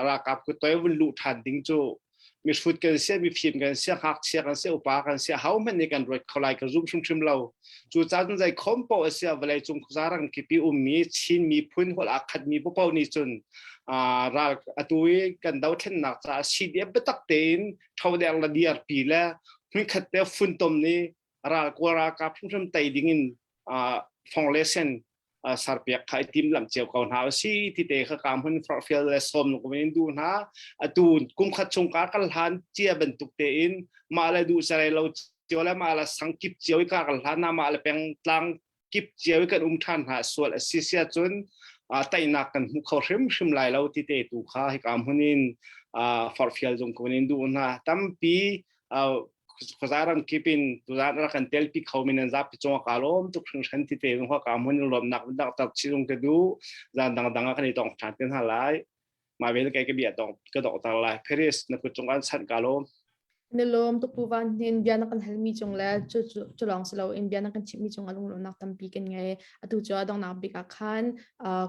ralkap kut toi vun luh ṭhan ding cu mihrut kan si, mifim kan si, ngakchia kan si, upa kan si, ho hmanh nih kan ruat kho lai ka zum hrimhrim lo. Cu caan zei khom paoh a si, vawlei cung khuazarang kipi ummi Chin miphun holh aa khatmi paoh nih cun ral atu i kan dothlennak caah CDF biatak tein thodeng le DRP le hmunkhat te funtom nih ral kawl ralkap hrimhrim tei ding in fong le sen sarpiak kha i timlam cio ko hna si ti te kha ka hmun forhfial le sawm ko in duh hna. Atu kum khat chung ka kal hlan cia bantuk tein mah le duh sarai lo cio le mah le sang kip cio i ka kal hlan na mah le peng tlang kip cio i kan um ṭhan hna sual a si sia cun teinak kan hmu kho hrimhrim lai lo ti te tu kha hika hmun in forhfial zung ko in duh hna. Tampi khuaza kip in tuzan rak kan telpi kho min an zapi cung ka lawm tuk hringhran ti te zong ka hmun lawmnak dak tak chilung ka du zan dang dang ah kan i tong ṭhan te hna lai. Ma vel kai ka bia dong ka dok tar lai. Paris na kut cung an chan ka lawm. Na lawm tuk Pu Van Hnin. Bia na kan halmi cung le cu cu lawng si loin bia na kan chimhmi cung a lunglawmhnak tampi kan ngei. Atu cu a donghnak bik ah khan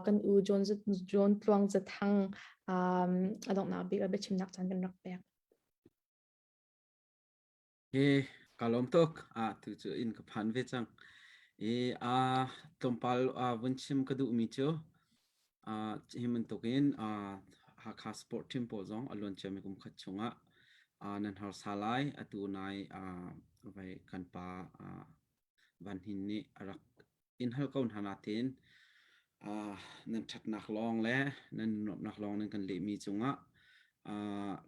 kan u John John Tluang Zathang a donghnak bik ah biachimnak caan kan rak pek. He ka lawm tuk. Ah tu cu inn ka phan ve cang. I a tlawmpal vun chim ka duhmi cu hi bantukin Hakha Sport Team pawl zong a luan ciami kum khat chungah nan harsa lai. Atu nai vai kan pa Van Hnin nih a rak in hal ko hna nain nan ṭhatnak lawng le nan nuamhnak lawng nan kan lehmi cungah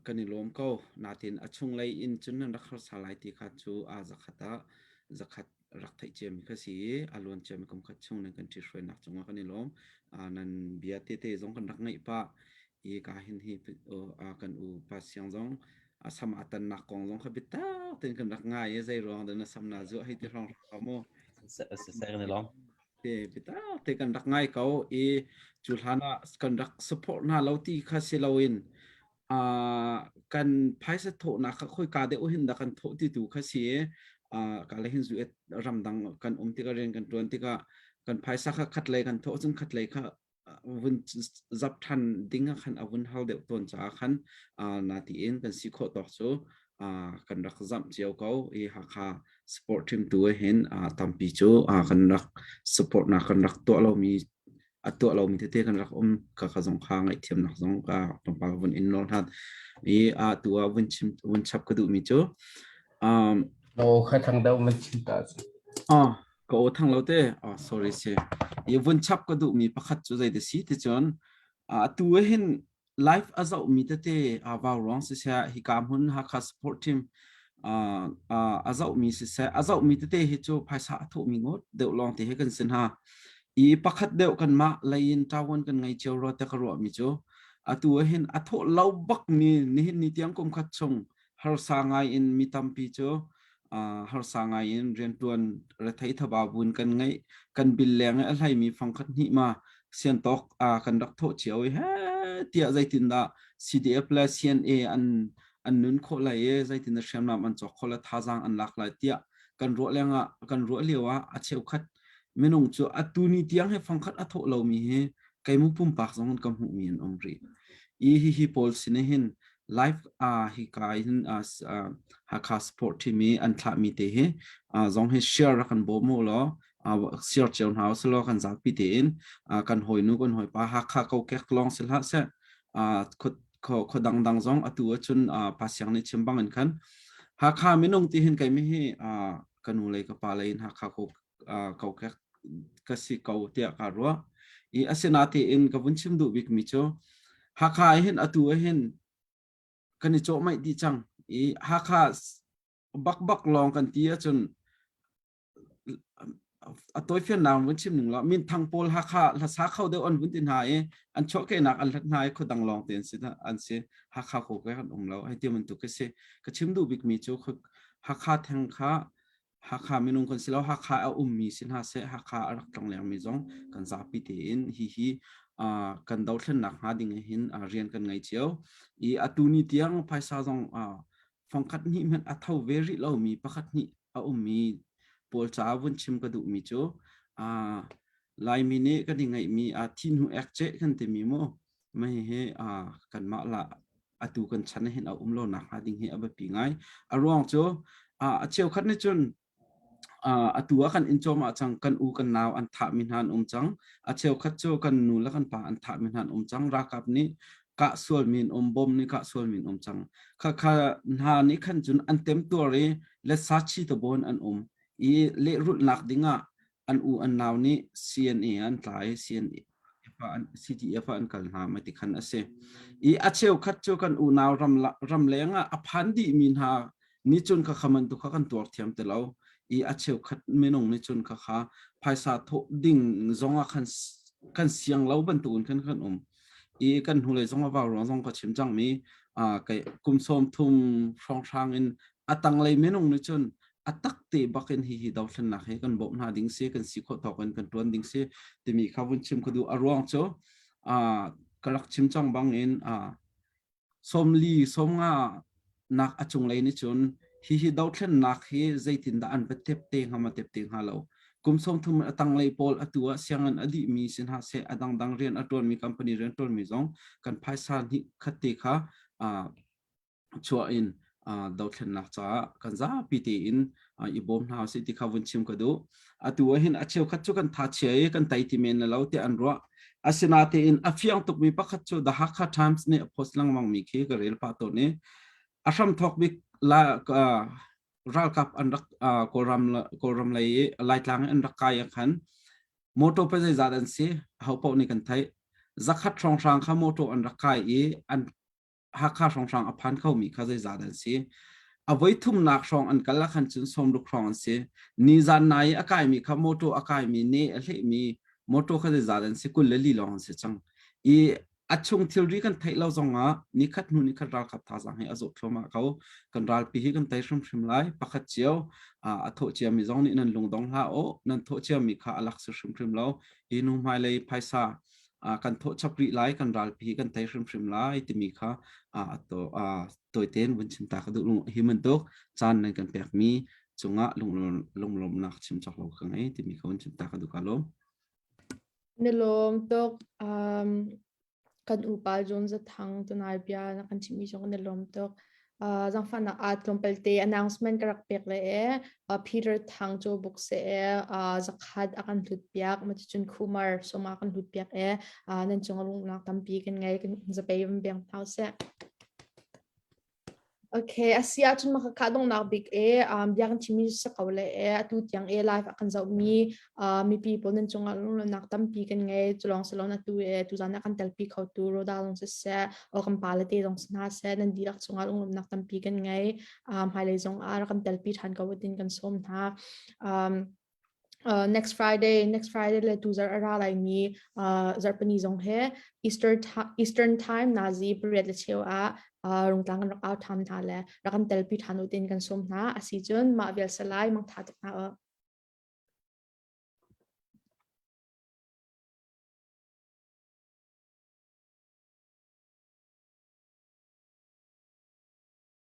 kan i lawm ko. Nain a chunglei in cun nan rak harsa lai ti kha cu zakhat ah zakhat rak theih ciami kha si i a luan ciami kum khat chung nan kan ṭhithruainak cungah kan i lawm. Nan bia tete zong kan rak ngaih pah i ka hin hi kan u Pa Siang zong a sam a tannak kong zong kha biatak tein kan rak ngai i zei ruang dah na sam naa zuah hei ti hrawng hrawng mu. Siseh kan i lawm. Te biatak te kan rak ngai ko i cu hlan ah kan rak support hna lo ti kha si loin kan phaisa thawhnak kha khoika deuh hin dah kan thawh ti tu kha si i ka le hin zu ramdang kan um tikah rian kan tuan tikah kan phaisa kha khat lei kan thawh cun khat lei kha vun zap ṭhan ding ah khan a vun hal deuh tawn caah khan na tiin kan si khawh tawk cu kan rak zamh cio ko i Hakha sport team tu hin tampi cu kan rak support nak kan rak tuah lomi a tuah lomi tete kan rak um ka ka zong kha ngaihthiamnak zong ka tlawmpal vun in nawl hna i a tu ah vun chim vun chap ka duhmi cu um No kha thang deuh man chim ta cu. Ah ka aw thang lo te. Oh sorry si. I vun chap ka duhmi pakhat cu zei si ti cun atu hin live a zohmi tete a vau ruang siseh hika hmun Hakha support team a zohmi siseh a zohmi tete hi cu phaisa a thawhmi ngawt deuh lawng te hi kan si hna. I pakhat deuh kanmah lei in ṭawan kan ngei cio rua te ka ruahmi cu atu hin a thawh lo bakmi nihin ni tiang kum khat chung harsa ngai in mi tampi cu harsa ngai in rianṭuan rethei thaba bun kan ngeih kan bil leng i a hleimi fangkhat hnih ma siantawk kan rak thawh cio i he tiah zeitindah CDF le CNA an an nun khawh lai i zeitindah hriamnam an cawk khawh le thazaang an lak lai tiah kan ruah lengah kan ruah lio ah a cheukhat minung cu atu ni tiang he fangkhat a thawh lomi hi keimu pumpak zong in ka hmuhmi an um rih. I hihi pawl sin hin live hi ka hin Hakha support team i an thlahmi te hi zong hi share rak kan bawm u law. Share cio hna usih kan zapi tein kan hawinu kan hawipa Hakha kokek lawng si hlah seh khua dangdang zong atu ahcun Pa Siang nih chim bangin khan Hakha minung ti hin keimi hi ka nu lei ka pa lei in Hakha kokek ka si ko tiah ka ruah. I asinatein ka vun chim duh bikmi cu Hakha hin atu ahhin kan i cawhmaih dih cang i Hakha bakbak lawng kan ti ahcun a tawifiannak vun chim ning law minthang pawl Hakha hlasa kho deuh an vun ti hna i an chuahkehnak an hlat hna i khuadang lawng te an si an si Hakha ko ke kan um lo hei ti bantuk ka si ka chim duh bikmi cu Hakha theng kha Hakha minung kan si lo Hakha a ummi si hna seh Hakha a rak tlonglengmi zong kan zapi tein hihi kan dothlennak hnga ding hin rian kan ngei cio i atu ni tiang phaisa zong fangkhat hnih hmanh a tho ve rih lomi pakhat hnih a ummi pawl caah vun chim ka duhmi cu Laimi nih kan i ngeihmi thi hnu ek ceh kan timi mu mah hihi kanmah la atu kan chan hin a um lo nak hnga ding hi a biapi ngai. A ruang cu a cheukhat nih cun atu ah kan inn cawm ah cang kan u kan nau an thahmi hna an um cang. A cheukhat cu kan nu le kan pa an thahmi hna an um cang. Ralkap nih kah sualmi an um, bom nih kah sualmi an um cang. Khakha hna nih khan cun an temtuar i letsachi tabawn an um i lehrulhnak dingah an u an nau nih CNA an tlai CNA CDF ah an kal hna ma ti khan a si. I a cheukhat cu kan unau ram ramleng ah a phan dihmi hna nih cun kha kha man tu kha kan tuar thiam ti lo. I a cheukhat minung nih cun kha kha phaisa thawh ding zong ah khan kan siang lo bantukin khan kan um. I kan hnulei zong a vau ruang zong ka chim cangmi kei kum 30 hrawnghrang in a tanglei minung nih cun a tak te bakin hihi dothlennak hi kan bawmh hna ding si kan si khawh tawk in kan tuan ding si timi kha vun chim ka duh a ruang cu ka rak chim cang bang in 40 50 nak a cunglei nih cun hihi dothlennak hi zeitindah an va tep te hnga ma tep te hnga lo kum 30 a tanglei pawl atu ah sianginn a dihmi si hna seh a dangdang rian a ṭuanmi company rian ṭuanmi zong kan phaisa hnih khat te kha chuah in dothlennak caah kan zapi tein i bawm hna usih ti kha vun chim ka duh. Atu ah hin a cheukhat cu kan tha chia i kan tai ti men lo tiah an ruah. Asinatein a fiang tukmi pakhat cu The Hakha Times nih a post lengmang mi khi ka rel pah tawn i a hramthawk bik la ralkap an rak Kawlram Kawlram lei i Laitlang i an rak kai ah khan motor pa zeizat an si aho paoh nih kan theih 100 hrawnghrang kha motor an rak kai i an Hakha hrawnghrang a phan khomi kha zeizah dah an si? A voi thumnak hrawng an kal ah khan cun 60 hrawng an si. Nizan nai i a kaimi kha motor a kaimi ne a hlehmi motor kha zeizah dah an si? 24 lawng an si cang. I a chung thilri kan theih lo zongah nikhat hnu nikhat ralkap thazaang hi a zawt thluahmah ko. Kan ralpi hi kan tei hrimhrim lai. Pakhat cio a thawh ciami zong nih nan lungdong hlah u. Nan thawh ciami kha a lak si hrimhrim lo. Hi hnu hmailei phaisa kan thawh chap rih lai kan ralpi kan tei hrimhrim lai timi kha tawitein vun chim ta ka duh hi bantuk caan nan kan pekmi cungah lunglawmnak chim cawk lo ka ngei timi kha vun chim ta ka duh ka lawm. Na lawm tuk um, kan upa John Zathang tunai bia na kan chimmi zong na lawm tuk. Zangfahnak ah tlawmpal te announcement ka rak pek le e Peter Thang cu buk se e zakhat a kan hlut piak ma cun Kumar soma kan hlut piak e nan cung lungnak tampi kan ngei kan zapei van beng hau se Okay, a si ahcun mah khakha donghnak bik e um, bia kan chimmi si ko le e atu tiang e live a kan zohmi uh, mipi pawl nan cungah lunglawmhnak tampi kan ngei culawng salon atu e tuzan ah kan telpi khotu Roda zong siseh o kan pa le te zong si hna seh nan dihlak cungah lunglawmhnak tampi kan ngei um, hmailei zong ah rak kan telpi ṭhan ko tin kan sawm hna um, uh, next Friday next Friday le tu zarh a ra lai mi uh, zarhpini zong he Easter Eastern time nazi pariat le cheu ah uh, rungtlang kan rak au ṭhan hna le rak kan telpi ṭhan u tin kan sawm hna asi cun mah vial salai mangtha tuk hna u.